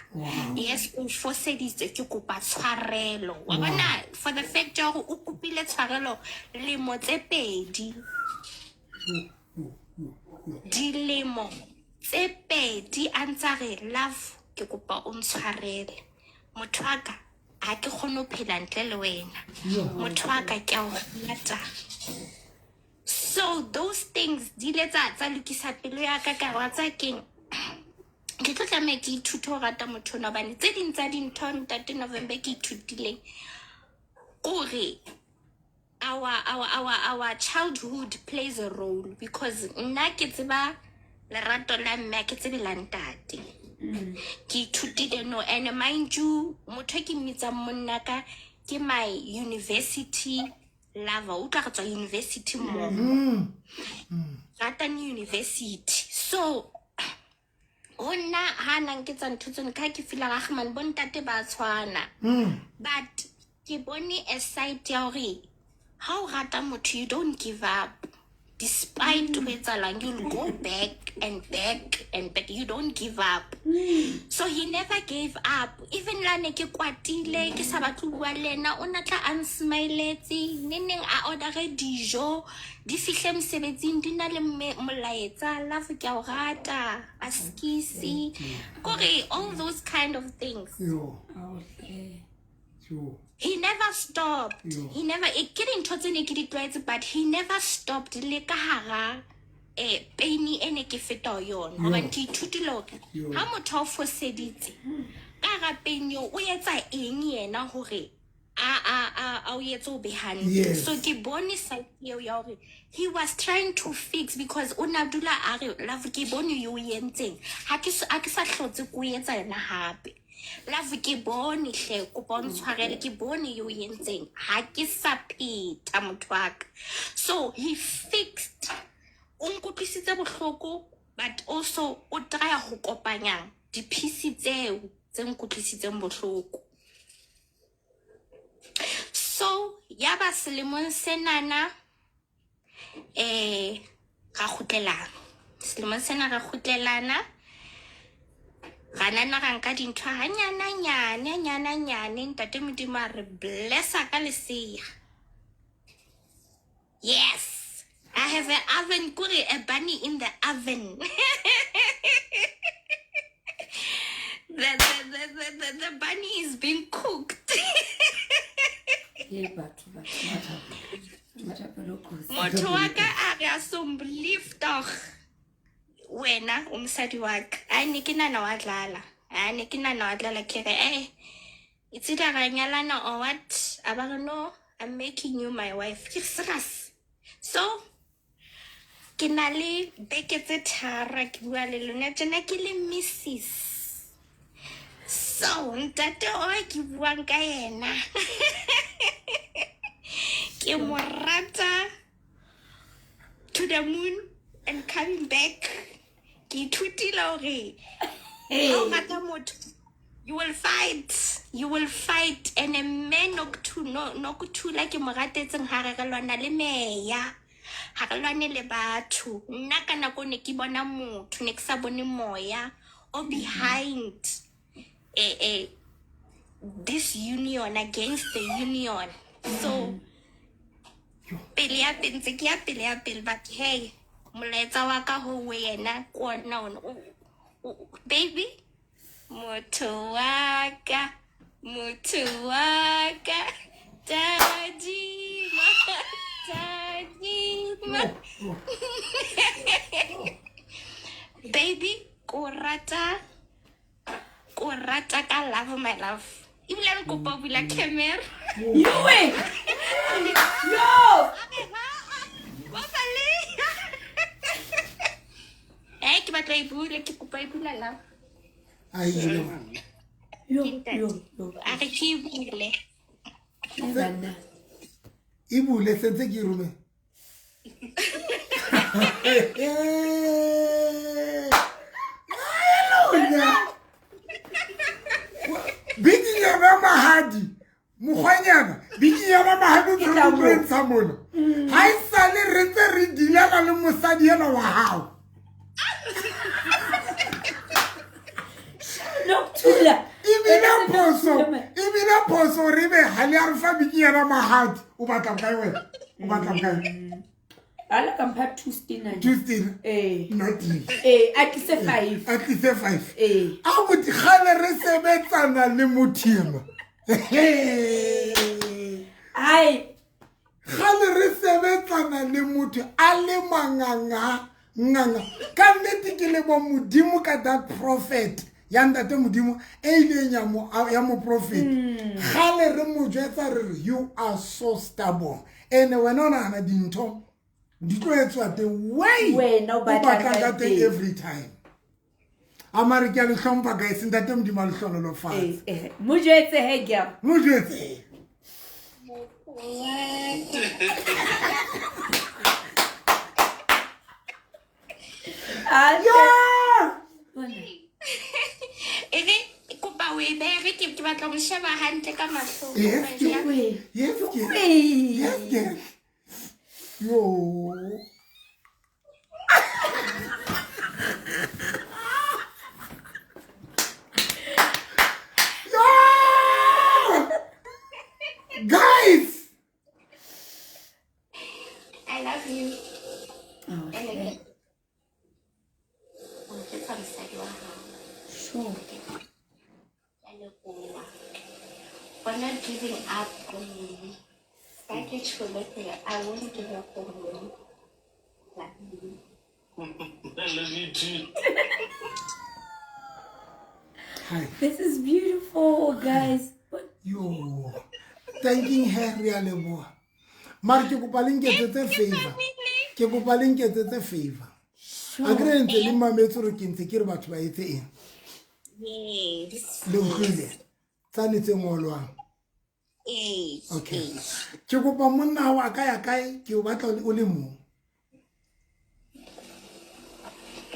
Yes, o foseditse, ke kopa tshwarelo. Wa bona, for the fact ya hore o kopile tshwarelo lemo tse 2, dilemo tse 2, a ntsa re, "Love, ke kopa o ntshwarele, motho wa ka, ha ke kgone ho phela ntle le wena, motho wa ka, ke a o rata." So those things di ile tsa lokisa pelo ya ka. Ka re, wa tseba keng, ke tlo tlameha ke ithute ho rata motho ona, hobane tse ding tsa dintho, ntate November, ke ithutileng kore our childhood plays a role, because nna ke tseba lerato la mme, ha ke tsebe la ntate. Ke ithutile no. And mind you, motho e ke mmitsang monna ka ke my university lover. O utlwa, re tswa university mmoho, ratane university. So ho nna ha na nketsa ntho tseno ka ke feela gagman, bo ntate ba tshwana. But ke bone a side ya hore ha o rata motho, you don't give up. Despite ho etsahalang, you'll go back and back and back. You don't give up. So he never gave up. Even la ne ke kwatile, ke sa batle ho bua le yena, o na tla a nsmiletse, neneng a order dijo, di fihle mosebetsing di na le molaetsa, love ke a o rata, askisi. Kore all those kind of things. Yo. Yo. He never stopped. Yo. He never e ke dintho tse ne ke di tlwaetse, but he never stopped le ka hara pain e ne ke feta ho yona. Yo. Hobane ke ithutile hore Yo. ha motho a o foseditse ka hara pain eo, o etsa eng yena hore a o etse o be hantle. Yes. So ke bone side eo ya hore he was trying to fix, because o na dula a re love ke bone yo o entseng, ha ke ha ke sa hlotse ko etsa yona hape. Love ke bone hle, kopa o ntshwarele, ke bone yo o entseng, ha ke sa pheta motho wa ka. So he fixed, o nkutlwisitse bohloko, but also o try ho kopanya di-piece tseo tse nkutlwisitseng bohloko. So ya ba selemong senana, ra kgutlelana. Selemong sena ra kgutlelana, ra nana ra nka dintho hanyane, nyane, nyane, nyane. Ntate Modimo a re blessa ka lesea. Yes, I have an oven, kore a bunny in the oven. The bunny is being cooked. Ye batho, batho, mathapelo kotsi. Motho wa ka a re a so believe tog. Wena o mosadi wa ka. Ai, ne ke nahana wa dlala. Ai, ne ke nahana wa dlala, ke re, it's either ra nyalana or what? A ba re, no, I'm making you my wife. Ke re, serious. So, ke na le beke tse tharo ke bua le lona tjena ke le Mrs. So, ntate o ke buang ka yena. Ke mo rata to the moon and coming back. Ke ithutile hore ha o rata motho, you will fight. You will fight. And a man Nokuthula ke mo ratetseng ha re re lwana le meya. Ha re lwane le batho. Nna ka nako ne ke bona motho, ne ke sa bone moya o behind this union, against the union. So pele ya pele, ntse ke ya pele ya pele, but hey, molaetsa wa ka ho wena ke ona ona. Baby, motho wa ka, motho wa ka, tadima, tadima. Baby, ko rata, ko rata ka love, my love. Ebile re kopa ho bula camera. Yowe! Yo! Ke batla e bula, ke kopa e bula la. Ai, yo. Yo, yo, yo. A re ke e bule. Ai, banna. E bule, sentse ke e romela. Bikinyana mahadi, mokgwanyana, bikinyana mahadi o Ke tla tshwanetse mo. ho ntsha mona. Ha e sale re ntse re dilana le mosadi enwa wa hao. Nokuthula. Ebile phoso, ebile phoso hore ebe ha le a re fa bikinyana mahadi. O batla bokae wena? O batla bokae? Ala ka mpha two stina. Two stina? Not three. A tlise 5. A tlise 5. A botse kgale re sebetsana le motho enwa. Ai. Kgale re sebetsana le motho a le manganga, nganga. Ka nnete ke leboha Modimo ka that prophet ya ntate Modimo e ileng ya mo, ya mo prophet. Kgale re mo jwetsa re re you are so stubborn. Ene wena o nahana dintho di tlo etswa the way Wena o o batlang batlang ka ka teng teng. every time. A mare ke a le hlompha guys, ntate Modimo a le hlohonolofatse. Mo jwetse he, girl. Mo jwetse. Yeah! E re, kopa o e behe, re ke batla ho mo sheba hantle ka mahlong. Yes, Kopa yes. e Yes, yes. Yes, yes. Yo. Yeah! Guys! I love you. Oh, Ene okay. ke o jwetsa mosadi wa hao. Sure. Ke a leboha. For not giving up on me. Ska ke tjholo hore I won't give up on you. Love you. I love you too. Hi. This is beautiful, guys. But Yo. Thanking her re a leboha. Mara ke kopa le nketsetse favor. Ke kopa le nketsetse favor. A kere ntse le mametse hore ke ntse ke re batho ba etse eng. Yes. Le utlwile? Tsane tse ngolwang. Ee. Okay. Ke kopa monna hao a ka ya kae ke o batla o le mong.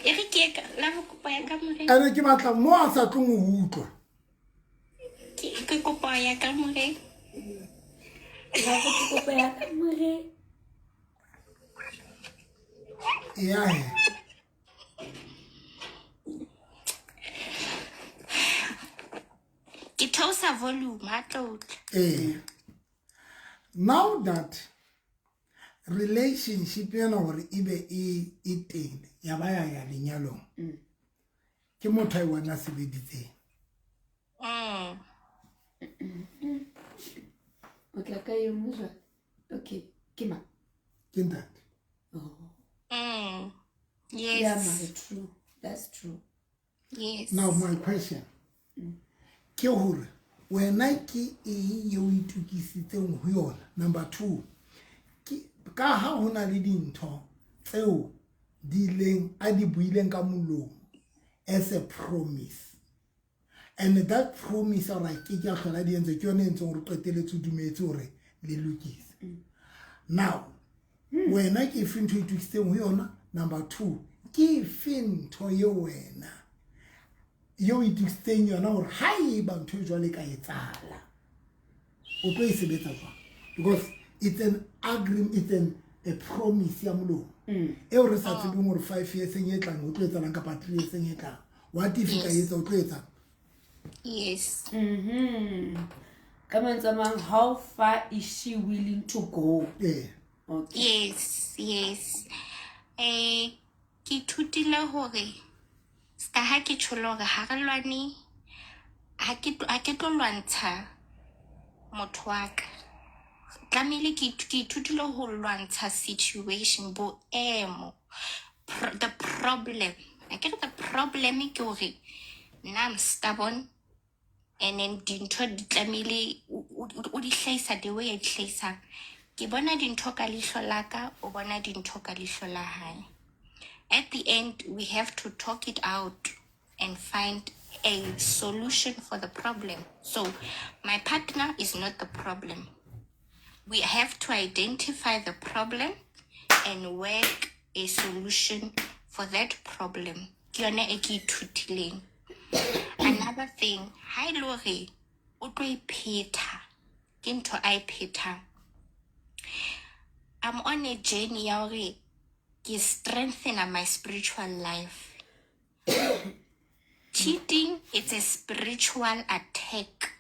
E re ke ye ka la ho kopa ya kamoreng. Ene ke batla mo a sa tlong ho utlwa. Ke kopa ya kamoreng. Love ke kopa ya kamoreng. Ya he. Ke theosa volume ha tlo utlwa. Eh. Now that relationship ena hore ebe e e teng ya ba ya ya lenyalong. Ke motho a one a sebeditseng. O tla ka e nngwe jwale. Okay, ke mang? Ke ntate. Oh. Yes. Yeah, mare, true. That's true. Yes. Now my question. Ke hore wena ke eng eo o itokisitseng ho yona? Number 2. Ke ka ha ho na le dintho tseo di ileng a di buileng ka molomo as a promise. And that promise hore a ke ke a hlola di entse ke yone e entseng hore o qetelletse o dumetse hore le lokise. Now, wena ke efe ntho e itokisitseng ho yona? Number 2, ke efe ntho eo wena eo itokisitseng yona hore ha eba ntho e jwalo e ka etsahala, o tlo e sebetsa jwang? Because it's an agreement, it's an a promise ya molomo eo re sa tsebeng hore 5 years e tlang ho tlo etsahalang kapa 3 years e tlang. What if e ka etsa o tlo etsang? Yes. Ka mantswe a mang, how far is she willing to go? Yeah. Okay. Yes, yes. Ke ithutile hore ska ha ke tjholo hore ha re lwane, ha ke tlo lwantsha motho wa ka. Tlamehile ke ithutile ho lwantsha situation, boemo, the problem. Akere the problem ke hore nna I'm stubborn and then dintho di tlamehile o di hlahisa the way a di hlahisang. Ke bona dintho ka leihlo la ka, o bona dintho ka leihlo la hae. At the end, we have to talk it out and find a solution for the problem. So my partner is not the problem. We have to identify the problem and work a solution for that problem. Ke yona e ke ithutileng. Another thing, ha e le hore o tlo e phetha, ke ntho a e phethang. I'm on a journey ya hore ke strengthen my spiritual life. Cheating, it's a spiritual attack.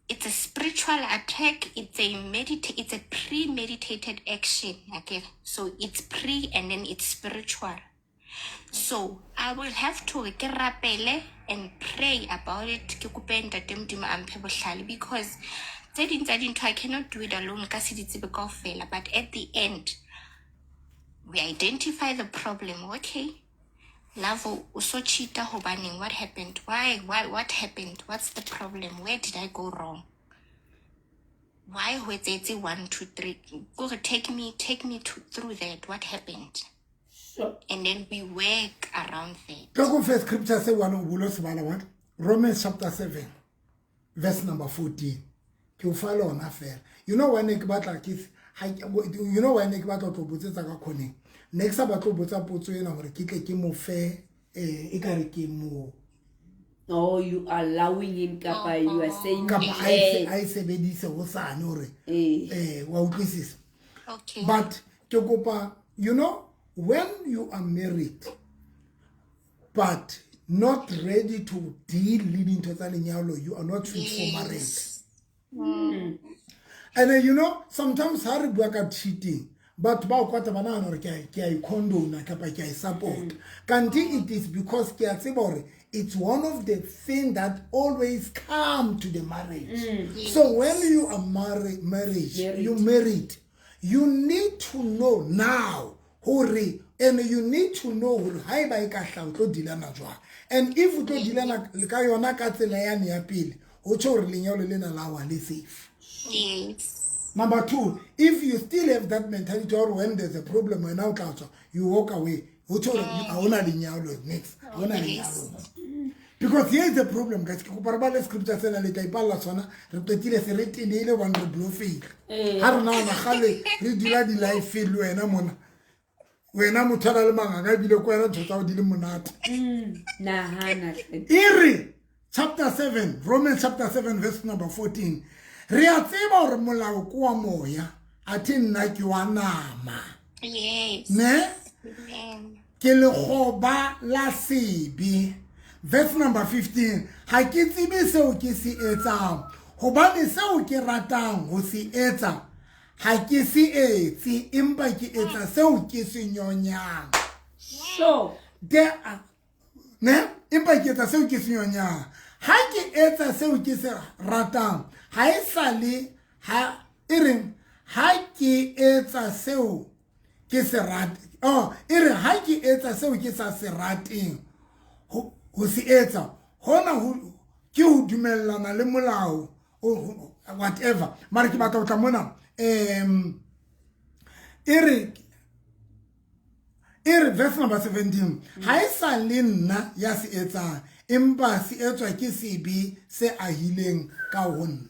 It's a spiritual attack. It's a premeditated action. Okay, so it's pre and then it's spiritual. So I will have to ke rapele and pray about it. Ke kope Ntate Modimo a mphe bohlale because tse ding tsa dintho I cannot do it alone. Ka se di tsebe kaofela. But at the end, we identify the problem. Okay, Love, o so cheat-a hobaneng? What happened? Why? Why? What happened? What's the problem? Where did I go wrong? Why ho etsahetse 1, 2, 3? Kore take me through that. What happened? Sure. And then we work around that. Tlo go first scripture se one o bulo se bala what? Romans chapter 7 verse number 14. Ke o fa lona fela. You know when ke batla ke you know when ke batla tlo botsetsa ka khoneng. Ne ke sa batlo botsa potso ena hore ke tle ke mo fe e ka re ke mo. Oh, you are allowing him kapa you are saying kapa a e sebedise ho sane hore wa utlwisisa. Okay. But ke kopa You know, when you are married but not ready to deal le dintho tsa lenyalo, you are not fit for marriage. And you know, sometimes ha re bua ka cheating, batho ba o kwata ba nagana gore ke a e condona kapa ke a e support. Kante it is because ke a tseba gore it's one of the thing that always come to the marriage. So when you are married, marriage, you married, you need to know now hore, and you need to know hore haeba e ka hlaha o tlo dealana jwang. And if o tlo dealana ka yona ka tsela yane ya pele, ho tjho hore lenyalo lena la wa le safe. Yes. Number two, if you still have that mentality or when there's a problem wena o tla tswa, you walk away, ho tjho hore ha hona lenyalo next, ha hona lenyalo. Because here is the problem, guys. Ke kopa re bale scripture sena, le tla ipalla sona. Re qetile se re telele hobane re blofile. Ha re nahana kgale re dula di-life le wena mona. Wena motho a na le manganga ebile ko wena ntho tsa hao di le monate. Nahana hle. E re chapter 7, Romans chapter 7 verse number 14. Re a tseba hore molao ke wa moya, athe nna ke wa nama. Yes. Ne? Amen. Ke lekgoba la sebe. Verse number 15. Ha ke tsebe seo ke se etsang, hobane seo ke ratang ho se etsa ha ke se etse, empa ke etsa seo ke se nyonyang. Sure. There are, ne? Empa ke etsa seo ke se nyonyang. Ha ke etsa seo ke se ratang, ha e sa le ha e reng ha ke etsa seo ke se rate. Oh, e re ha ke etsa seo ke sa se rateng ho se etsa, hona ho ke ho dumellana le molao whatever. Mara ke batla ho tla mona. E re verse number 17, ha e sa le nna ya se etsang, empa se etswa ke sebe se ahileng ka ho nna.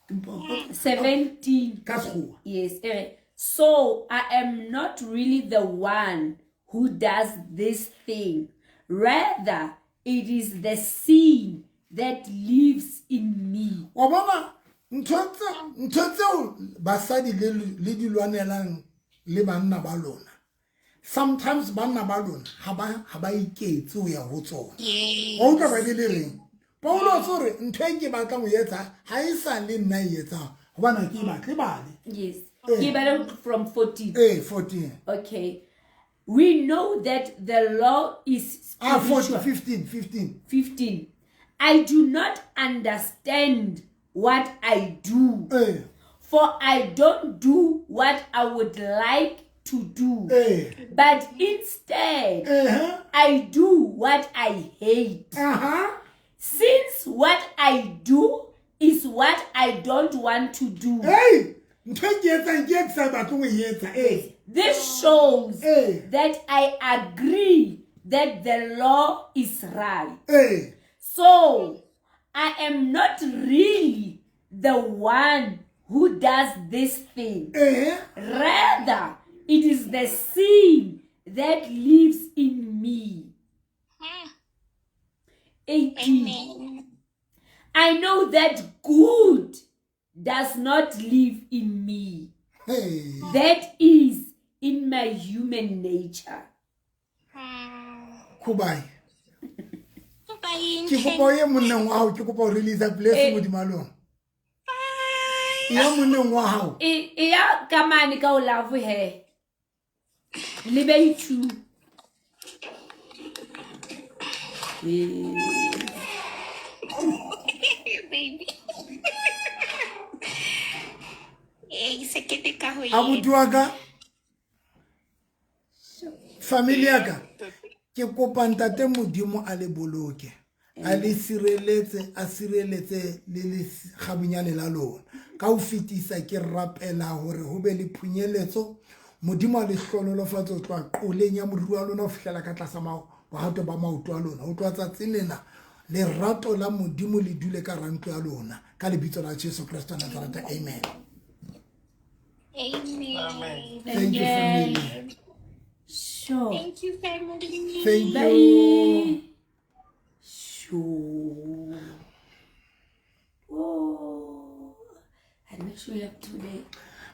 17. Ka sekgowa. Yes, e re, so I am not really the one who does this thing. Rather, it is the sin that lives in me. Wa bona ntho tseo basadi le di lwanelang le banna ba lona. Sometimes banna ba lona ha ba iketse ho ya ho tsona. Yes. Wa utlwa Bibele e reng? Paulo o re ntho e ke batlang ho etsa ha e sa le nna e etsang, hobane ha ke e batle bale. Yes. Ke bale from 14. 14. Okay. We know that the law is spiritual. 14, 15. 15. I do not understand what I do. For I don't do what I would like to do. But instead, I do what I hate. Since what I do is what I don't want to do. Hey! Ntho e ke etsang ke e ke sa batleng ho e etsa, eh. This shows that I agree that the law is right. So I am not really the one who does this thing. Rather, it is the sin that lives in me. 18. Amen. I know that good does not live in me. Hey. That is in my human nature. Kubai. Kubai. Ke kopa o ye monneng wa hao, ke kopa o release blessing hodima lona. Ya monneng wa hao. E ya ka mane ka o love he. Le be two. Baby. Se ke ka ho Abuti wa ka, family ya ka, ke kopa ntate Modimo a le boloke, a le sireletse, a sireletse le lekgabunyane la lona. Ka ho fetisa ke rapela hore ho be le phunyeletso, Modimo a le hlohonolofatse ho tloha qoleng ya moriri wa lona ho fihlela ka tlasa bohato ba maoto a lona. Ho tloha tsatsing lena, lerato la Modimo le dule ka hara ntlo ya lona. Ka lebitso la Jesu Kreste wa Nazareta, amen. Amen. Thank you, family. Sure. Thank you, family. Thank Bye. you. Sure. Oh, I'm not sure up today.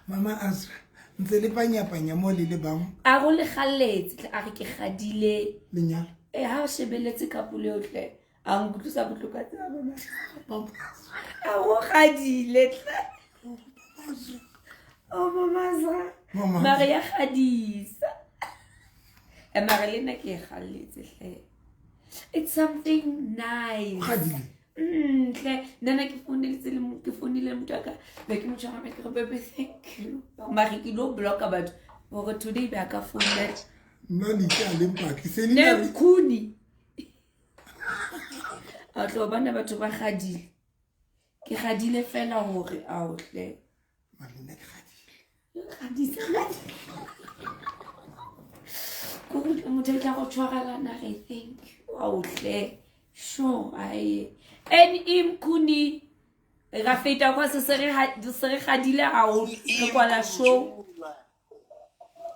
Mama Azra, Ntse le panyapanya mo le le bang. A go le galletse tle, a re ke gadile lenyalo. E ha o shebeletse couple eo tle, a nkutlwisa bohloko a tseba mama. A go gadile tle. Oh mama Zra. Mama. Mare ya gadisa. E mare le nna ke e galletse hle. It's something nice. Gadile. Hle nna na ke founeletse le ke founile motho wa ka, be ke mo tshwara ke re, baby, thank you. Mare ke lo blocka batho hore today be a ka founela. Nna le ke a le mpatli. Se Ne le na mkhuni. A tlo bona batho ba gadile. Ke gadile fela hore a o hle. Mare le nna ke gadile. Gadisa. Kore motho a tla go tshwarela na re thank you. A o hle. Sure, ai. N E Mkhuni. Ra feta kwa se se re se re gadile haholo. Re kwala show.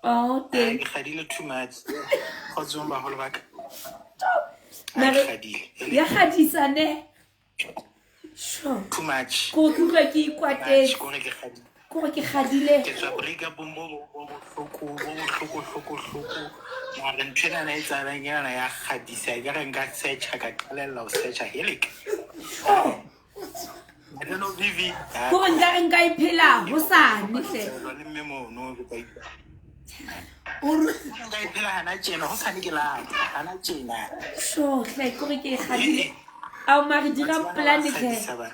Oh, thank Ke gadile too much. Kgotsong baholo ba ka. Mare Gadile. ya gadisa ne. Sure. Too much. Ko ke utlwa ke ikwatetse. Kore ke gadile. Kore ke gadile. Ke tswa break up bo bo bohloko bo bohloko hloko hloko. Mare ntho ena e etsahalang enana ya gadisa. Ekare nka search-a ka qalella ho search-a helek. I don't know, Vivi. Kore nka re nka e phela hosane hle. Le mme mono ke tla ipha. Ore nka e phela hana tjena, hosane ke lata, hana tjena. Sure, hle kore ke e gadile. Ao mare dira plan hle.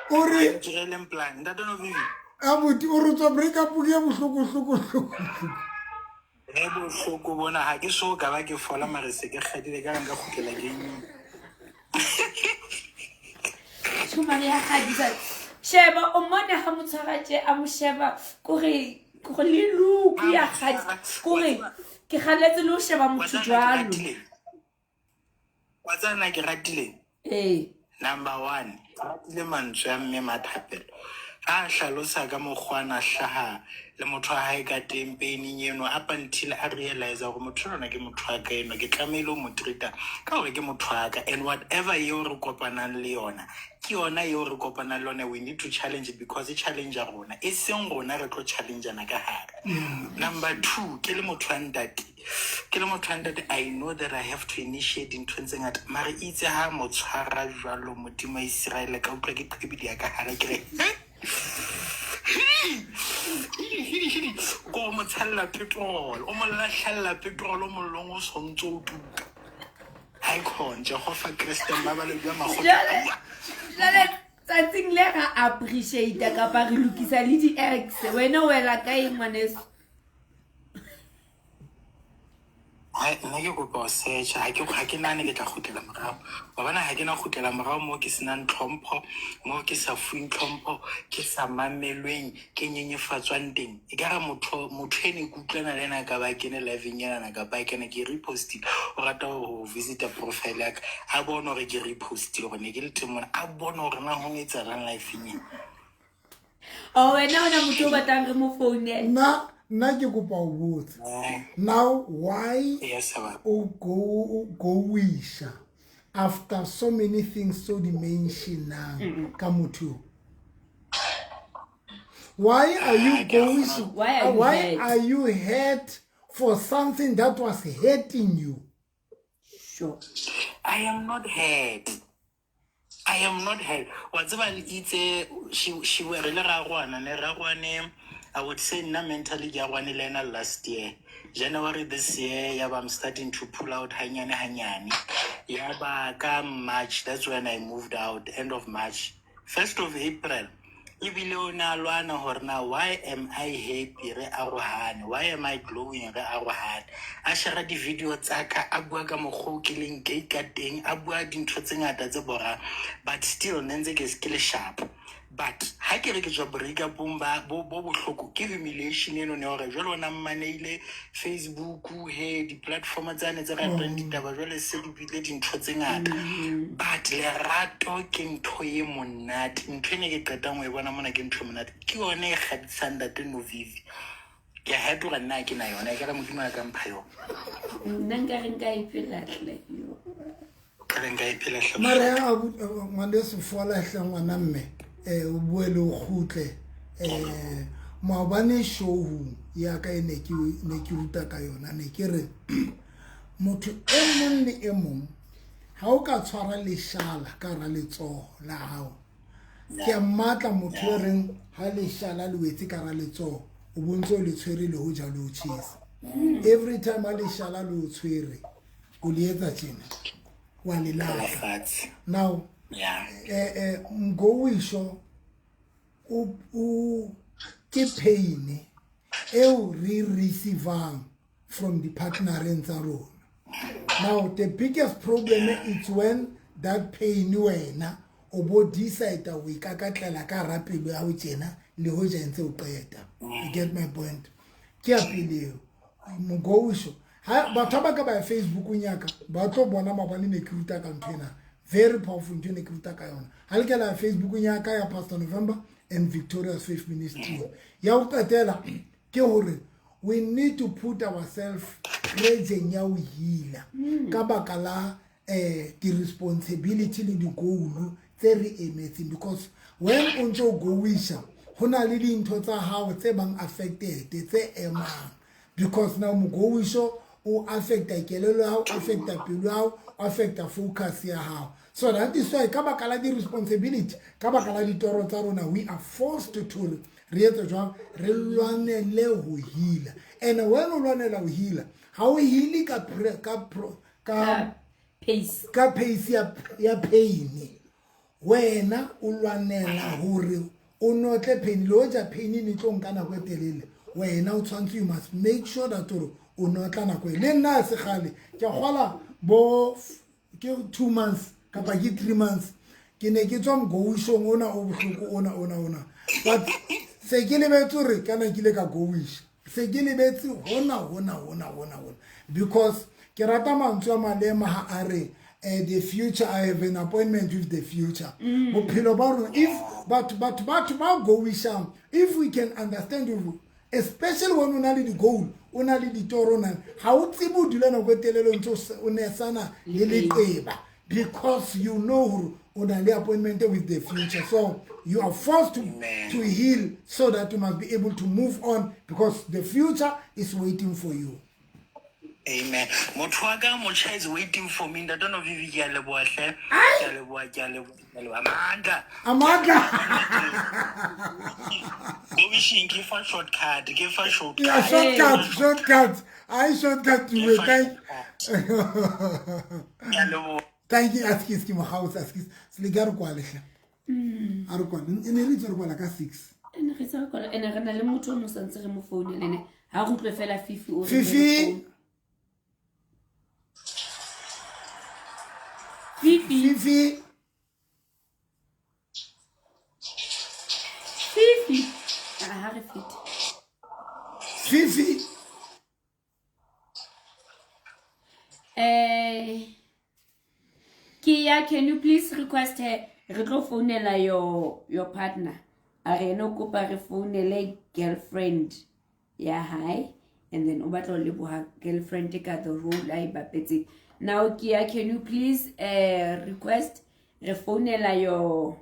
Ore Direleng plan. Ntate no Vivi. Abuti o re tswa break up ke bohloko hloko hloko. E bohloko bona ha ke so ka ba ke fola mare se ke kgadile ka nka kgutlela game. Tjho mare ya gadisa. Sheba o mmone ha mo tshwara tje a mo sheba kore kore le look ya gadisa. Kore ke galletse le ho sheba motho jwalo. Wa tseba nna ke ratile. Ee. Number 1, ke ratile mantswe a mme Mathapelo. Ha a hlalosa ka mokgwa a na hlaha le motho wa hae ka teng peining eno, up until a realize hore motho enwana ke motho wa ka enwa, ke tlamehile ho mo treat-a ka hore ke motho wa ka, and whatever eo re kopanang le yona, ke yona eo re kopanang le yona, we need to challenge it because e challenge rona, e seng rona re tlo challenge-ana ka hare. Number 2, ke le motho wa ntate. Ke le motho wa ntate, I know that I have to initiate dintho tse ngata, mare itse ha mo tshwara jwalo Modimo wa Israel, ka utlwa ke qhibidi ya ka hare, ke re, he? Ko mo tshella petrol, o mo lahlella petrol mollong o sontso o tuka. Ha e khone, Jehova Kreste mma ba le bua makgotla. Jwale tsatsing le ra appreciate kapa re lokisa le di-ex. Wena o wela kae ngwaneso? Hai, nna ke kopa ho search-a, ha ke nahane ke tla kgutlela morao. Wa bona ha ke na kgutlela morao moo ke senang tlhompho, moo ke sa fuweng tlhompho, ke sa mamelweng, ke nyenyefatswang teng. Ekare motho ene ke utlwana le ena ka ba kene live-eng enana kapa a kene ke repostile. O rata ho visita profile ya ka, a bone hore ke repostile hore ne ke le teng mona, a bone hore na ho etsahalang live-eng ena. Oh, wena ona motho o batlang re mo founele. Nna ke kopa ho botsa. Now why Yes, sir. o go wisha after so many things so di mentionang ka motho? Why are you going? Why are you Why hurt? are you hurt for something that was hurting you? Sure. I am not hurt. I am not hurt. Wa tseba le itse she re le ragwana ne ragwane. I would say nna mentally ke ragwane le ena last year. January this year, ya ba I'm starting to pull out hanyane hanyane. Ya ba ka March, that's when I moved out, end of March. 1st of April. Ebile o ne a lwana hore na why am I happy re arohane? Why am I glowing re arohane? A share di-video tsa ka, a bua ka mokgwa o ke leng gay ka teng, a bua dintho tse ngata tse borang, but still ne ntse ke le sharp. But ha ke re ke tswa break-up-ong ba bo bohloko, ke humiliation eno ne hore jwale o na mmaneile Facebook, he di-platform tsane tse ratang ditaba jwale se di bile dintho tse ngata. But lerato ke ntho e monate, ntho ene ke qetang ho e bona mona ke ntho e monate, ke yona e kgadisang ntate Novivi. Ke a hatoga nna ha ke na yona, ekare Modimo a ka mpha yona. Nna nka re nka e phela hle. Ka re nka e phela hle. Mare a ngwaneso fola hle ngwana mme. O bue le o kgutle. Maobane showung ya ka e ne ke ruta ka yona, ne ke re motho e mong le e mong ha o ka tshwara leshala ka hara letsoho la hao, ke a mmatla motho e reng ha leshala le wetse ka hara letsoho o bontse o le tshwere le hoja le o tjhesa. Every time ha leshala le o tshwere o le etsa tjena, wa le lahla. Now Mgowisho o ke pain eo re receivang from the partnereng tsa rona. Now the biggest problem is when that pain wena o bo decide o ikakatlela ka hara pelo ya hao tjena le hoja ntse o qeta. You get my point? Ke ya pele eo. Mgowisho ha batho ba ka ba Facebookong ya ka ba tlo bona maobane ne ke ruta ka ntho ena, very powerful ntho ne ke ruta ka yona. Ha le kela Facebookong ya ka ya Pastor November and Victorious Faith Ministry. Ya ho qetela ke hore we need to put ourselves rageng ya ho healer ka baka la di-responsibility le di-goal tse re emetseng, because when o ntso gowisha ho na le dintho tsa hao tse bang affected tse emang, because now mogowisho o affecta kelello ya hao, affecta pelo ya hao, affecta focus ya hao. So that is why ka baka la di-responsibility, ka baka la ditoro tsa rona, we are forced to re etse jwang, re lwanele ho healer. And when o lwanela ho healer, ha o heal ka pace, ka pace ya pain, wena o lwanela hore o notle pain, le hoja pain e ne tlo nka nako e telele, wena o tshwantse, you must make sure that hore o notla nako e. Le nna se kgale ke kgola bo ke 2 months kapa ke 3 months ke ne ke tswa mgoishong ona o bohloko ona, but se ke lebetse hore kana ke ile ka goisha, se ke lebetse hona because ke rata mantswe a Malema ha a re the future, I have an appointment with the future. Bophelo ba rona, if batho ba goishang, if we can understand it, especially when o na le di-goal, o na le ditoro, na ha o tsebe o dula nako e telele o ntse o nesana le leqeba, because you know hore o na le appointment with the future. So you are forced to heal so that you must be able to move on, because the future is waiting for you. Amen. Motho wa ka motjha is waiting for me. Ntate no Vivi, ke a leboha hle. Ke a leboha. Amandla. Amandla. Go wishing ke fa shortcut, ke fa shortcut. Yeah, shortcut. I shortcut to it. Thank. Ke a leboha. Thank you. Askies ke mo house askies. Se le ka re kwale hle. A re kwale. E ne re tswe re kwala ka 6. E ne re tswe re kwala, ene re na le motho o mo santse re mo founele ene. Ha re utlwe fela Fifi o re. Fifi. Fifi. Fifi. Ha re fete. Fifi. Kia, can you please request her re tlo founela your partner? A re no kopa re founele girlfriend ya hae, and then o batla ho leboha girlfriend ka the role a e bapetseng. Now Kia, can you please request re founela your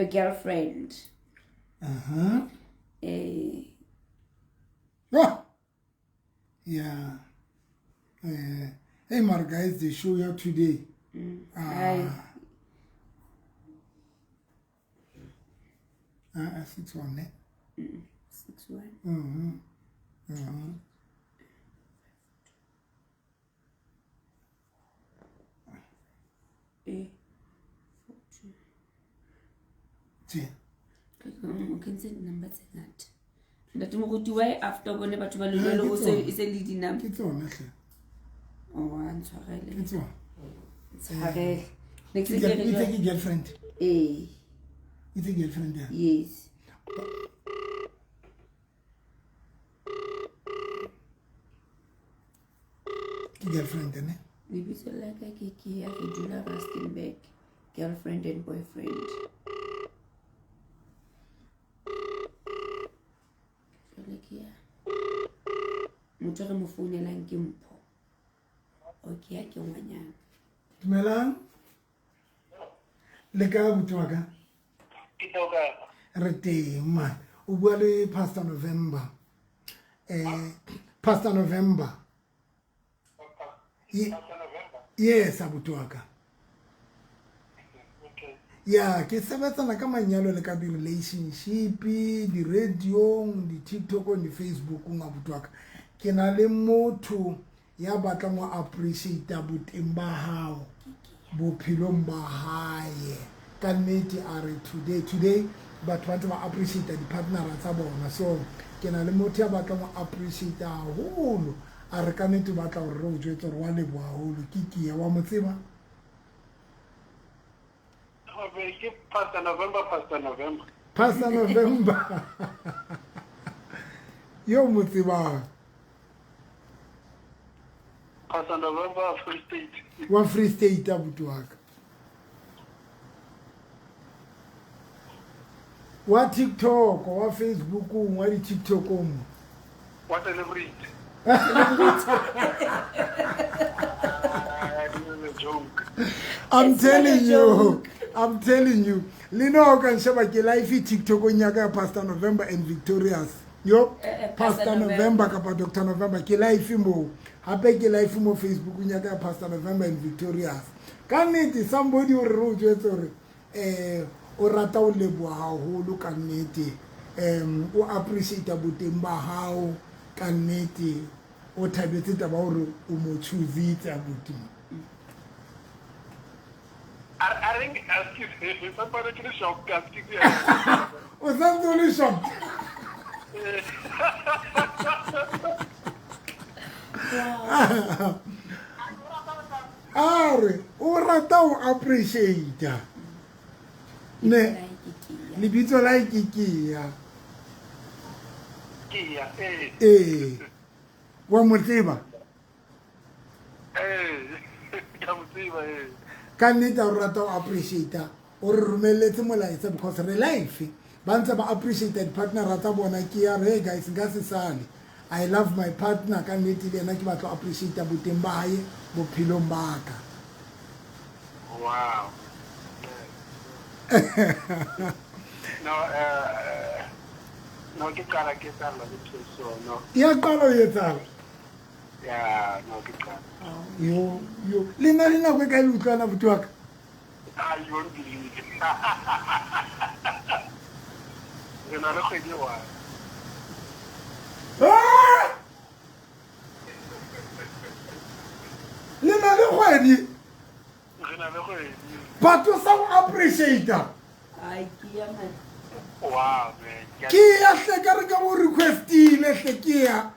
girlfriend? Oh. Yeah. Hey Mar, guys, the show here today. Hi. 6-1, ne? 6-1. Tse. O kentse di-number tse ngata. Ntate Moruti, why after bone batho ba lelwele o se e se le di-number? Ke tsona hle. Oh, a ntshwarele. Ke tsona. Ntshwarele. Ne ke Ke se ke re ke girlfriend. Eh. It's a girlfriend, yeah. Yes. Ke girlfriend, ne? Lebitso la ka ke Kia, re dula Rustenburg. Girlfriend and boyfriend. Jwale ke ya motho re mo founelang ke Mpho. O ke ya ke ngwanyana. Dumelang. Le kae abuti wa ka? Ke teng o kae? Re teng man. O bua le Pastor November. Pastor November. Yes, abuti wa ka. Ya, ke sebetsana ka manyalo le ka di-relationship, di-radiong, di-tiktokong, di-facebookong abuti wa ka. Ke na le motho ya batlang ho appreciate boteng ba hao bophelong ba hae. Ka nnete a re today batho ba ntse ba appreciate di-partnera tsa bona. So ke na le motho ya batlang ho appreciate haholo. A re ka nnete o batla hore re o jwetse hore wa leboha haholo. Ke Kia, wa mo tseba? Ke Pastor November, Pastor November. Pastor November. Yo mo tsebang? Pastor November, Free State. Wa Free State abuti wa ka. Wa TikTok, wa Facebook, wa di TikTok mo. Wa celebrity. Joke. I'm telling you. I'm telling you. Lino o ka nsheba ke live TikTok ya ka Pastor November and Victorious. Yo, Pastor November kapa Dr. November ke live mo. Hape ke live mo Facebook ya ka Pastor November and Victorious. Ka nnete somebody o re o jwetse hore o rata o leboha haholo ka nnete. O appreciate boteng ba hao ka nnete. O thabetse taba hore o mo choositse abuti. I think excuse me, somebody ke shock, excuse me. O santse o le shocked. A re o rata o appreciate. Ne lebitso la ke Kia. Kia, eh. Eh. Wa mo tseba? Eh. Ka mo tseba eh. Ka nnete o rata o appreciate, o re romelletse molaetsa because re life. Ba ntse ba appreciate di-partnera tsa bona. Ke ya re, hey guys, nka se sale. I love my partner ka nnete le yena ke batla ho appreciate boteng ba hae bophelong ba ka. Wow. No, no ke qala ke tsala le so no. Ya qala o etsala. Ya, no ke qala. Yo, yo. Le na le nako e kae le utlwana abuti wa ka? Ah, you won't believe. Re na le kgwedi one. Ah! Le na le kgwedi? Re na le kgwedi. Batho sa o appreciate. Ai, Kia man. Wow, man. Ke ya hle ka re ka mo requestile hle ke ya.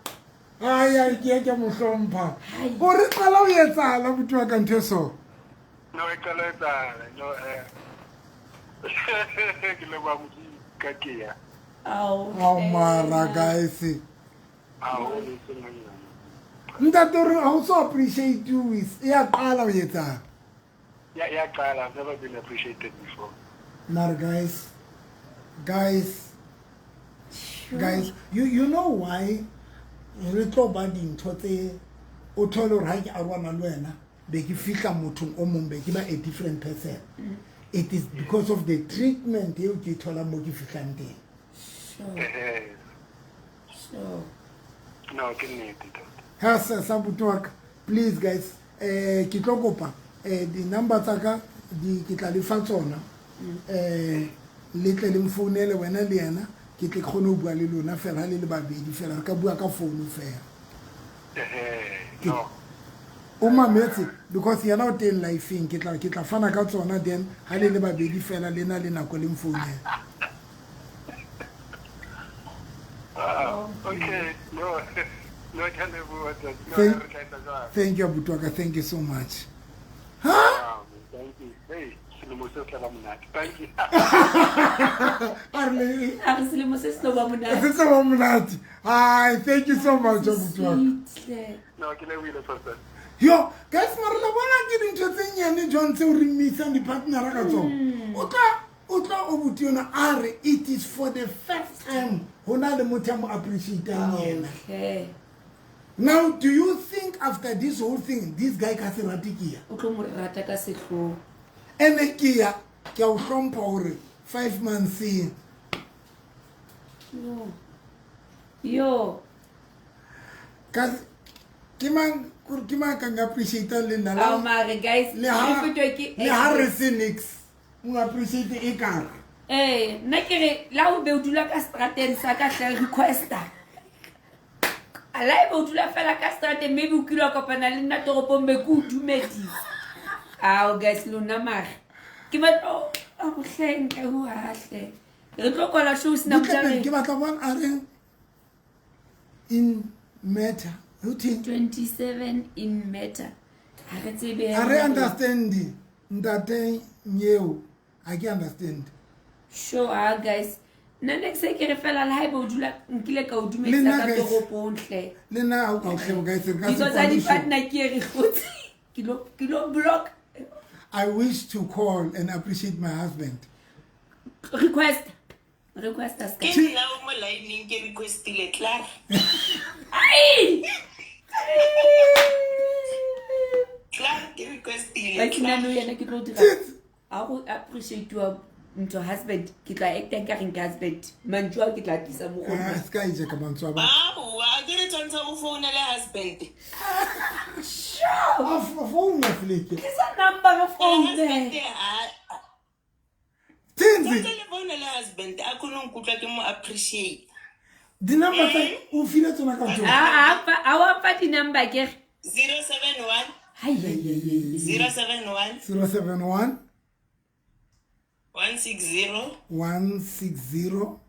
Ai ai ke ya ke mo hlompha. O re qala o etsala abuti wa ka ntho e so. No, e qala etsala. No, ke leboha Modimo ka Kia. Ao mara guys. Ao le seng hanyane. Ntate o re ha o so appreciate you ya qala o etsang. Ya qala, I've never been appreciated before. Mara guys. Guys. Guys, you know why re tlo ba dintho tse o thole hore ha ke arohana le wena be ke fihla mothong o mong be ke ba a different person. It is because of the treatment eo ke tholang mo ke fihlang teng. Sure. Sure. No, ke nnete tota. Ha sa abuti wa ka, please guys, ke tlo kopa di-number tsa ka di ke tla le fa tsona. Le tle le mfounele wena le yena, ke tle kgone ho bua le lona fela ha le le babedi fela, re ka bua ka phone fela. No. O mametse because yena o teng life-eng, ke tla fana ka tsona then ha le le babedi fela le na le nako le mfounele. Okay, no. No, ke a leboha, Ntate. No, re tla etsa jwang? Thank you abuti wa ka, thank you so much. Ha? Thank you. Hey, selemo se tla ba monate. Thank you. A re selemo se tlo ba monate. Se tlo ba monate. Hi, thank you so much abuti wa ka. No, ke lebohile pastor. Yo, guys, mara la bona ke dintho tse nyane jwang tseo re mmisang di-partnera ka tsona. O tla o buti yona a re it is for the first time ho na le motho ya mo appreciate-ang yena. Okay. Now, do you think after this whole thing, this guy ka se rate Kia? O tlo mo rata ka sehloho. Ene Kia, ke a o hlompha hore 5 months in. Yo. Yo. Ka ke mang kore ke mang ka appreciate le nna Ao mare guys, le ha re fetwa ke le ha re se nix o appreciate e kare Ee, nna ke re la o be o dula ka strateng sa ka hle requesta. La ebe o dula fela ka strateng maybe o kile wa kopana le nna toropong be ke o dumedisa. Ao guys lona mare. Ke batla a go hleng ka ho hahle. Re tlo kwala show sena Butle pele, ke batla bona a reng in matter ho theng 27 in matter. Ha re tsebe. A re understand ntate nyeo ha ke understand. Sure ah guys. Nna next ke re fela le haeba o dula nkile ka o Le dumedisa nna ka guys. toropong hle. Le nna ha o ka o hlebo guys re ka se Because a kwale di show. partner ke e re hlotse. Ke lo block I wish to call and appreciate my husband. request. Request us. Ke nna o mo line-eng ke requestile klaar. Ai! Klaar ke requestile. Ba ke nna no yena ke tlo dira. A go appreciate wa ntho husband ke tla acta ka reng ke husband. Mantswe ao ke tla tlisa mo go Ah, nna. se ka e ja ka mantswe a batho. Aowa, a ke re tshwantsha o founele husband. Sure. A founa fleke. Ke sa number re Husband foune. ha Tsenzi. Tshwanetse le founele husband a kgone ho nkutlwa ke mo appreciate. Di-number tsa o file tsona ka ntho. A wa fa di number ke re. 071 Hai ai ai ai. 071 071 160 160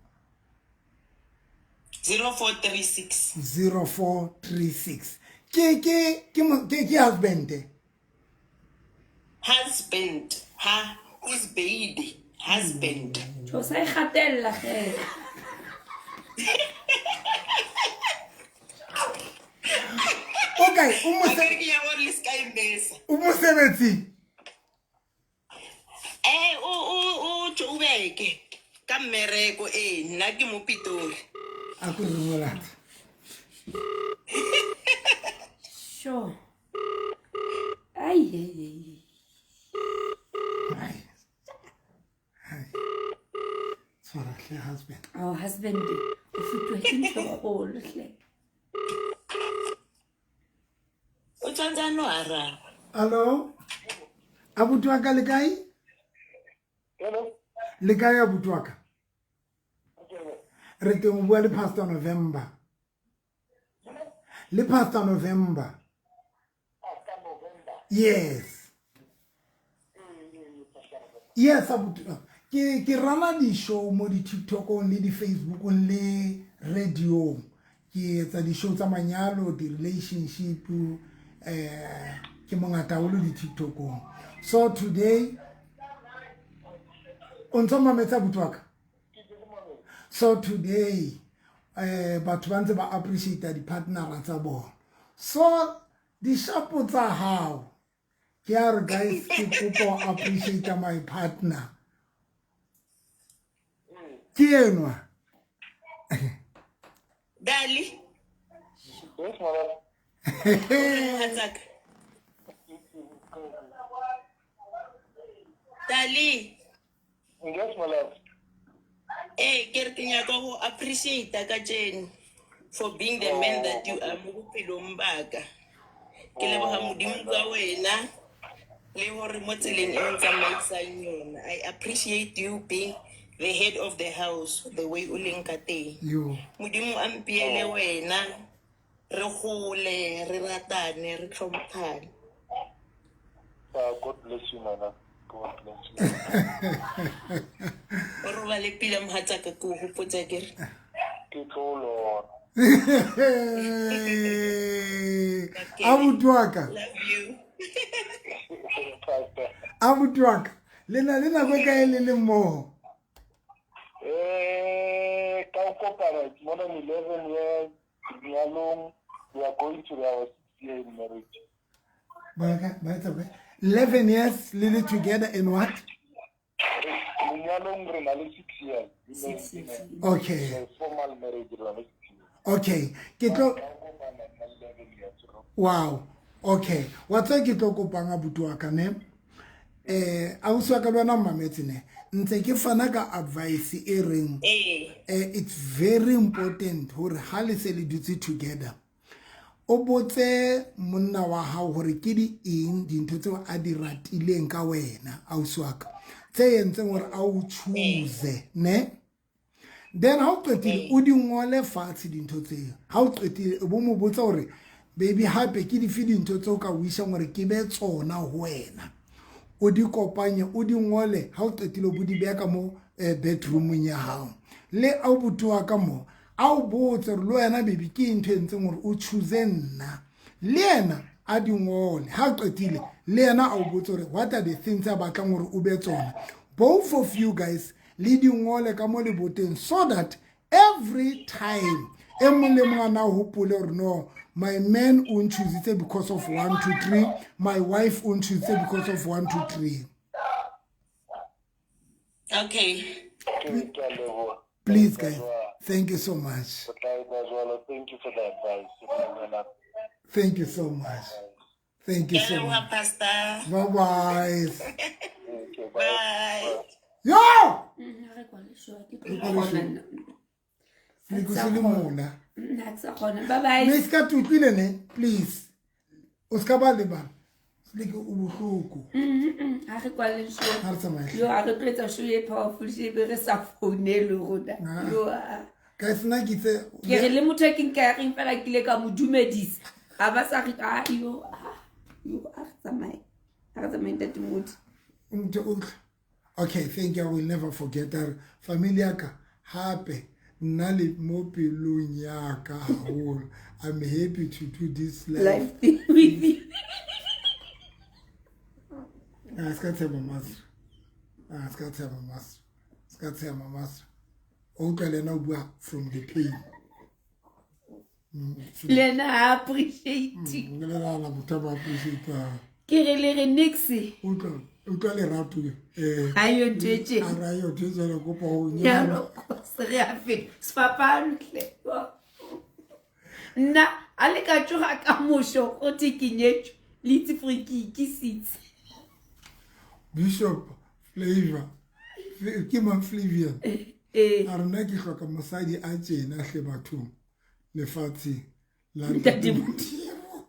0436. 0436. Ke husband. Husband, ha husband, husband. Tjo sa e kgatella ge. Okay, o mo A ke re ke ya gore le ska e mesa. o mosebetsing. Eh, o Joburg ka mmereko ee nna ke mo Pitori. A ko re molata. Sure. Ai ai ai. Ai. Ai. Tshwara hle husband. Our husband o fetwa ke ntho e kgolo hle. O tshwanetse a no araba. Hello. Abuti wa ka le kae? Hello. Le kae abuti wa ka? Re teng o bua le Pastor November. Le Pastor November. Yes. Yes, abuti. Ke rana di-show mo di-TikTokong le di-Facebookong le radio-ong. Ke etsa di-show tsa manyalo, di-relationship, ke mongata haholo di-TikTokong. So today o ntso mametse abuti wa ka? So today batho ba ntse ba appreciate di-partnera tsa bona. So dishapo tsa hao ke a re guys ke kopa ho appreciate my partner. Ke enwa. Dali. Yes, madam. Mohatsaka. Dali. Yes, my love. Eh, ke re ke nyaka go appreciate kajeno for being the man that you are mo bophelong ba ka. Ke leboga Modimo ka wena le hore mo tseleng e o ntsamaisang yona. I appreciate you being the head of the house the way o leng ka teng. Yo. Modimo a mpiele wena re gole re ratane re tlhomphane. God bless you, my love. God bless you. O robale pila mohatsaka ke o gopotsa ke re. Ke tlo lora. Abuti wa ka. Love you. Pastor. Abuti wa ka. Le na le nako e kae le le mmoho? Ka ho kopana, it's more than 11 years. Lenyalong, we are going to our 6th year in marriage. Ba etsa bokae? 11 years le le together in what? Lenyalong re na le 6 years. 6 years. Okay. In a formal marriage re na le 6 years. Okay. Ke tlo Ka ho kopana na 11 years. Wow. Okay. Wa tseba ke tlo kopang abuti wa ka ne? Ausi wa ka le wena mmametse ne ntse ke fana ka advice e reng it's very important hore ha le se le dutse together, o botse monna wa hao hore ke di eng dintho tseo a di ratileng ka wena, ausi wa ka, tse entseng hore a o choose ne. Then ha o qetile, o di ngole fatshe dintho tseo. Ha o qetile, o bo mo botsa hore, baby, hape ke dife dintho tseo ka wishang hore ke be tsona ho wena? O di kopanye, o di ngole. Ha o qetile, o bo di beha ka mo bedroomong ya hao. Le a buti wa ka mo, a o botse hore le wena, baby, ke ntho e entseng hore o choose nna? Le yena a di ngole. Ha o qetile, le yena a o botse hore what are the things a batlang hore o be tsona. Both of you guys le di ngole ka mo leboteng, so that every time e mong le mong a na hopole hore, no, my man o nchoositse because of 1 2 3, my wife o nchoositse because of 1 2 3. Okay. Ke a leboha. Please, guys, thank you so much. O tla etsa jwalo. Thank you for the advice. Thank you so much, thank you Ke a so leboha, much. Pastor. Bye bye. Thank you. Bye. Yo. Ha re kwale show, ke Re tlo kwale kgona show. nna. Le ko se le mola. Ha ke sa kgona. Bye bye. Mme se ka utlwile ne, please, o se ka ba lebala seleke, o bohloko. Ha re kwale show. Ha re tsamaye. Yo, ha re tlo etsa show e powerful shebe re sa founelwe rona. Ah. Yo, ah. Guys, nna ke itse Ke re le motho e ke nka reng fela ke ile ka mo dumedisa, a ba sa re a yo, ah, yo, a re tsamaye, a re tsamaye, ntate Modi. Ntho utlwa. Okay, thank you. I will never forget her family ya ka. Hape nna le mo pelong ya ka haholo. I'm happy to do this life, life thing with you. Ah, se ka tshema masre. Ah, se ka tshema masre, se ka tshema masre. O utlwa le ena o bua from the pain. Le ena ha appreciate. Le nagana motho a ba appreciate? Ke re le re nix. Utlwa, utlwa lerato. Ha yo ntho e tjena. A ra yo ntho e jwalo, kopa ho nyala. Nyalo se re a feta sefapano hle. Nna a le ka tsoga ka moso go the ke nyetswe, le itse gore ke ikisitse. Bishop Flavor, ke mang? Flavian. Ee. A rena ke hloka mosadi a tjena hle bathong lefatsheng la Ntate Ntate Modimo.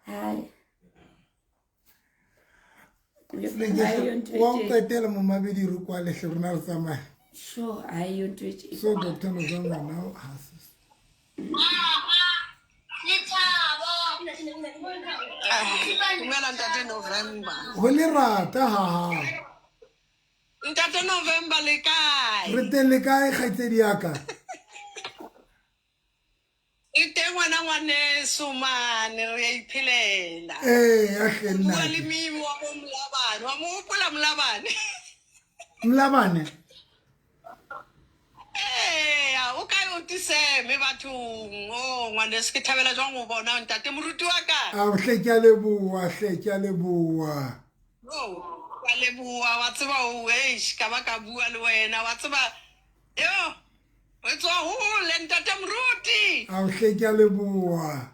Hai. Hai, yo ntho e Wa o tjena. qetela mo mabedi, re kwalehle rona re tsamaye. Sure, hai yo ntho e tjena. So Dr November now has Dumela, ntate November. Ho le rata ha ha. Ntate November, le kae? Re teng, le kae, kgaitsedi ya ka? E teng ngwana, ngwaneso mane, re a iphelela. Ee, ya hle. O bua le Nnake. Mimi wa bo Molabane, wa mo hopola Molabane? Mlabane. Eya, o kae o tiseme bathong? O ngwaneso, ke thabela jwang ho bona ntate moruti wa ka. A hle, ke a leboha hle, ke a leboha. No, ka leboha, wa tseba o eish, ka ba ka bua le wena, wa tseba yo re tswa hole, ntate moruti. A hle, ke a leboha,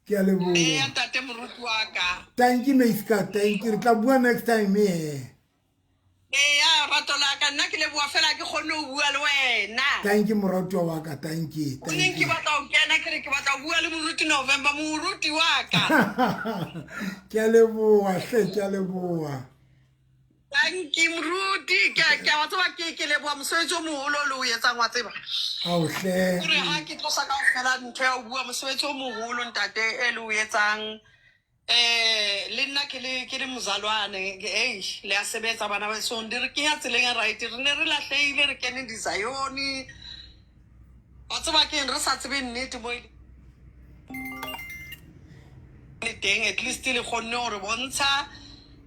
ke a Eya, leboha. Ntate moruti wa ka. Thank you, meiska, thank you. Re tla bua next time e. Eya, rato la ka, nna ke leboha fela ke kgonne ho bua le wena. Thank you, moratuwa wa ka, thank you. Neng Thank ke you. batla ho kena, ke re ke batla ho bua le moruti November, moruti wa ka. Ke a leboha hle, ke a leboha. Thank you, moruti. Ke a wa tseba ke leboha mosebetsi o moholo o le o etsang, wa tseba. Ao hle. Kore ha ke tlosa kaofela ntho ya ho bua, mosebetsi o moholo, ntate, e le o etsang. Le nna ke le mozalwane, ei, le a sebetsa bana ba song, di re kenya tseleng ya right. Re ne re lahlehile, re kene di-Zion, wa tseba keng, re sa tsebe nnete mo e le teng. At least le kgonne hore bontsha,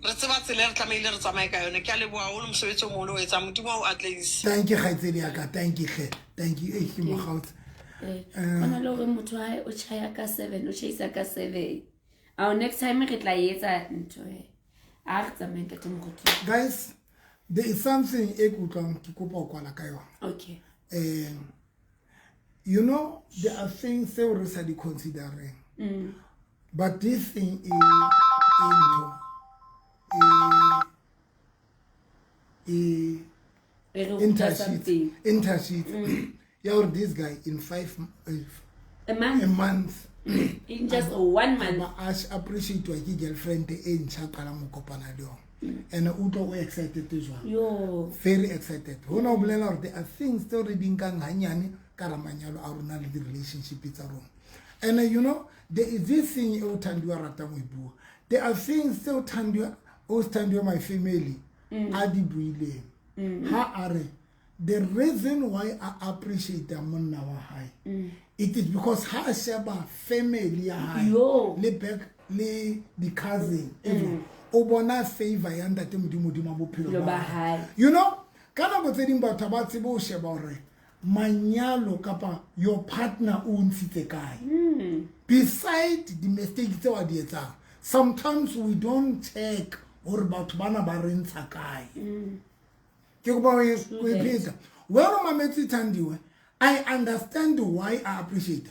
re tseba tsela e re tlamehile re tsamaye ka yone. Ke a leboha haholo, mosebetsi o moholo o etsang, Modimo wa o atlehise. Thank you, kgaitsedi ya ka, thank you hle, thank you. E ke mokgaotse. Go na le gore motho wa hae o tjhaya ka 7, o tjhaisa ka 7. Ao, next time re tla etsa ntho e a re tsamaye, ntate moruti. Guys, there is something e ke utlwang ke kopa ho kwala ka yona. Okay. You know, there are things tseo re sa di considering, but this thing e e ntho e E re ruta something. Internship ya gore this guy in 5 A month. a month In just one month. ba a appreciate ke girlfriend e ntšha qalang go kopana le yona and o utlwa o excited jwang. Yo. Very excited. Hona o bolela gore there are things tseo re di nkang hanyane ka ra manyalo a rona le di-relationship tsa rona. And you know, there is this thing e o Thandiwe a ratang ho e bua. There are things tseo Thandiwe, o Thandiwe my family a di buileng. Ha a re the reason why I appreciate monna wa hae, it is because ha a sheba family ya hae Yo. le back le di-cousin everyone, o bona favor ya ntate Modimo hodima bophelo Bophelo ba ba hae. hae. You know, ka nako tse ding batho ba tsebe ho sheba hore manyalo kapa your partner o ntshitse kae. Beside the mistake tseo a di etsang, sometimes we don't check hore batho bana ba re ntsha kae. Ke kopa ho e pheta. Wena o mametse Thandiwe, I understand why I appreciate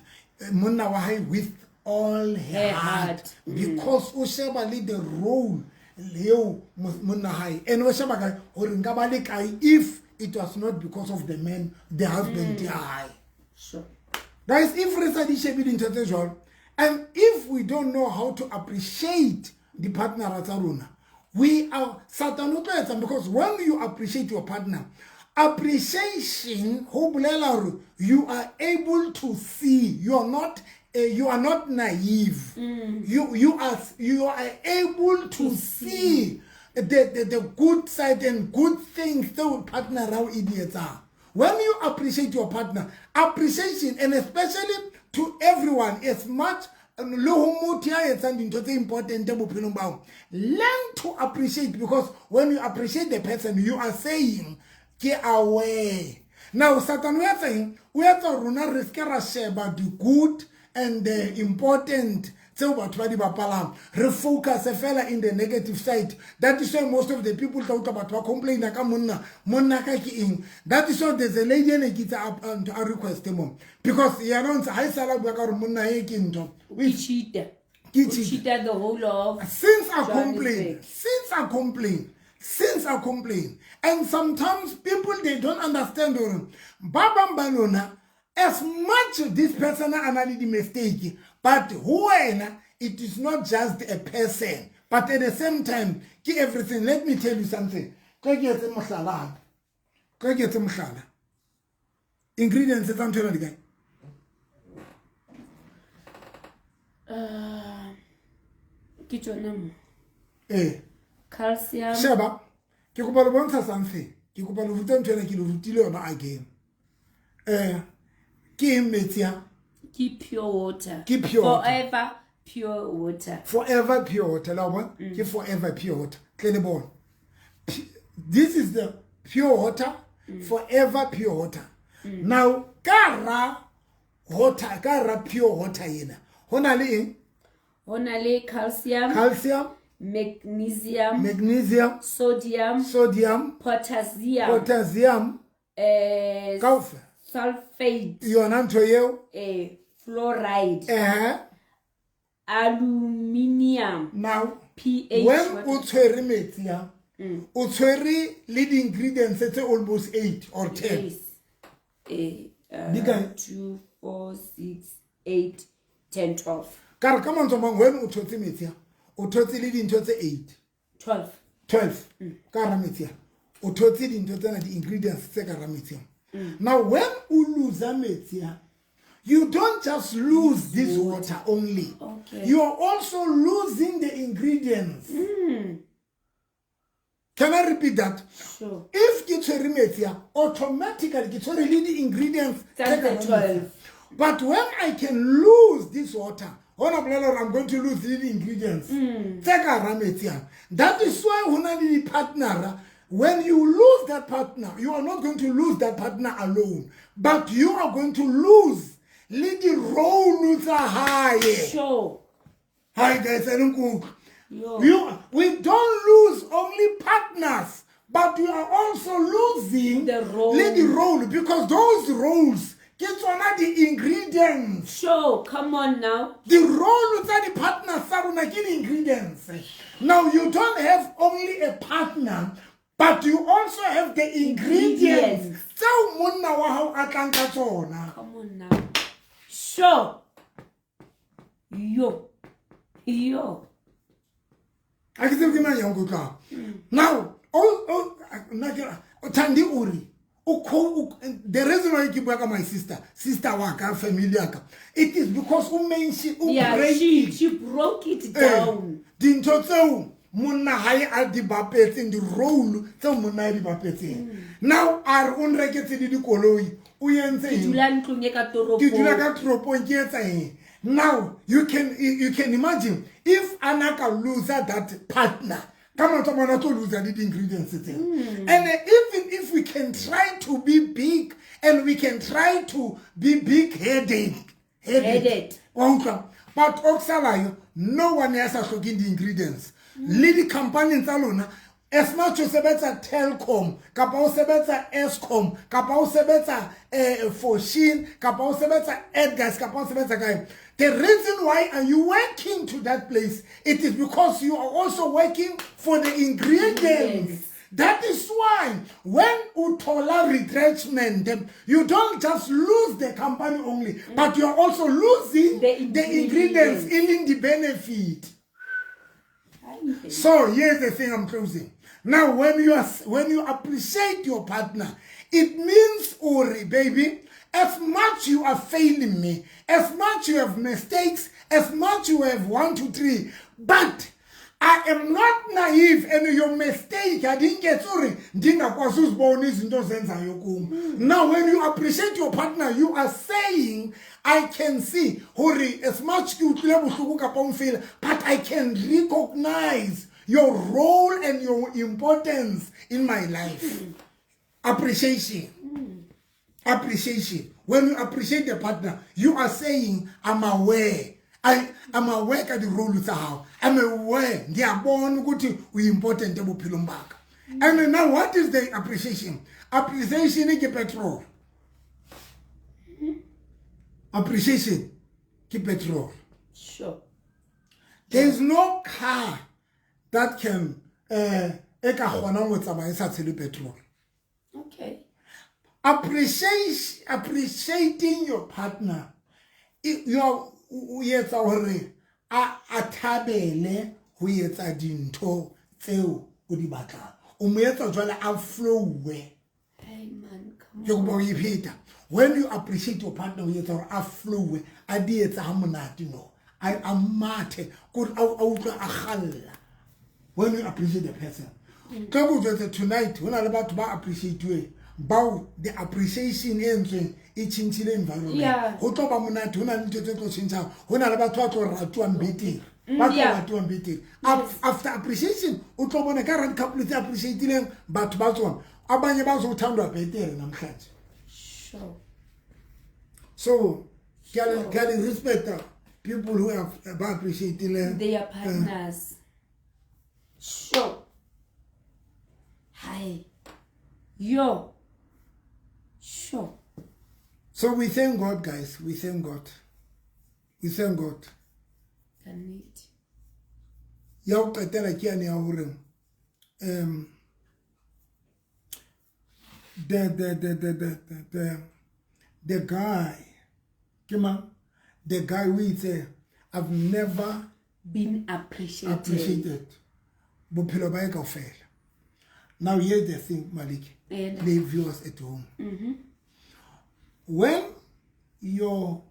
monna wa hae with all her Her heart, heart. Because o sheba le the role leo monna hae, and o sheba kae hore nka ba le kae if it was not because of the man, the husband ya hae. Sure. Guys, if re sa di shebe dintho tse jwalo, and if we don't know how to appreciate the partner tsa rona, we are Satan o tlo etsang, because when you appreciate your partner, appreciation ho bolela hore you are able to see, you are not naive. You are able to see the good side and good things tseo partner rao e di etsang. When you appreciate your partner, appreciation, and especially to everyone, as much le ho motho ya etsang dintho tse important bophelong ba hao, learn to appreciate, because when you appreciate the person, you are saying ke aware. Now Satan o etsa eng? O etsa rona re ske ra sheba the good and the important tseo batho ba di bapalang, re focus fela in the negative side. That is why most of the people tla utlwa batho ba complaina ka monna, monna ka ke eng. That is why there's a lady e ne ke itse a request mo, because yena o ntse ha e sala bua ka gore monna e ke ntho. Ke cheater. Ke O cheater. cheater the whole of Since I complain, Johannesburg. since I complain, and sometimes people, they don't understand hore ba bang ba lona, as much this person a na le di-mistake, but ho wena it is not just a person, but at the same time ke everything. Let me tell you something. Tlo ke etse mohlala hape. Tlo ke etse mohlala. Ingredients tsa ntho ena di kae? Ke tsona mo. Eh. Calcium. Sheba, ke kopa le bontsha something. Ke kopa le ruta ntho ena, ke le rutile yona again. Ke eng metsi a? Ke pure water. Ke pure water. Forever pure water. Forever pure water, la bona? Ke forever pure water. Tle le bone. This is the pure water, forever pure water. Now, ka ra water, ka ra pure water ena, ho na le eng? Ho na le calcium, Calcium, magnesium, magnesium, sodium, sodium, potassium, potassium, kaofela. sulfate, Yona ntho eo. Fluoride, aluminium. Now, pH. when o tshwere metsi a, o tshwere le di-ingredients tse almost 8 or 10. Yes. Di kae? 2, 4, 6, 8, 10, 12. Ka re ka mantswe a mang, when o thotse metsi a, o thotse le dintho tse 8. 12. 12. Ka hara metsi a, o thotse dintho tsena, di-ingredients tse ka hara metsi a. Now, when o lose metsi a, you don't just lose this water only. Okay. You are also losing the ingredients. Can I repeat that? Sure. If ke tshwere metsi a, automatically ke tshwere le di-ingredients Tsa tse ka hara tse metsi a. 12. But when I can lose this water, hona bolela hore I'm going to lose the ingredients tse ka hara metsi a. That is why ho na le di-partnera. When you lose that partner, you are not going to lose that partner alone, but you are going to lose le di-role tsa hae. Sure. Hi guys, I don't cook. Yo. We don't lose only partners, but we are also losing The role. le di-role, because those roles Ke tsona di-ingredients. Sure, come on now. Di-role tsa di-partners tsa rona ke di-ingredients. Now you don't have only a partner, but you also have the ingredients tseo monna wa hao a tlang ka tsona. Come on now. Sure. Yo. Yo. A ke tsebe ke mang yang kutlwang. Now, nna ke Thandi o re the reason why ke bua ka my sister, sister wa ka, family ya ka, it is because o mention o Yeah, she broke it down. Dintho tseo monna hae a di bapetseng, di-role tseo monna a di bapetseng. Now a re o nreketse le dikoloi, o entse Ke eng? dula ntlong e ka toropong. Ke dula ka toropong, ke etsa eng? Now you can imagine if a na ka lose that partner, ka mantswe a mangwe a tlo lose le di-ingredients tseo. And even if we can try to be big and we can try to be big headed, Headed. wa utlwa, but o kusalayo no one ya sa hlokeng di-ingredients. Le di-company tsa lona, as much o sebetsa Telkom kapa o sebetsa Eskom kapa o sebetsa Foschini kapa o sebetsa Edgars kapa o sebetsa kae, the reason why are you working to that place, it is because you are also working for the ingredients. Yes. That is why when u thola retrenchment, you don't just lose the company only, but you are also losing The the ingredients, ingredients. in the benefit. So here's the thing, I'm closing. Now, when you appreciate your partner, it means, Ori, baby, as much you are failing me, as much you have mistakes, as much you have 1, 2, 3, but I am not naive, and your mistake, I didn't get sorry, ndingakwazi uzibona izinto ozenzayo kum. Now, when you appreciate your partner, you are saying, I can see, hore, as much ke utlwile bohloko kapa o mfeela, but I can recognize your role and your importance in my life. Appreciation. Appreciation. When you appreciate the partner, you are saying, I'm aware. I am aware ka di-role tsa hao. I'm aware. Ngiyabona ukuthi u-important ebophelong ba ka. And now what is the appreciation? Appreciation ke petrol. Appreciation ke petrol. Sure. There is no car that can e ka kgonang ho tsamaya e sa tshele petrol. Okay. Appreciating your partner, you are o etsa hore a thabele ho etsa dintho tseo o di batlang. O mo etsa jwale a flowe. Hey man, come Ke kopa on. ho e pheta. When you appreciate your partner, o etsa hore a flowe, a di etsa ha monate no. A mathe, kore a utlwe a kgalla. When you appreciate the person. Tlo ko jwetse tonight, ho na le batho ba appreciate-weng, bao the appreciation e entsweng e tjhentjhile environment. Yeah. Ho tlo ba monate, ho na le ntho tse tlo tjhentjhang. Ho na le batho ba tlo ratuwang betere. Ba tlo ratuwang betere. After appreciation, o tlo bona ka hara di-couple tse appreciate-ileng batho ba tsona, abanye ba zothandwa betere namhlanje. Sure. So, ke a le respecta people who have ba appreciate-ileng, Their partners. Sure. Hi. Yo. Sure. So we thank God, guys. We thank God. We thank God. Ka nnete. Ya ho qetela ke yane ya hore, the guy, ke mang? The guy who itse, I've never been appreciated. Appreciated. Bophelo ba hae kaofela. Now here's the thing, Malik. And The viewers at home. When you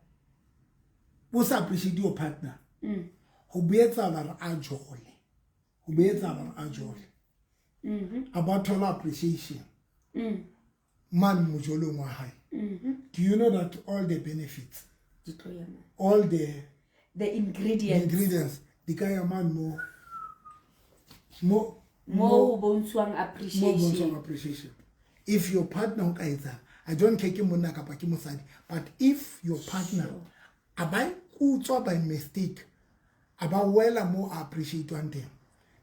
o sa appreciate your partner, ho boetsahala hore a jole. Ho boetsahala hore a jole. A ba thola appreciation. Man mojolong wa hae. Do you know that all the benefits, Di tlo ya mang? all the The ingredients, ingredients, di ka ya man mo, mo, mo ho bontshwang mo appreciation. bontshwang appreciation. If your partner o ka etsang, I don't care ke monna kapa ke mosadi, but if your partner a ba utswa by mistake, a ba wela mo a appreciate-wang teng,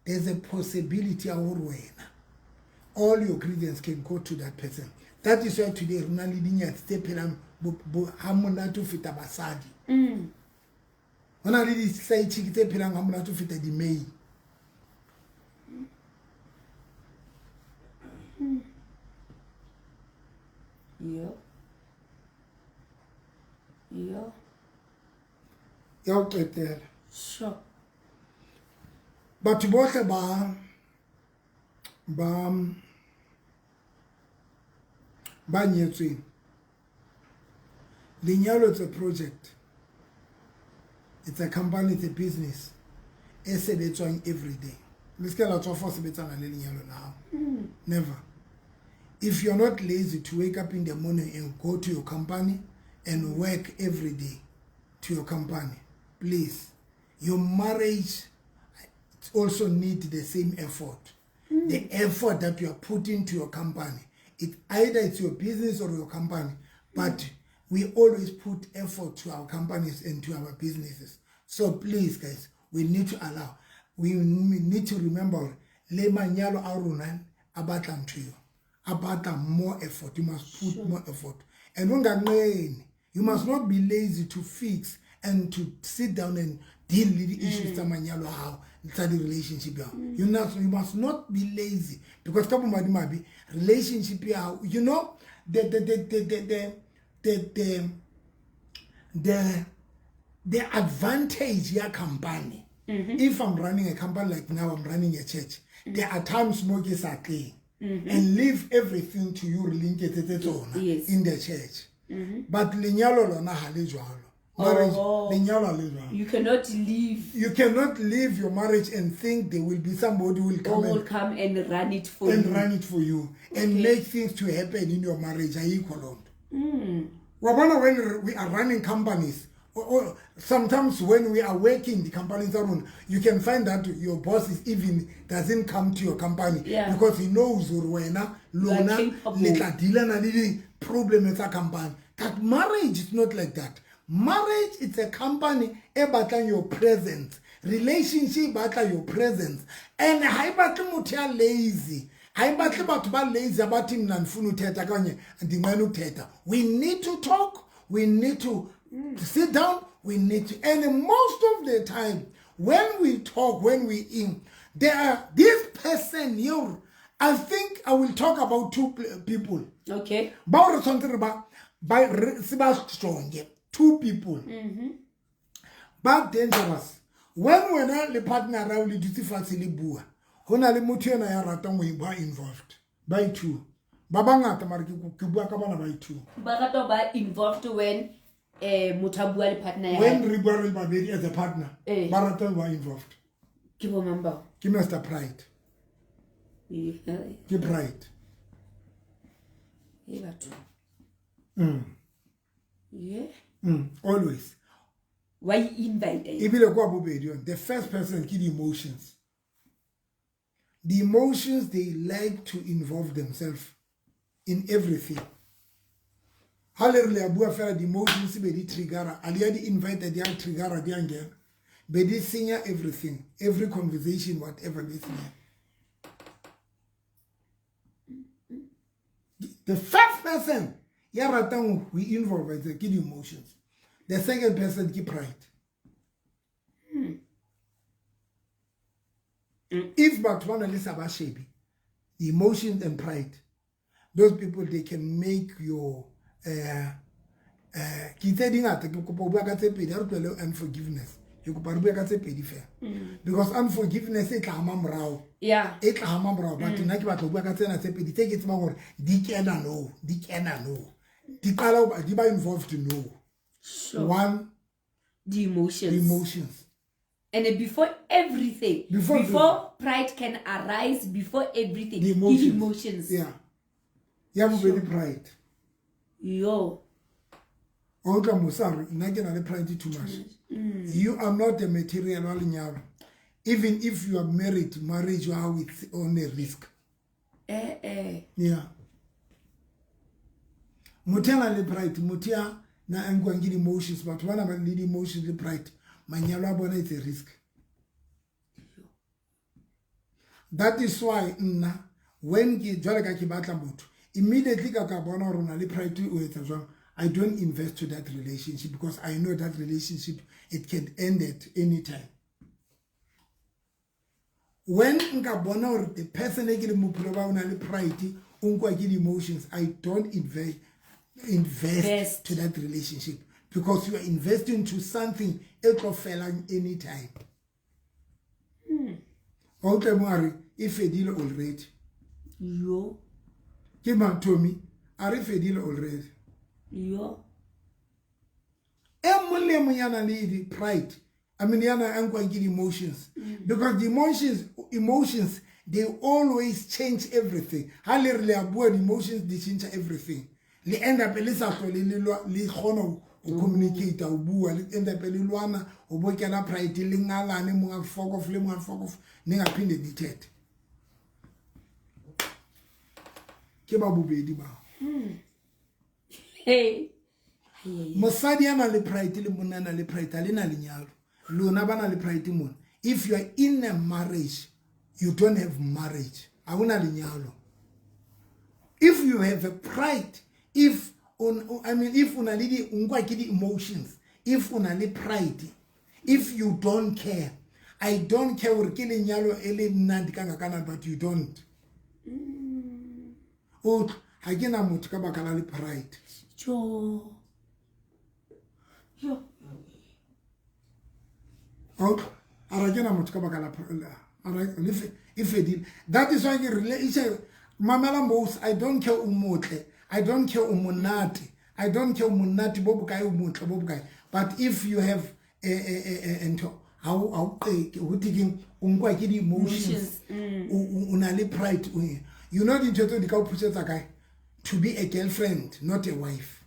there's a possibility ya hore wena All your grievance can go to that person. That is why today re na le dinyatsi tse phelang ha monate ho feta basadi. Ho na le di-side chick tse phelang ha monate ho feta di-mail. Yo. Yo. Ya ho qetela. Sure. Batho bohle ba nyetsweng, lenyalo, it's a project, it's a company, it's a business e sebetswang every day. Le se ke la tswafa ho sebetsana le lenyalo la hao. Never. If you're not lazy to wake up in the morning and go to your company and work every day to your company, please, your marriage also need the same effort. The effort that you are putting to your company, it either it's your business or your company, but we always put effort to our companies and to our businesses. So please, guys, we need to allow, we need to remember, le manyalo a rona a batla ntho eo, a batla more effort. You must put more effort. And unganqeni, you must not be lazy to fix and to sit down and deal with the issues tsa manyalo a hao, tsa di-relationship ya hao. You must not be lazy, because ka bomadimabe relationship ya hao, you know, the advantage ya company. If I'm running a company, like now I'm running a church, there are times mo ke sa tleng and leave everything to you, re le nketsetse tsona in the church. But lenyalo lona ha le jwalo. Marriage, lenyalo ha le jwalo. You cannot leave. You cannot leave your marriage and think there will be somebody who will come Who will and come and run it for and you. Run it for you and make things to happen in your marriage. Ayikho loo nto. Wa bona, when we are running companies, or sometimes when we are working the companies tsa rona, you can find that your boss is even doesn't come to your company because he knows hore wena You are lona capable. le tla dealana le di-problem tsa company. That marriage is not like that. Marriage, it's a company e batlang your presence. Relationship batla your presence. And ha e batle motho ya lazy. Ha e batle batho ba lazy abathi mna ndifuna uthetha kanye ndinqena ukuthetha. We need to talk. We need to sit down. We need to, and most of the time when we talk, when we in, there are this person here. I think I will talk about two people. Bao re tshwanetse re ba re se ba strong. Two people. Ba dangerous. When wena le partner ra o le dutse fatshe le bua, ho na le motho ena ya ratang ho ba involved. Ba two. Ba bangata mara ke bua ka bana ba two. Ba rata ho ba involved when motho a bua le partner ya When hae. re bua re le babedi as a partner, ba rata ho ba involved. Ke bo mang bao? Ke Mr. Pride. Ke Pride. E batho. Yeah. Always. Why invite? Ebile kwa bobedi yone, the first person ke the emotions. The emotions, they like to involve themselves in everything. Ha le re le a bua fela, the emotions be di triggera, a le ya di invite, di a triggera, di a ngena. Be di senya everything, every conversation, whatever be senya. The first person ya ratang ho involve ke the emotions. The second person ke pride. If batho ba na le sa ba shebe, the emotions and pride, those people, they can make your ke tse dingata, ke kopa ho bua ka tse pedi. Ha re tlohele unforgiveness, ke kopa re bue ka tse pedi fela, because unforgiveness e tla ama morao. E tla ama morao, but nna ke batla ho bua ka tsena tse pedi tse ke tsebang hore di kena no, di kena no, di qala ho ba, di ba involved no. One, The emotions. The emotions. And then before everything, Before pride can arise, before everything, the ke emotions. emotions. Yeah. Ya bobedi, pride. Yo. Wa utlwa mosa re nna ke na le pride too much. You are not a material wa lenyalo. Even if you are married, marriage you are with on a risk. Yeah. Motho ya nang le pride, motho ya na a nkuwang ke di-emotions, batho ba nang le di-emotions le pride, manyalo a bona it's a risk. That is why nna When ke jwale ka ke batla motho, immediately ka ka bona hore o na le pride, o etsa jwang, I don't invest to that relationship because I know that relationship, it can end at any time. When nka bona hore the person e ke leng bophelo ba o na le pride, o nkwa ke di-emotions, I don't invest to that relationship because you are investing to something e tlo felang anytime. Wa utlwa mong a re e fedile already. Yo. Ke mang, Tommy? A re fedile already. Yo. E mong le e mong ya nang le di-pride, I mean, ya nang a nkwang ke di-emotions, because the emotions, they always change everything. Ha le re le a bua, di-emotions di change everything. Le end up le sa hlole le lwa, le kgona ho communicate, ho bua, le end up le lwana, ho bo kena pride, le ngalane, mong a fuck off, le mong a fuck off, ne ngaphinde nithethe. Ke ba bobedi bao. Hey. Mosadi ya nang le pride le monna ya nang le pride ha le na lenyalo. Lona ba na le pride mona. If you are in a marriage, you don't have marriage. Ha hona lenyalo. If you have a pride, if on, I mean, if o na le di, o nkwa ke di emotions, if o na le pride, if you don't care, I don't care hore ke lenyalo e le nnante ka ngakana, but you don't. O ha ke na motho ka baka la le pride. Jo. Jo. O a ra ke na motho ka baka la, a ra le fe, e fedile. That is why ke re le ishe mamela most, I don't care o motle, I don't care o monate, I don't care o monate bo bokae, o motle bo bokae, but if you have a ntho, ha o qeke, ho thekeng o nkwa ke di emotions, o na le pride, o you know dintho tseo di ka o phusetsa kae? To be a girlfriend, not a wife.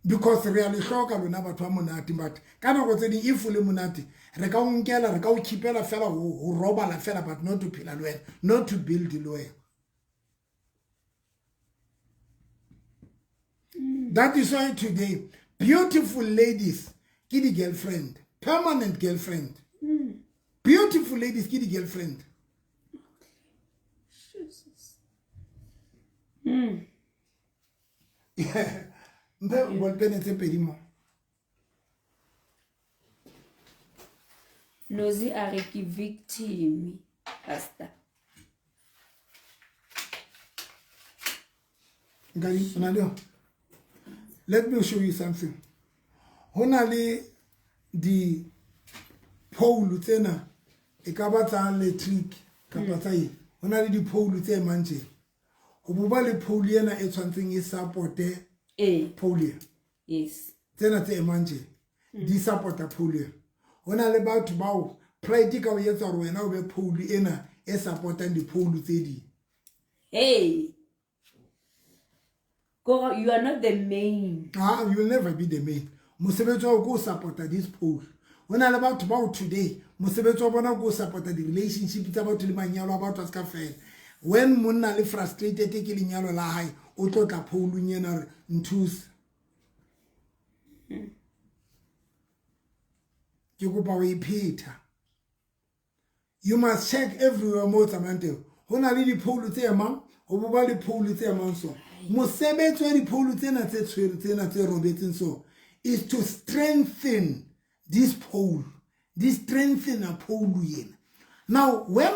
Because re a le hloka lona batho ba monate, but ka nako tse ding if o le monate, re ka o nkela, re ka o keepela fela ho robala fela, but not to phela le wena, not to build le wena. That is why today, beautiful ladies ke di girlfriend, permanent girlfriend. Beautiful ladies ke di girlfriend. Jesus. Mphe bolpene tse pedi mo. Nozi a re ke victim, pastor. Nkadi, o na le yona? Let me show you something. Ho na le di pole tsena, e ka ba tsa electric kapa tsa eng. Ho na le di pole tse emang tjena. Ho bo ba le pole ena e tshwantseng e supporte pole ena. Yes. Tsena tse emang tjena, di supporta pole ena. Ho na le batho bao pride ka o etsa hore wena o be pole ena e supportang di-pole tse ding. Hey. Koro, you are not the main. You will never be the main. Mosebetsi wa hao ke ho supporta this pole. Ho na le batho bao today, mosebetsi wa bona ke ho supporta di-relationship tsa batho le manyalo a batho a se ka fela. When monna le frustrated ke lenyalo la hae, o tlo tla pole-ung ena hore nthuse. Ke kopa ho e phetha. You must check everywhere mo tsamayang teng. Ho na le di-pole tse emang, ho bo ba le pole tse emang so. Mosebetsi wa di-pole tsena tse tshwere, tsena tse robetseng so, is to strengthen this pole. This strengthen a pole ena. Now, when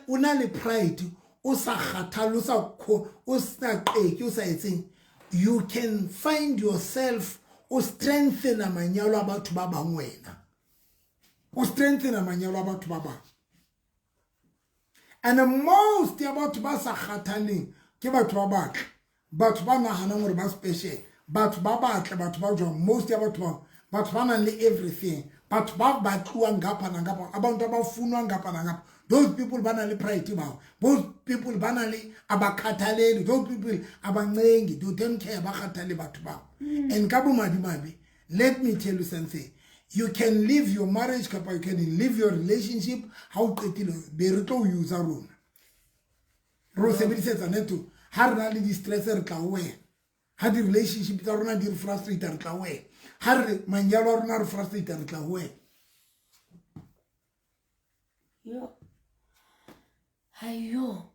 o na le pride, o sa kgathale, o sa kho, o sa qeke, o sa etseng, you can find yourself o strengthen manyalo a batho ba bang wena. O strengthen manyalo a batho ba bang. And most ya batho ba sa kgathaleng ke batho ba batle, batho ba nahanang hore ba special, batho ba batle, batho ba jwang, most ya batho ba, batho ba nang le everything, batho ba batluwang ngapha na ngapha, abantu abafunwang ngapha na ngapha. Those people ba na le pride bao. Those people ba na le abakhathaleli. Those people abancengi, they don't care, ba kgathale batho bao. And ka bomadimabe, let me tell you something. You can leave your marriage kapa you can leave your relationship ha o qetile, be re tlo o use rona. Re o sebedisetsa neto, ha re na le di-stress re tla ho wena. Ha di-relationship tsa rona di re frustrate re tla ho wena. Ha re manyalo a rona re frustrate re tla ho wena. Yo. Ayo.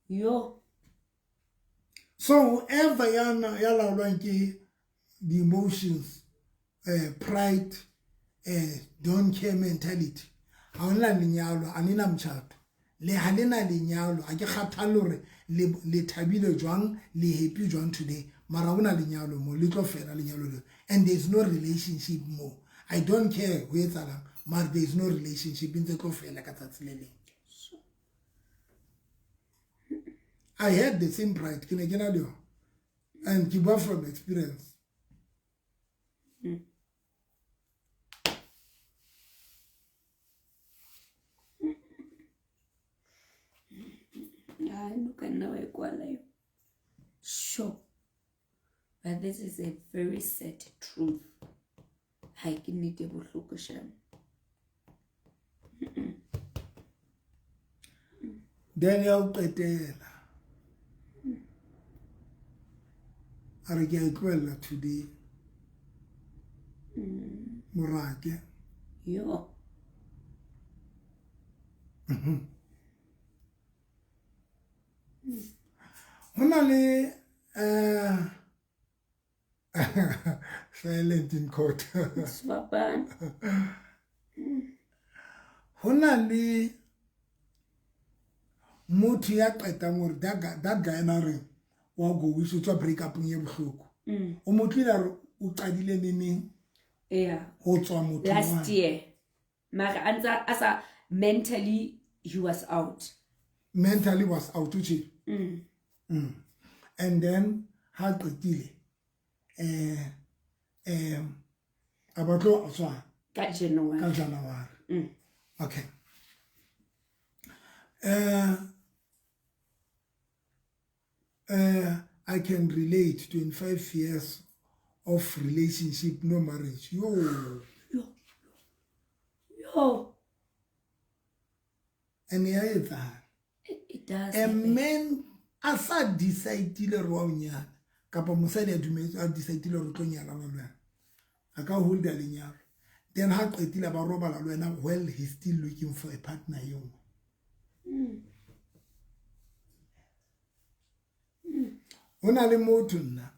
Yo. So whoever ya ya laolwang ke the emotions, pride, don't care mentality, ha ona lenyalo, a nena motjhato. Le ha le na lenyalo, ha ke kgathalle hore le thabile jwang, le happy jwang today, mara hona lenyalo mo, le tlo fela lenyalo leo. And there is no relationship mo. I don't care ho etsahalang, mara there is no relationship, ntse tlo fela ka tsatsi le leng. I had the same pride, ke ne ke na le yona. And ke bua from experience. Hayi, no ka nna wa e kwala yo. Sure. But this is a very sad truth. Ha ke nnete bohloko shame. Then ya o qetela. A re ke a e tlohella today. Morake. Yo. Ho na le silent in court. Sefapano. Ho na le motho ya qetang hore that guy na re wa go wish o tswa break up ye bohloko. O mo tlile a re o qadile neneng? Yeah. Ho tswa motho last year. Mara a ntsa a sa mentally he was out. Mentally was out tje. And then ha qetile a batlo a tswa ka January. Ka January. Okay. I can relate 25 years of relationship, no marriage. Yo. Yo. Yo. And ya etsahala. It does. A man a sa decide-ile hore wa o nyala, kapa mosadi a dumetse a decide-ile hore o tlo nyalana le wena. A ka holda lenyalo. Then ha qetile ba robala le wena, well, he's still looking for a partner e nngwe. Ho na le motho nna.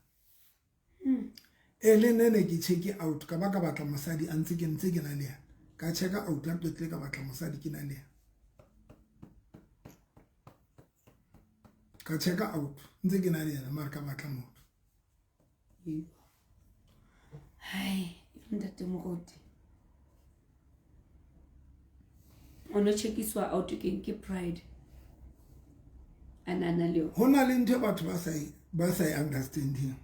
E le nne ne ke check out ka ba ka batla mosadi a ntse ke ntse ke na le yena. Ka check out a qetile ka batla mosadi ke na le yena. Ka check out ntse ke na le yena mara ka batla motho. Hai, ntate Moruti. O no checkiswa out ke pride. Anana le Ho na le ntho batho ba sa e understanding.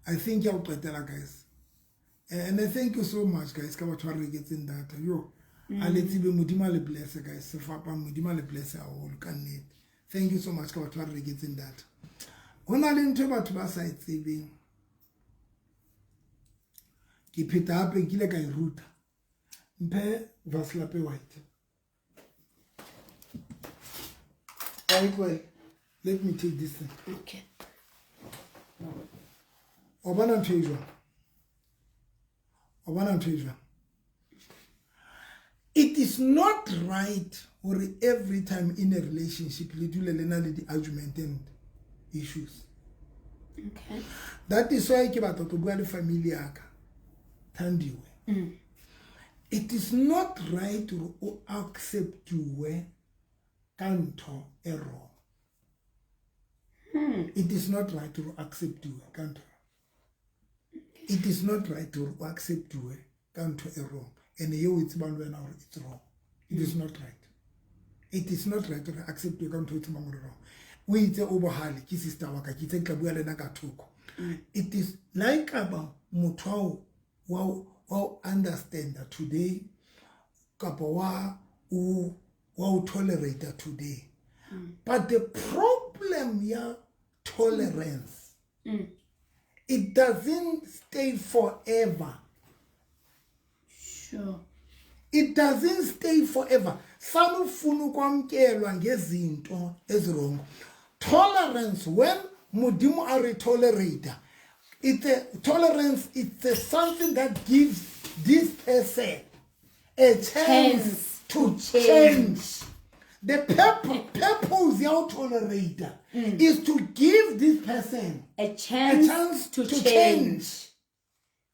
I think ya o qetela guys. And I thank you so much guys ka batho ba reketseng data. Yo, a le tsebe Modimo a le bless guys. Sefapano Modimo a le bless haholo ka nnete. Thank you so much ka batho ba reketseng data. Ho na le ntho batho ba sa e tsebeng. Ke pheta hape nkile ka e ruta. Mphe Vaslape White. Right, let me take this thing. Okay. O bona ntho e jwang? O bona ntho e jwang? It is not right hore every time in a relationship le dule le na le di-argument and issues. Okay. That is why ke batla go bua le family ya ka. Thandiwe. It is not right hore o accept-uwe ka ntho e wrong. It is not right to accept you ka ntho. It is not right to accept you ka ntho e wrong. And eo e tsebang le wena hore it's wrong. It is not right. It is not right to accept you ka ntho e tsebang hore wrong. O itse o bohale ke sister wa ka, ke itse ke tla bua le ena ka thoko. It is like about motho wa o understand that today kapa wa o tolerate today. But the problem ya tolerance, it doesn't stay forever. Sure. It doesn't stay forever. Sanufuna ukwamkelwa ngezinto ezirongo. Tolerance, when Modimo a re tolerate, it's a tolerance, it's a something that gives this person a chance to change. The purpose ya ho tolerate is to give this person a chance, a chance to, to change. change.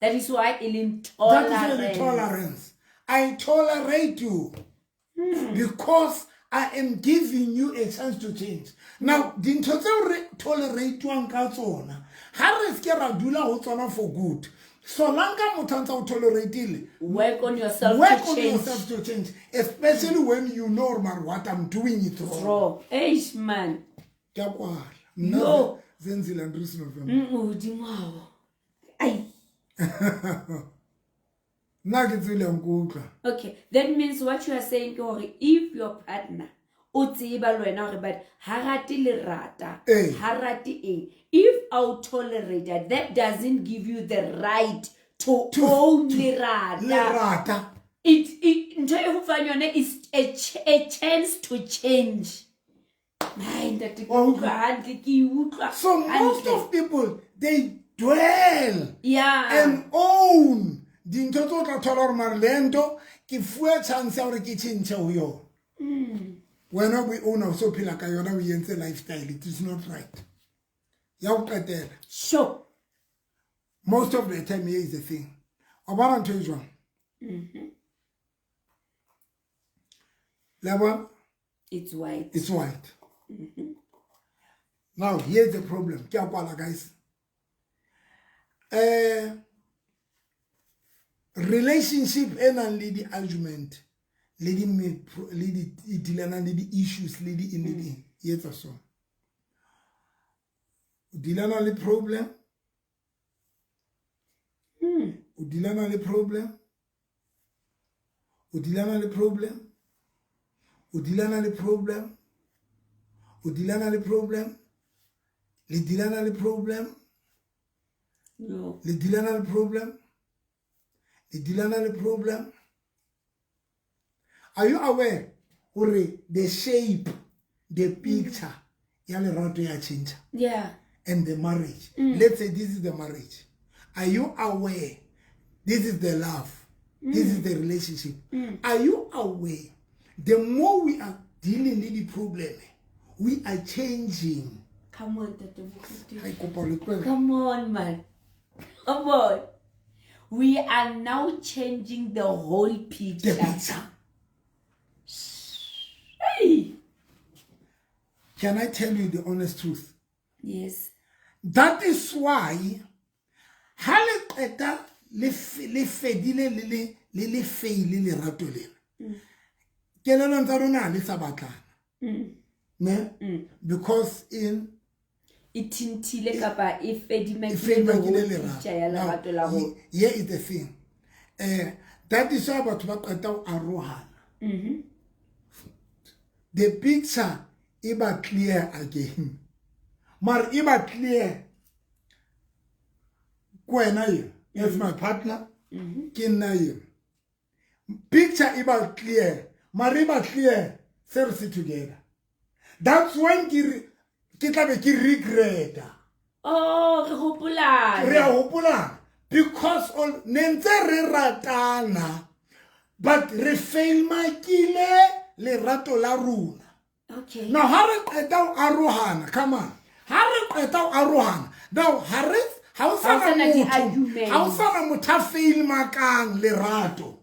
That is why e leng That is why the tolerance. tolerance. I tolerate you because I am giving you a chance to change. Now, dintho tseo re tolerate-wang ka tsona, ha re se ke ra dula ho tsona for good. Solanka motho a ntse a o tolerate-ile, Work on yourself work to on change. yourself to change, especially when you know mare what I'm doing is wrong. Wrong. Eish, man. Ke a kwala. Nna Yo. Zenzile Andries November. Hodimo hao. Ai. Nna ke tswile nkutlwa. Okay, that means what you are saying ke hore if your partner o tseba le wena hore but ha rate lerata, Ee. ha rate eng, if a o tolerate that, that doesn't give you the right to own lerata. Lerata. It ntho e ho fang yone is a chance to change. Ai, ntate, ke Wa utlwa? utlwa hantle, ke e utlwa So most hantle. of people, they dwell Yeah. and own dintho tse o tla thola gore mare le nto ke fuwe chance ya gore ke change ho yona. Wena o e owner o so phela ka yona o e entse lifestyle, it is not right. Ya ho qetela. Sure. Most of the time here is the thing. Wa bona ntho e jwang? La bona? It's white. It's white. Now, here's the problem. Ke a kwala, guys. Relationship e nang le di-argument, le di le di e dealanang le di-issues, le di eng le di eng, e etsa so. O dealana le problem. O dealana le problem. O dealana le problem. O dealana le problem. O dealana le problem. Le dealana le problem. No. Le dealana le problem. Le dealana le problem. Are you aware hore the shape, the picture ya lerato ya change? Yeah. And the marriage. Let's say this is the marriage. Are you aware this is the love? This is the relationship. Are you aware the more we are dealing with the problem, we are changing. Come on, Ntate Moruti. Hai, kopa le tlohele. Come on, man. Come on. We are now changing the whole picture. The picture. Hey. Can I tell you the honest truth? Yes. That is why ha le qeta le fedile le le le le faile lerato lena. Kelellong tsa rona ha le sa batlana. Ne? Because in E tintile kapa e fedimakile e fedimakile the whole lerato. picture ya Now, lerato la rona. here is the thing. That is why batho ba qeta ho arohana. The picture e ba clear again. Mara e ba clear. Ke wena eo, as my partner, ke nna eo. Picture e ba clear. Mara e ba clear, se re se together. That's when ke tla be ke regreta. Oh, re hopolana. Re a hopolana. Because all ne ntse re ratana, but re failmakile lerato la rona. Okay. Now ha re qeta ho arohana, come on. Ha re qeta ho arohana. Now ha re ha o Ha o sana sana motho, di-argument. ha o sana motho a failmakang lerato.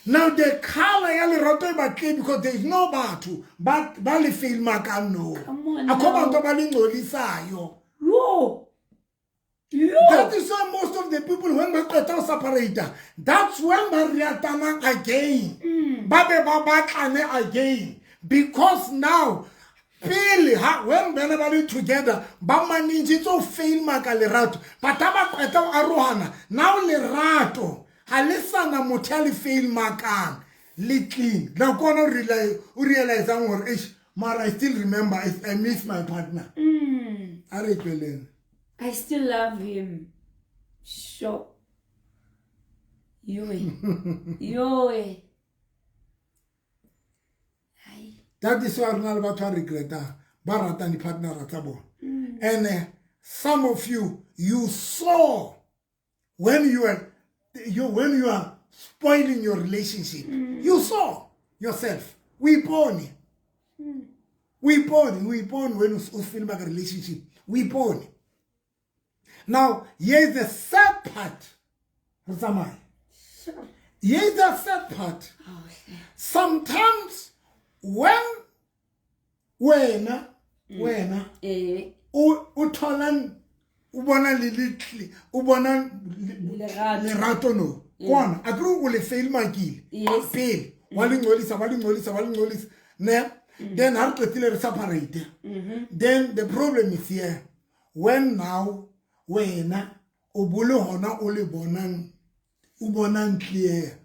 Now the color ya lerato e ba clear because there is no batho ba le failmakang no. Come on Akho now. bantu ba le ngcolisayo. Yo. Yo. That is why most of the people when ba qeta ho separate, that's when ba reatanang again. Ba be ba batlane again. Because now pele ha when bana ba le together ba manage to fail maka lerato, but ha ba qeta ho arohana, now lerato ha le sana motho ya le fail makang le clean. Now kona o realize-ang hore eish, mara I still remember I miss my partner. A re tlweleng. I still love him. Sure. Yoe. Yoe. That is why rena le batho ba regretang, ba ratang di-partnera tsa bona. And some of you, you saw when you are when you are spoiling your relationship, you saw yourself. We born. O ipone when o feel like a relationship. O ipone. Now, here is the sad part. Here is the sad part. Sometimes when wena o thola o bona o bona lerato no kona akere o le fail makile pele wa le ngcolisa ne then ha re qetile re separate. Then the problem is here when now wena o bole hona o le bonang o bonang clear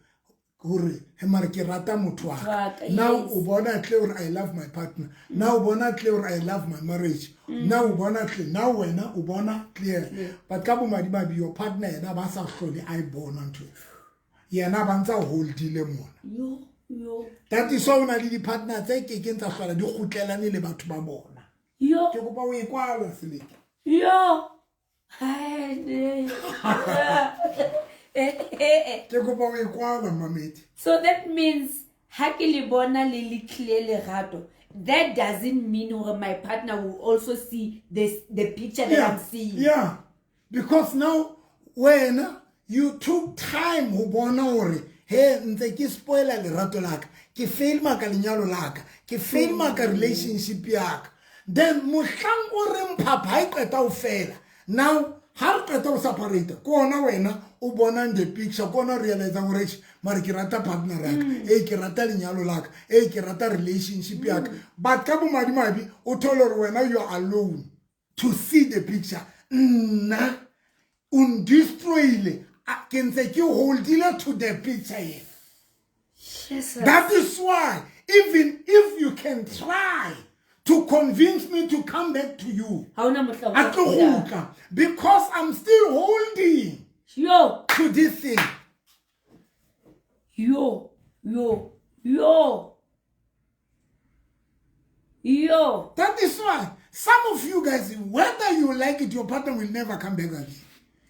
hore he mare ke rata motho wa ka. Now o bona clear hore I love my partner. Now o bona clear hore I love my marriage. Now o bona clear. Now wena o bona clear. But ka bomadimabe your partner yena ba sa hlole a e bona ntho. Yena ba ntsa holdile mona. Yo. That is why o na le di-partner tse kekeng tsa hlola di kgutlelane le batho ba bona. Yo. Ke kopa o e kwala Seleke. Yo. So that means ha ke le bona le le clear lerato, that doesn't mean my partner will also see this the picture that I'm seeing. Yeah. Because now when you took time ho bona hore he ntse ke spoiler lerato la ka, ke fail maka lenyalo la ka, ke fail maka relationship ya ka. Then mohlang o re mphapha ha e qeta ho fela. Now ha re qeta ho separate, ke ona wena o bonang the picture, ke ona realize hore mare ke rata partner ya ka, ke rata lenyalo la ka, ke rata relationship ya ka. But ka bomadimabe o thole hore wena you are alone to see the picture. Nna o ndestroyile, ke ntse ke holdile to the picture here. Jesus. That is why even if you can try to convince me to come back to you, because I'm still holding to this thing. Yo. That is why some of you guys, whether you like it, your partner will never come back again.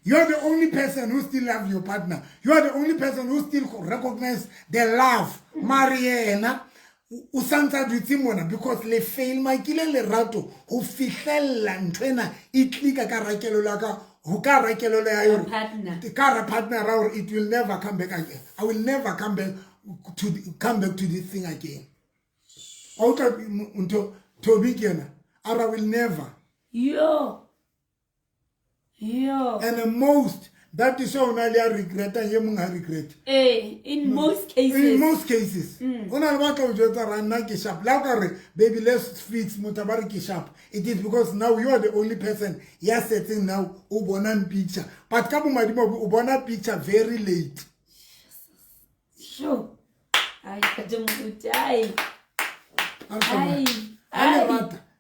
You are the only person who still loves your partner. You are the only person who still recognize the love. Mariana, o santsa dutse mona because le fail makile lerato ho fihlella nthwena e klika ka rakelo la ka ho ka rakelo la ya hore ka ra partner ra hore it will never come back again. I will never come back to this thing again. O tla ntho Toby kena ara will never. Yo. And most that is why o na le regret and ye mong ha regret. In most cases. In most cases. O na le batla o jwetsa ra nna ke sharp. La ka re baby let's fix motho ba re ke sharp. It is because now you are the only person ya setseng now o bonang picture. But ka bomadimabe o bona picture very late. Sure. Ai ka moruti ai.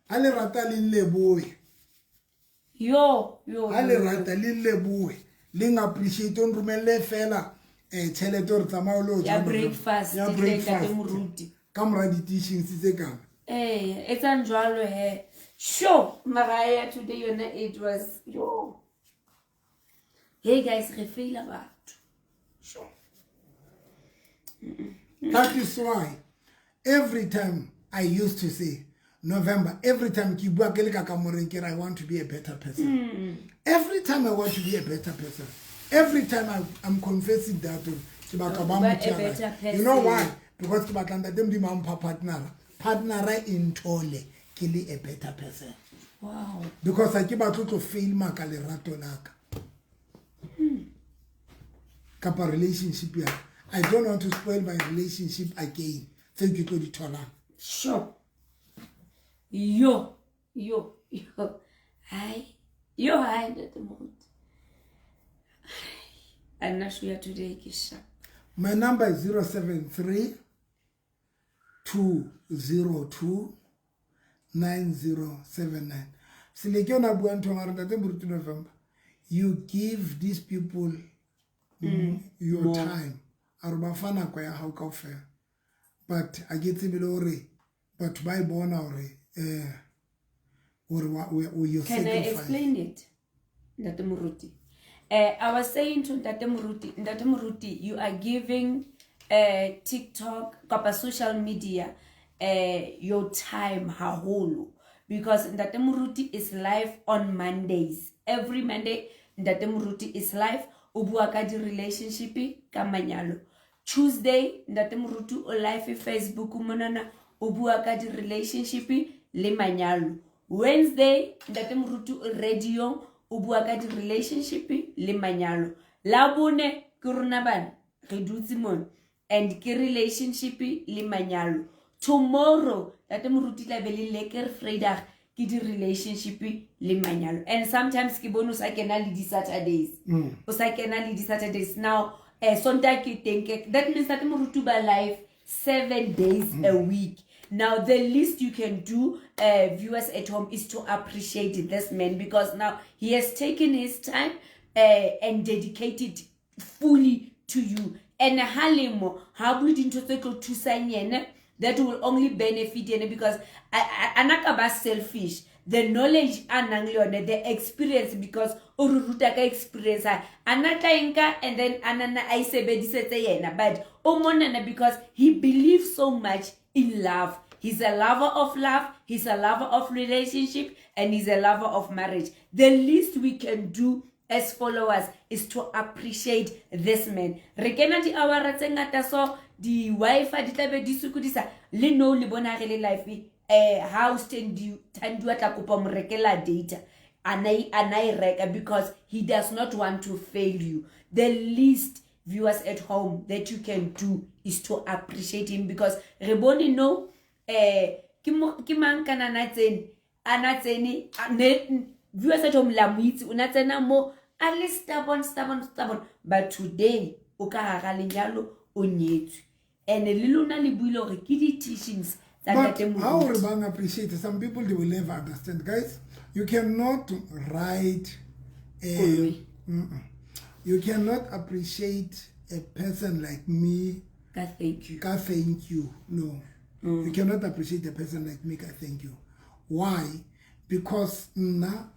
Ha le rata le leboe. Yo. Ha le rata le leboe. Ling appreciate on romelle fela tjhelete hore tsamaya o lo ja breakfast ya moruti ka mora di teachings tse kana etsang jwalo he sure mara today yona it was yo. Hey guys, re feila batho. Sure. That is why every time I used to say November, every time ke bua ke le ka kamoreng ke re I want to be a better person. Every time I want to be a better person. Every time I'm confessing that ke batla ba motho. You know why? Because ke batla ntate Modimo a mpha partner. Partner e nthole ke le a better person. Wow. Because ha ke batla tlo fail maka lerato la ka. Kapa relationship ya. I don't want to spoil my relationship again. Tse ke tlo di tholang. Sure. Yo. Hi. Yo, hi, Ntate Moruti. I'm not sure today, Kisha. My number is 073 202 9079. Seleke ona bua ntho ngare Ntate Moruti November. You give these people your time. A re ba fa nako ya hao kaofela. But a ke tsebe le hore batho ba e bona hore or you Can I explain it, Ntate Moruti? I was saying to Ntate Moruti, you are giving TikTok, kapa social media, your time haholo, because Ntate Moruti is live on Mondays. Every Monday Ntate Moruti is live, o bua ka di-relationship, ka manyalo. Tuesday Ntate Moruti o live Facebook monana, o bua ka di-relationship le manyalo. Wednesday Ntate Moruti o radio, o bua ka di-relationship le manyalo. Labone ke rona bana re dutse mona and ke relationship le manyalo. Tomorrow Ntate Moruti tla be le lekker Vrydag, ke di-relationship le manyalo. And sometimes ke bone o sa kena le di-Saturdays, o sa kena le di-Saturdays. Now Sontaga ke teng, that means Ntate Moruti ba live 7 days a week. Now the least you can do, viewers at home, is to appreciate this man, because now he has taken his time and dedicated fully to you. And ha lemo ha bue dintho tse tlo thusang yena, that will only benefit yena, because ana ka ba selfish. The knowledge a nang le yone, the experience, because o re ruta ka experience ha ana tla e nka and then anana a e sebedisetse yena, but o monana because he believes so much in love. He's a lover of love, he's a lover of relationship, and he's a lover of marriage. The least we can do as followers is to appreciate this man. Re kena di-hour tse ngata, so di-Wi-Fi di tlabe di sokodisa le no le bona re le life. Ha o Thandiwa tla kopa mo rekela data, ana e reka, because he does not want to fail you. The least, viewers at home, that you can do is to appreciate him, because re bone no ke mang kana na tsene ana tsene ne viewers at home la mo itse, o na tsena mo a le stubborn, stubborn, stubborn, but today o ka hara lenyalo, o nyetswe, and le lona le buile hore ke di-teachings tsa But Ntate how Moruti. Rebang appreciate, some people, they will never understand. Guys, you cannot ride a Koloi. You cannot appreciate a person like me Ka thank you. Ka thank you. No. You cannot appreciate a person like me ka thank you. Why? Because nna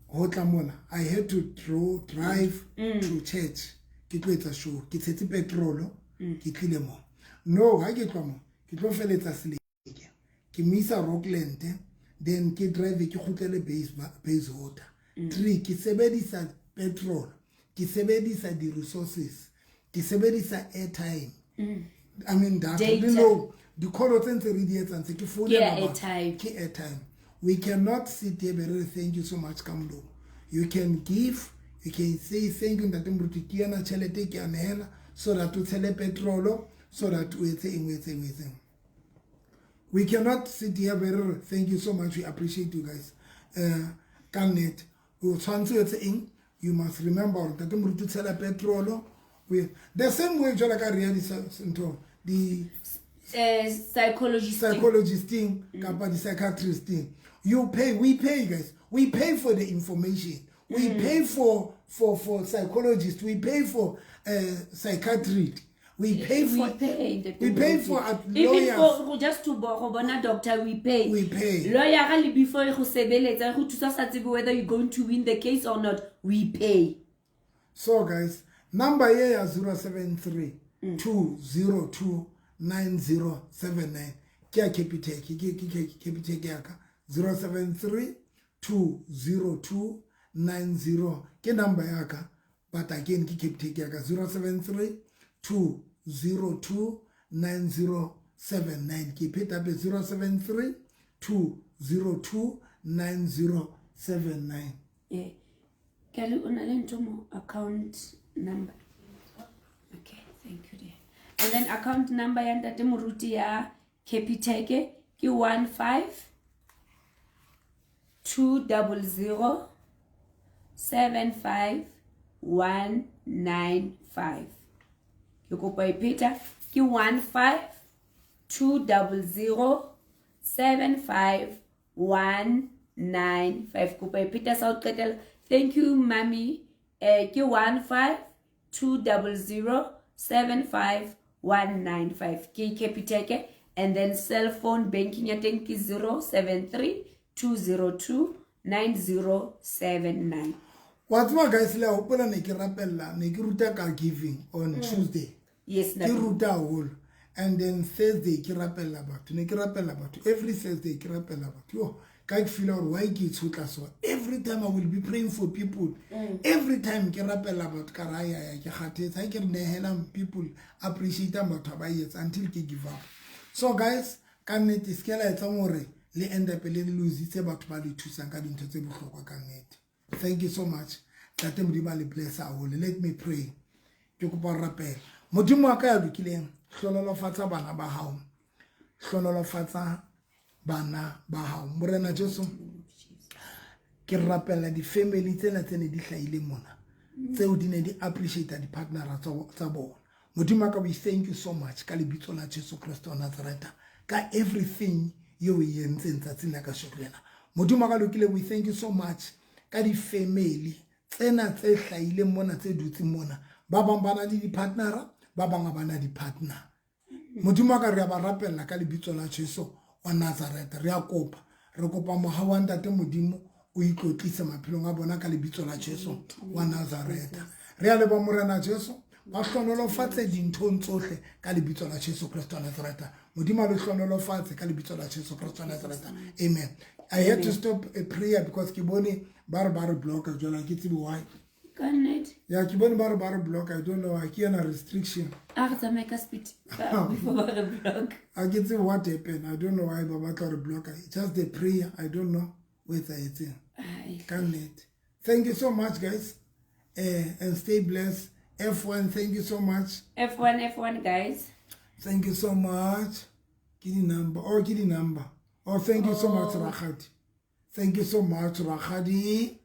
ho tla mona, I had to drive to church. Ke tlo etsa show. Ke tshetse petrol, ke tlile mo. No, ha ke tloha mo, ke tlo feletsa Seleke. Ke mo isa Rockland, then ke drive ke kgutlele base Bayswater. Three, ke sebedisa petrol, ke sebedisa di-resources, ke sebedisa airtime. I mean data. Data. You know, di-call tse ntse re di etsang tse ke founela Ke batho. airtime. Ke airtime. We cannot sit here be re thank you so much ka molomo. You can give, you can say thank you, Ntate Moruti, ke ena tjhelete ke a nehela so that o tshele petrol, so that o etse eng, o etse eng, o etse eng. We cannot sit here be re thank you so much, we appreciate you guys. Ka nnete o tshwanetse o etse eng? You must remember gore Ntate Moruti o tshela petrol. We the same way jwalo ka re ya ntho di Psychologist. Psychologist thing kapa di-psychiatrist thing, you pay. We pay, guys. We pay for the information. We pay for psychologists, we pay for psychiatry, we pay for We pay Ntate we pay Moruti. for Even lawyers. for just to go bona doctor, we pay. We pay. Lawyer le before go sebeletsa go thusa sa tsebe whether you're going to win the case or not, we pay. So guys, number ye ya 073 202 9079 ke ya Capitec, ke Capitec ya ka, 073 202 90 ke number ya ka, but again ke Capitec ya ka, 073 202 9079. Ke pheta hape, 073 202 9079. Yeah. Kelly, o na le ntho mo, account number. Okay, thank you dear. And then account number ya Ntate Moruti ya Capitec ke 15 200 75195. Ke kopa e pheta, ke 15 200 75195. Kopa e pheta sa ho qetela. Thank you, mami. Ke 15 200 75195, ke Capitec. And then cell phone banking ya teng ke 073 202 9079. Wa tseba guys, le a hopola ne ke rapella, ne ke ruta ka giving on Tuesday. Yes. Ke ruta haholo. And then Thursday ke rapella batho, ne ke rapella batho every Thursday, ke rapella batho. Yo, ka ke feel gore why ke itshotla so. Every time I will be praying for people, every time ke rapella batho, ka ra ya ya ke kgathetse. Ha ke re nehelang people, appreciate batho ba etsa until ke give up. So guys, ka nnete se ke la etsang hore le end up le lositse batho ba le thusang ka dintho tse bohlokwa. Ka nnete, thank you so much. Ntate Modimo a le bless haholo. Let me pray. Ke kopa ho rapela. Modimo wa ka ya lokileng, hlonolofatsa bana ba hao, hlonolofatsa bana ba hao. Morena Jesu, ke rapela di-family tsena tse ne di hlahile mona, tseo di ne di appreciate di-partnera tsa bona. Modimo wa ka, we thank you so much ka lebitso la Jesu Kriste wa Nazareta ka everything eo e entseng tsatsing la kasheko lena. Modimo wa ka lokile, we thank you so much ka di-family tsena tse hlahileng mona, tse dutseng mona. Ba bang ba na le di-partnera, ba bang ha ba na di-partner. Modimo wa ka, re a ba rapella ka lebitso la Jesu wa Nazareth. Re a kopa, re kopa mohau wa Ntate Modimo o itlotlise maphelong a bona ka lebitso la Jesu wa Nazareth. Re a leboha, Morena Jesu, ba hlonolofatse dinthong tsohle ka lebitso la Jesu Kriste wa Nazareth. Modimo a le hlonolofatse ka lebitso la Jesu Kriste wa Nazareth. Amen. I had to stop a prayer because ke bone ba re blocka jwale, ha ke tsebe why. Ka nnete? Ya, ke bone ba re block. I don't know why. Ke yena restriction. A re tsamaye ka speed before ba re block. A ke tsebe what happened. I don't know why ba batla re blocka. Just the prayer, I don't know o etsahetseng. Ai. Ka nnete, thank you so much, guys, and stay blessed. F1, thank you so much. F1, F1, guys. Thank you so much. Ke di-number, oh, ke di-number. Oh, thank you so much. Oh. Rakgadi, thank you so much. Rakgadi,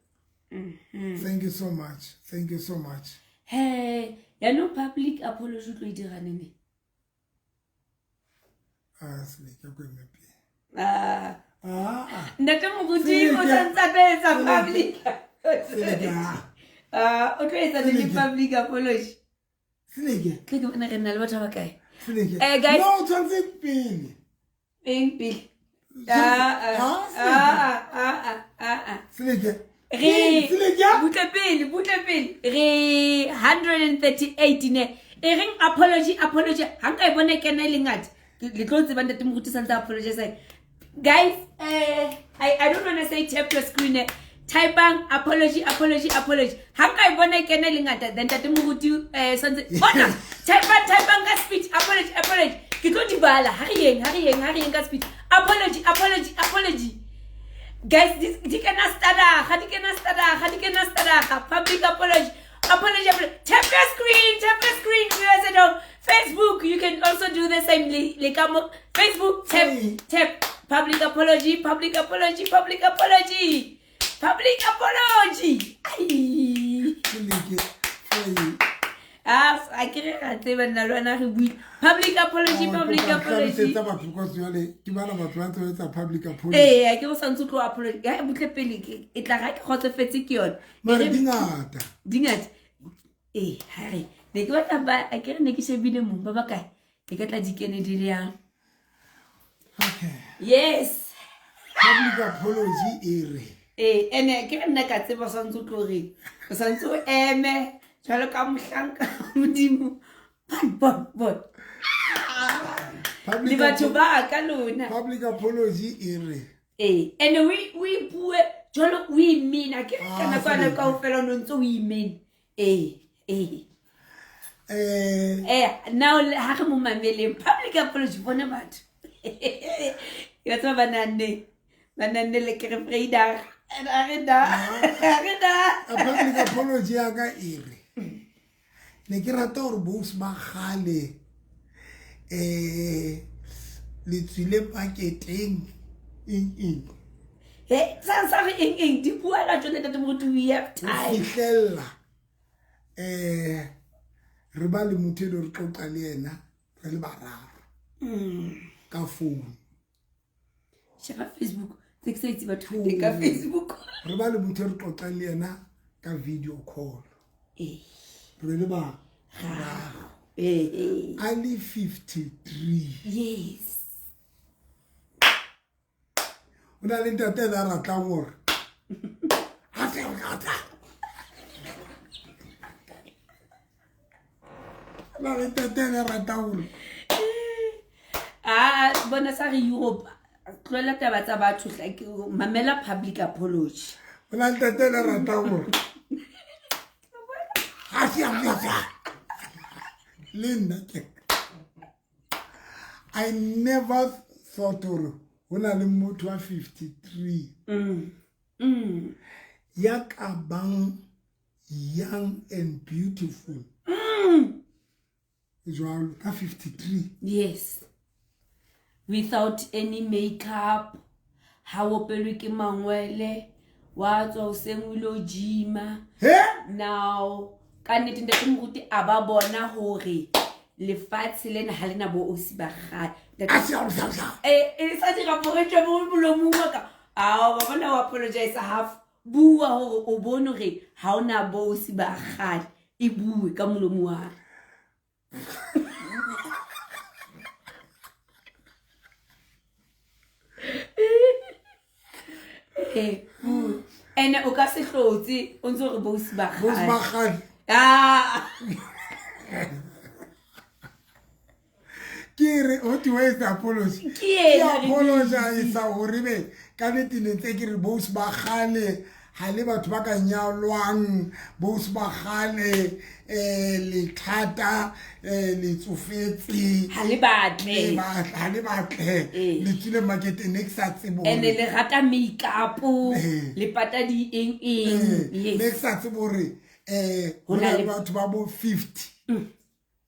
thank you so much, thank you so much. He, yaanong public apology o tlo e dira nene? Ah, seleke ko eme pele. Ah. Ah. Ntate Moruti o Seleke. santse a tlo etsa public. Seleke, ah. Ah, o tlo etsa nene Seleke. public apology? Seleke. Tle ke bone re nna le batho ba bakae. Seleke. Guys. No, o tshwanetse pele. Eng pele? Ah, ah, Ah, ah, ah, ah, ah, ah. Seleke. Re Seleke. butle pele, butle pele. Re 138 ne e reng apology, apology. Ha nka e bona e kena e le ngata, le tlo tseba Ntate Moruti santse apologize. Guys, I don't wanna say tap your screen, eh. Typang apology, apology, apology. Ha nka e bona e kena e le ngata, then Ntate Moruti santse bona. Typang, typang ka speed, apology, apology. Ke tlo di bala. Ha re yeng, ha re yeng, ha re yeng ka speed. Apology, apology, apology. Guys, di kena stadaga, di kena stadaga, di kena stadaga. Public apology, apology, apology. Tap your screen, tap your screen, viewers at home. Facebook, you can also do the same. Le ka mo Facebook, tap, tap. Public apology, public apology, public apology, public apology. Ai. Seleke for Ah, a ke re ra tseba nna le wena re buile. Public apology, public apology. Hlalosetsa batho because jwale ke bana batho ba ntse ba etsa public apology. Ee, a ke go santse o tlo apology. Ya butle pele e tla ga ke kgotsofetse ke yone. Mare di ngata. Di ngata. Ee, ha re ne ke batla ba a ke re ne ke shebile mong ba bakae, e ka tla di kene di le yang. Okay. Yes. Public apology e re Ee, ene ke re nna ka tseba o santse o tlo reng, o santse o eme jwalo ka mohlanka wa Modimo. Bon, bon, bon. Le batho ba ka lona. Public apology e re Ee, ene o e bue jwalo o imene. A ke re ka Ah, nako yane Seleke. kaofela o no ntse o imene. Ee, ee. Eh. Now ha re mo mameleng public apology, bona batho ke ba tseba ba nanne le ke re vrydag a re da, a re da. A public apology ya ka e re ne ke rata gore bos ba gale le tswile paketeng eng eng. He, sa re eng eng di buela tsone, Ntate Moruti, we have Ho time. fihlella re ba le motho e le re qoqa le yena re le bararo ka phone. Sheba Facebook, tse ke sa itse batho ba teng ka Facebook. Re ba le motho e re qoqang le yena ka video call. Ee. Re le bararo. Ee. A le 53. Yes. O na le ntate ena a ratang gore a tle o tla. O na le ntate ena a ratang gore A bona sa re Europe tlohela taba tsa batho hle, mamela public apology. O na ntate le rata gore ga se ya le nna ke I never thought gore go na le motho wa 53 ya ka bang young and beautiful jwalo ka 53. Yes, without any makeup, ha opelwe ke mangwele, wa tswa hoseng o ilo gym-a. Now ka nnete ntate moruti a ba bona hore lefatshe lena ha lena bo osi ba kgale. E sa dira poretswe mo molomong wa ka. Ao, ba bona o apologize half. Bua hore o bone hore ha ona bo osi ba kgale. E bue ka molomo wa. Ene o ka se hlotse o ntse o re bosi ba kgale. Bosi ba kgale. Ah. Ke re o ti where is the apology? Ke ena re apologize hore be ka nnete ne ntse ke re bosi ba kgale ha le batho ba ka nyalwang, bosi ba kgale lethata le tsofetse ha le batle, ha le batle le tswile marketeng ne ke sa tsebe hore ene le rata makeup le pata di eng eng. Ne ke sa tsebe hore ho na le batho ba bo 50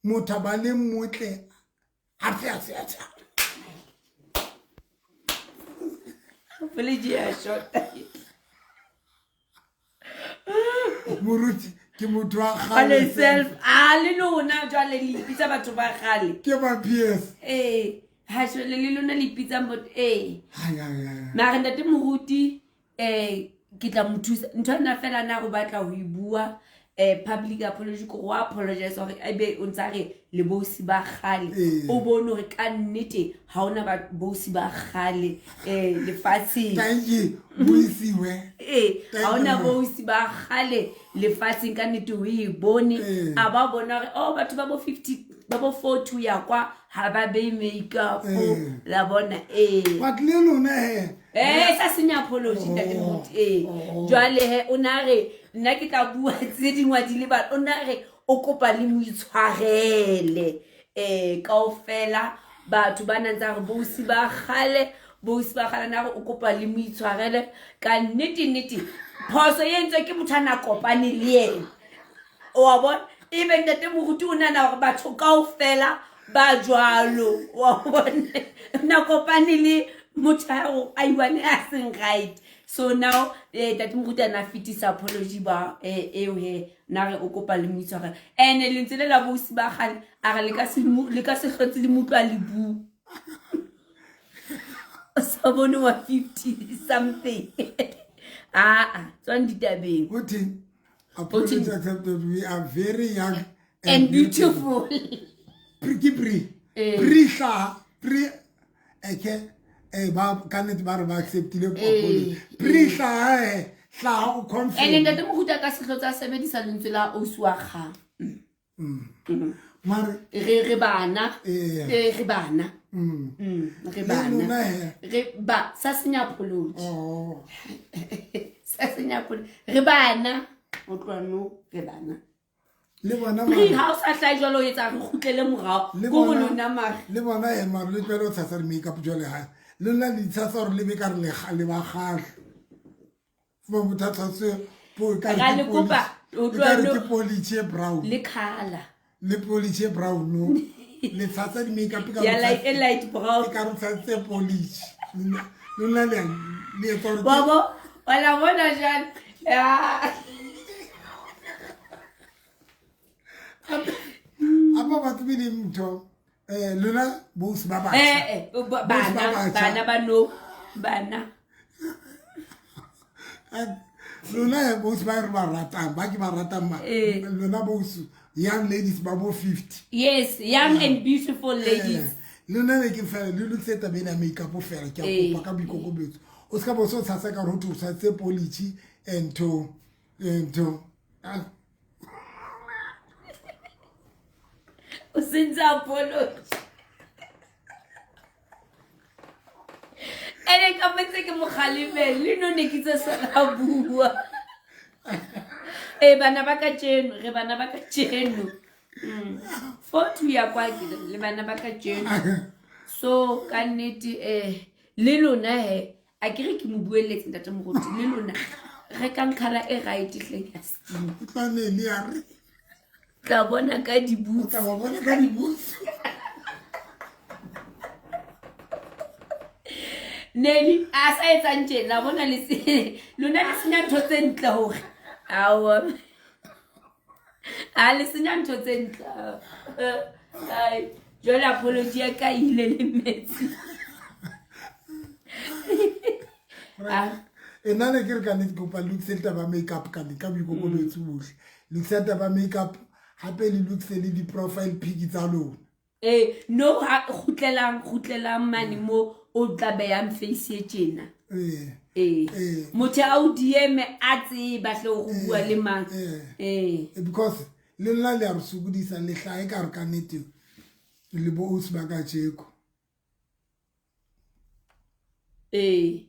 motho ba le motle a tsa apology ya short. Moruti ke motho wa kgale self a le lona jwale le ipitsa batho ba kgale ke ba PS ha jwale le lona le ipitsa motho mare ntate moruti ke tla mo thusa ntho ena fela na go batla ho e bua public apology ko go apologize hore ebe o ntsa re le bosi ba kgale o bone hore ka nnete ha ona ba bosi ba kgale lefatsheng. Thank you buisiwe ha ona bosi ba kgale lefatsheng ka nnete o e bone a ba bona hore oh batho ba bo 50 ba bo 42 ya kwa ha ba be makeup la bona but le lona sa senya apology ntate moruti jwale he o na re nna ke tla bua tse dingwe di le ba o na re o kopa le moitshwarele kaofela batho ba nang tsa re bosi ba kgale na re o kopa le moitshwarele ka nnete nnete phoso e entswe ke motho a na kopane le yena o a bona ebe ntate moruti o nana hore batho kaofela ba jwalo wa bona na kopane le motho a iwane a seng right. So now ntate moruti a na fetisa apology ba eo he na re o kopa le moitshwarele ene lentswe le la bosi ba kgale a re le ka se hlotse le mutlwa le bu o sa bone wa 50 something. Tswang ditabeng. Uthi apology accepted, we are very young and beautiful. Pri pri hla pri eke ba ka nnete ba re ba acceptile apology pri hla hla o confirm ene ntate moruti ka se hlotsa sebedisa lentswe la ausi wa kgang. Mare re bana re bana re bana re ba sa senya apology sa senya apology re bana o tloha no re bana le bona mare ha o sa hlae jwalo o etsa re kgutlele morao ko go lona mare le bona mare le tlwele o tshasa le makeup jwale ha le nna le itshasa hore le be ka re le ba kgahle fuma motho a tshaswe ka le kopa o tloha no ke polish e brown le colour le polish e brown no le tshasa di makeup ka ya light light brown ka re tshasitse polish lona le le etsa hore babo wala bona jwale apa batho be le ntho lona bosi ba batjha bana ba no bana lona bosi ba re ba ratang ba ke ba ratang ma lona bosi young ladies ba bo 50. Yes, young and beautiful ladies. Lona ne ke fela le lokise taba ena makeup fela ke a kopa ka boikokobetso o se ka bo so tshasa ka hore o tshasitse polish and to o sentse apology. Ene ka ntse ke mo kgalemele le no ne ke tse sa bua. Ee, bana ba kajeno, re bana ba kajeno. 4 ya kwa ke le bana ba kajeno. So ka nnete le lona he, a ke re ke mo buelletse ntate Moruti, le lona rekang colour e right hleng ya skin. Utlwa Nelly a re Tla bona ka di-boots. Tla ba bona ka di-boots. Nelly a sa etsang tjena, bona le se lona le senya ntho tse ntle hore aowa, a le senya ntho tse ntle. Ai, jwale apology ya ka ile le metsi. E nna ne ke re ka nnete ke kopa le lokise le taba ya makeup ka nnete, ka boikokobetso bohle. Lokisa taba ya makeup, hape le lokise le di-profile pic tsa lona. Ee, no, ha kgutlelang, kgutlelang mane mo o tla behang face e tjena. Ee. Motho a o DM a tseba hle o bua le mang. Ee. Because le nna le a re sokodisa, le hlaha e ka re ka nnete le bo ausi ba kajeko. Ee.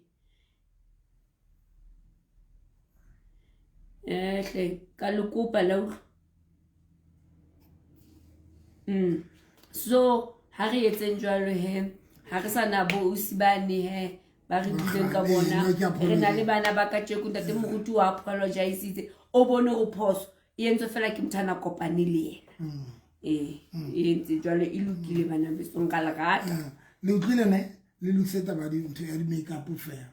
Hle ka le kopa la utlwa. So ha re etseng jwalo he, ha re sa na bo ausi bane he ba re buileng ka bona. Re na le bana ba kajeko, ntate Moruti wa apologisitse, o bone hore phoso e entswe fela ke motho a na kopane le yena. Ee, e entse jwalo, e lokile bana besong, ka le rata. Le utlwile ne? Le lokise taba ntho ya di-makeup fela.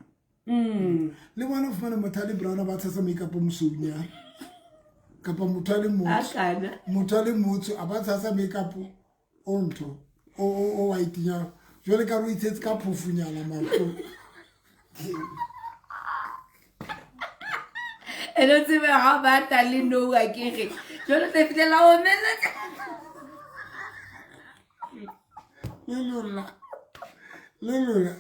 Le bona o fumane motho a le brown ba tshasa makeup o mosweunyana, kapa motho a le motsho, motho a le motsho a ba tshasa makeup o ntho o whitenyana, jwale ka re o itshetse ka phofunyana mahlong. Ene o tsebe ha ba ta le no a ke re jwale tse fihlela omeletse. Le lona, le lona.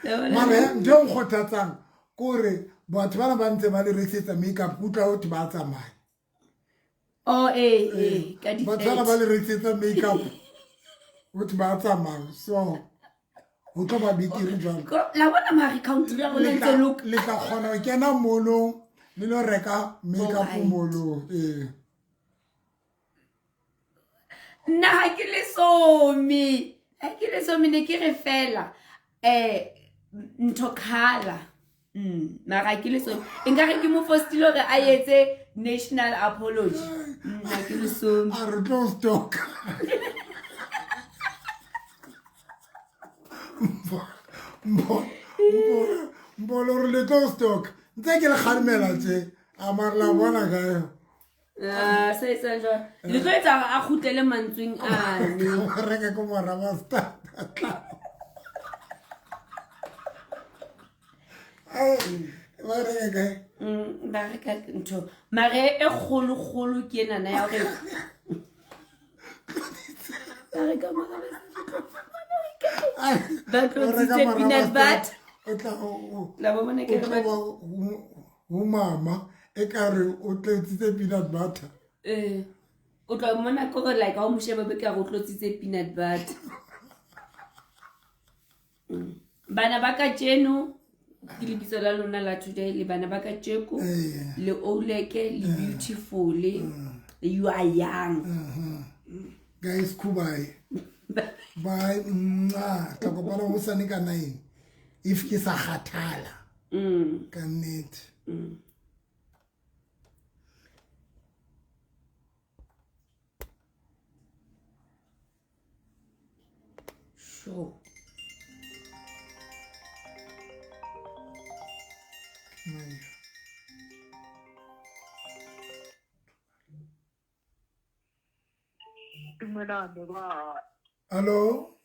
Mara ntho e nkgothatsang ke hore batho bana ba ntse ba le rekisetsa makeup, ke utlwa hothwe ba tsamaya. Oh, ee, ka di Batho bana ba le rekisetsa makeup, hothwe ba tsamaya. So ho tlo ba betere jwalo. La bona mare country ya rona ntse look. Le tla kgona ho kena molong le lo reka makeup molong. Ee. Nna ha ke le some, ha ke le some ne ke re fela ntho colour. Mara ke le some, nkare ke mo fostile hore a etse national apology. Ha ke le some. A re tlo stock. Mbolo re le tlo stock. Ntse ke le kgalemela tje, a mara la bona kae. Se etsang jwang? Le tlo etsa hore a kgutlele mantsweng ane. Reka ko mora ba start. Ba reka kae? Ba reka ntho. Mare e kgolo kgolo ke enana ya hore ba reka mora ba ba tlotsitse peanut butter. O tla La bo bona ke o tla ba ho mama e ka re o tlotsitse peanut butter. O tla mmona ke hore like ha o mo sheba be ka re o tlotsitse peanut butter. Bana ba kajeno ke lebitso la lona la today, le bana ba kajeko, le Oleke, le beautiful, you are young. Guys, kubai. Bye. Tla kopana hosane ka 9. If ke sa kgathala. Ka nnete. Sure. Hello?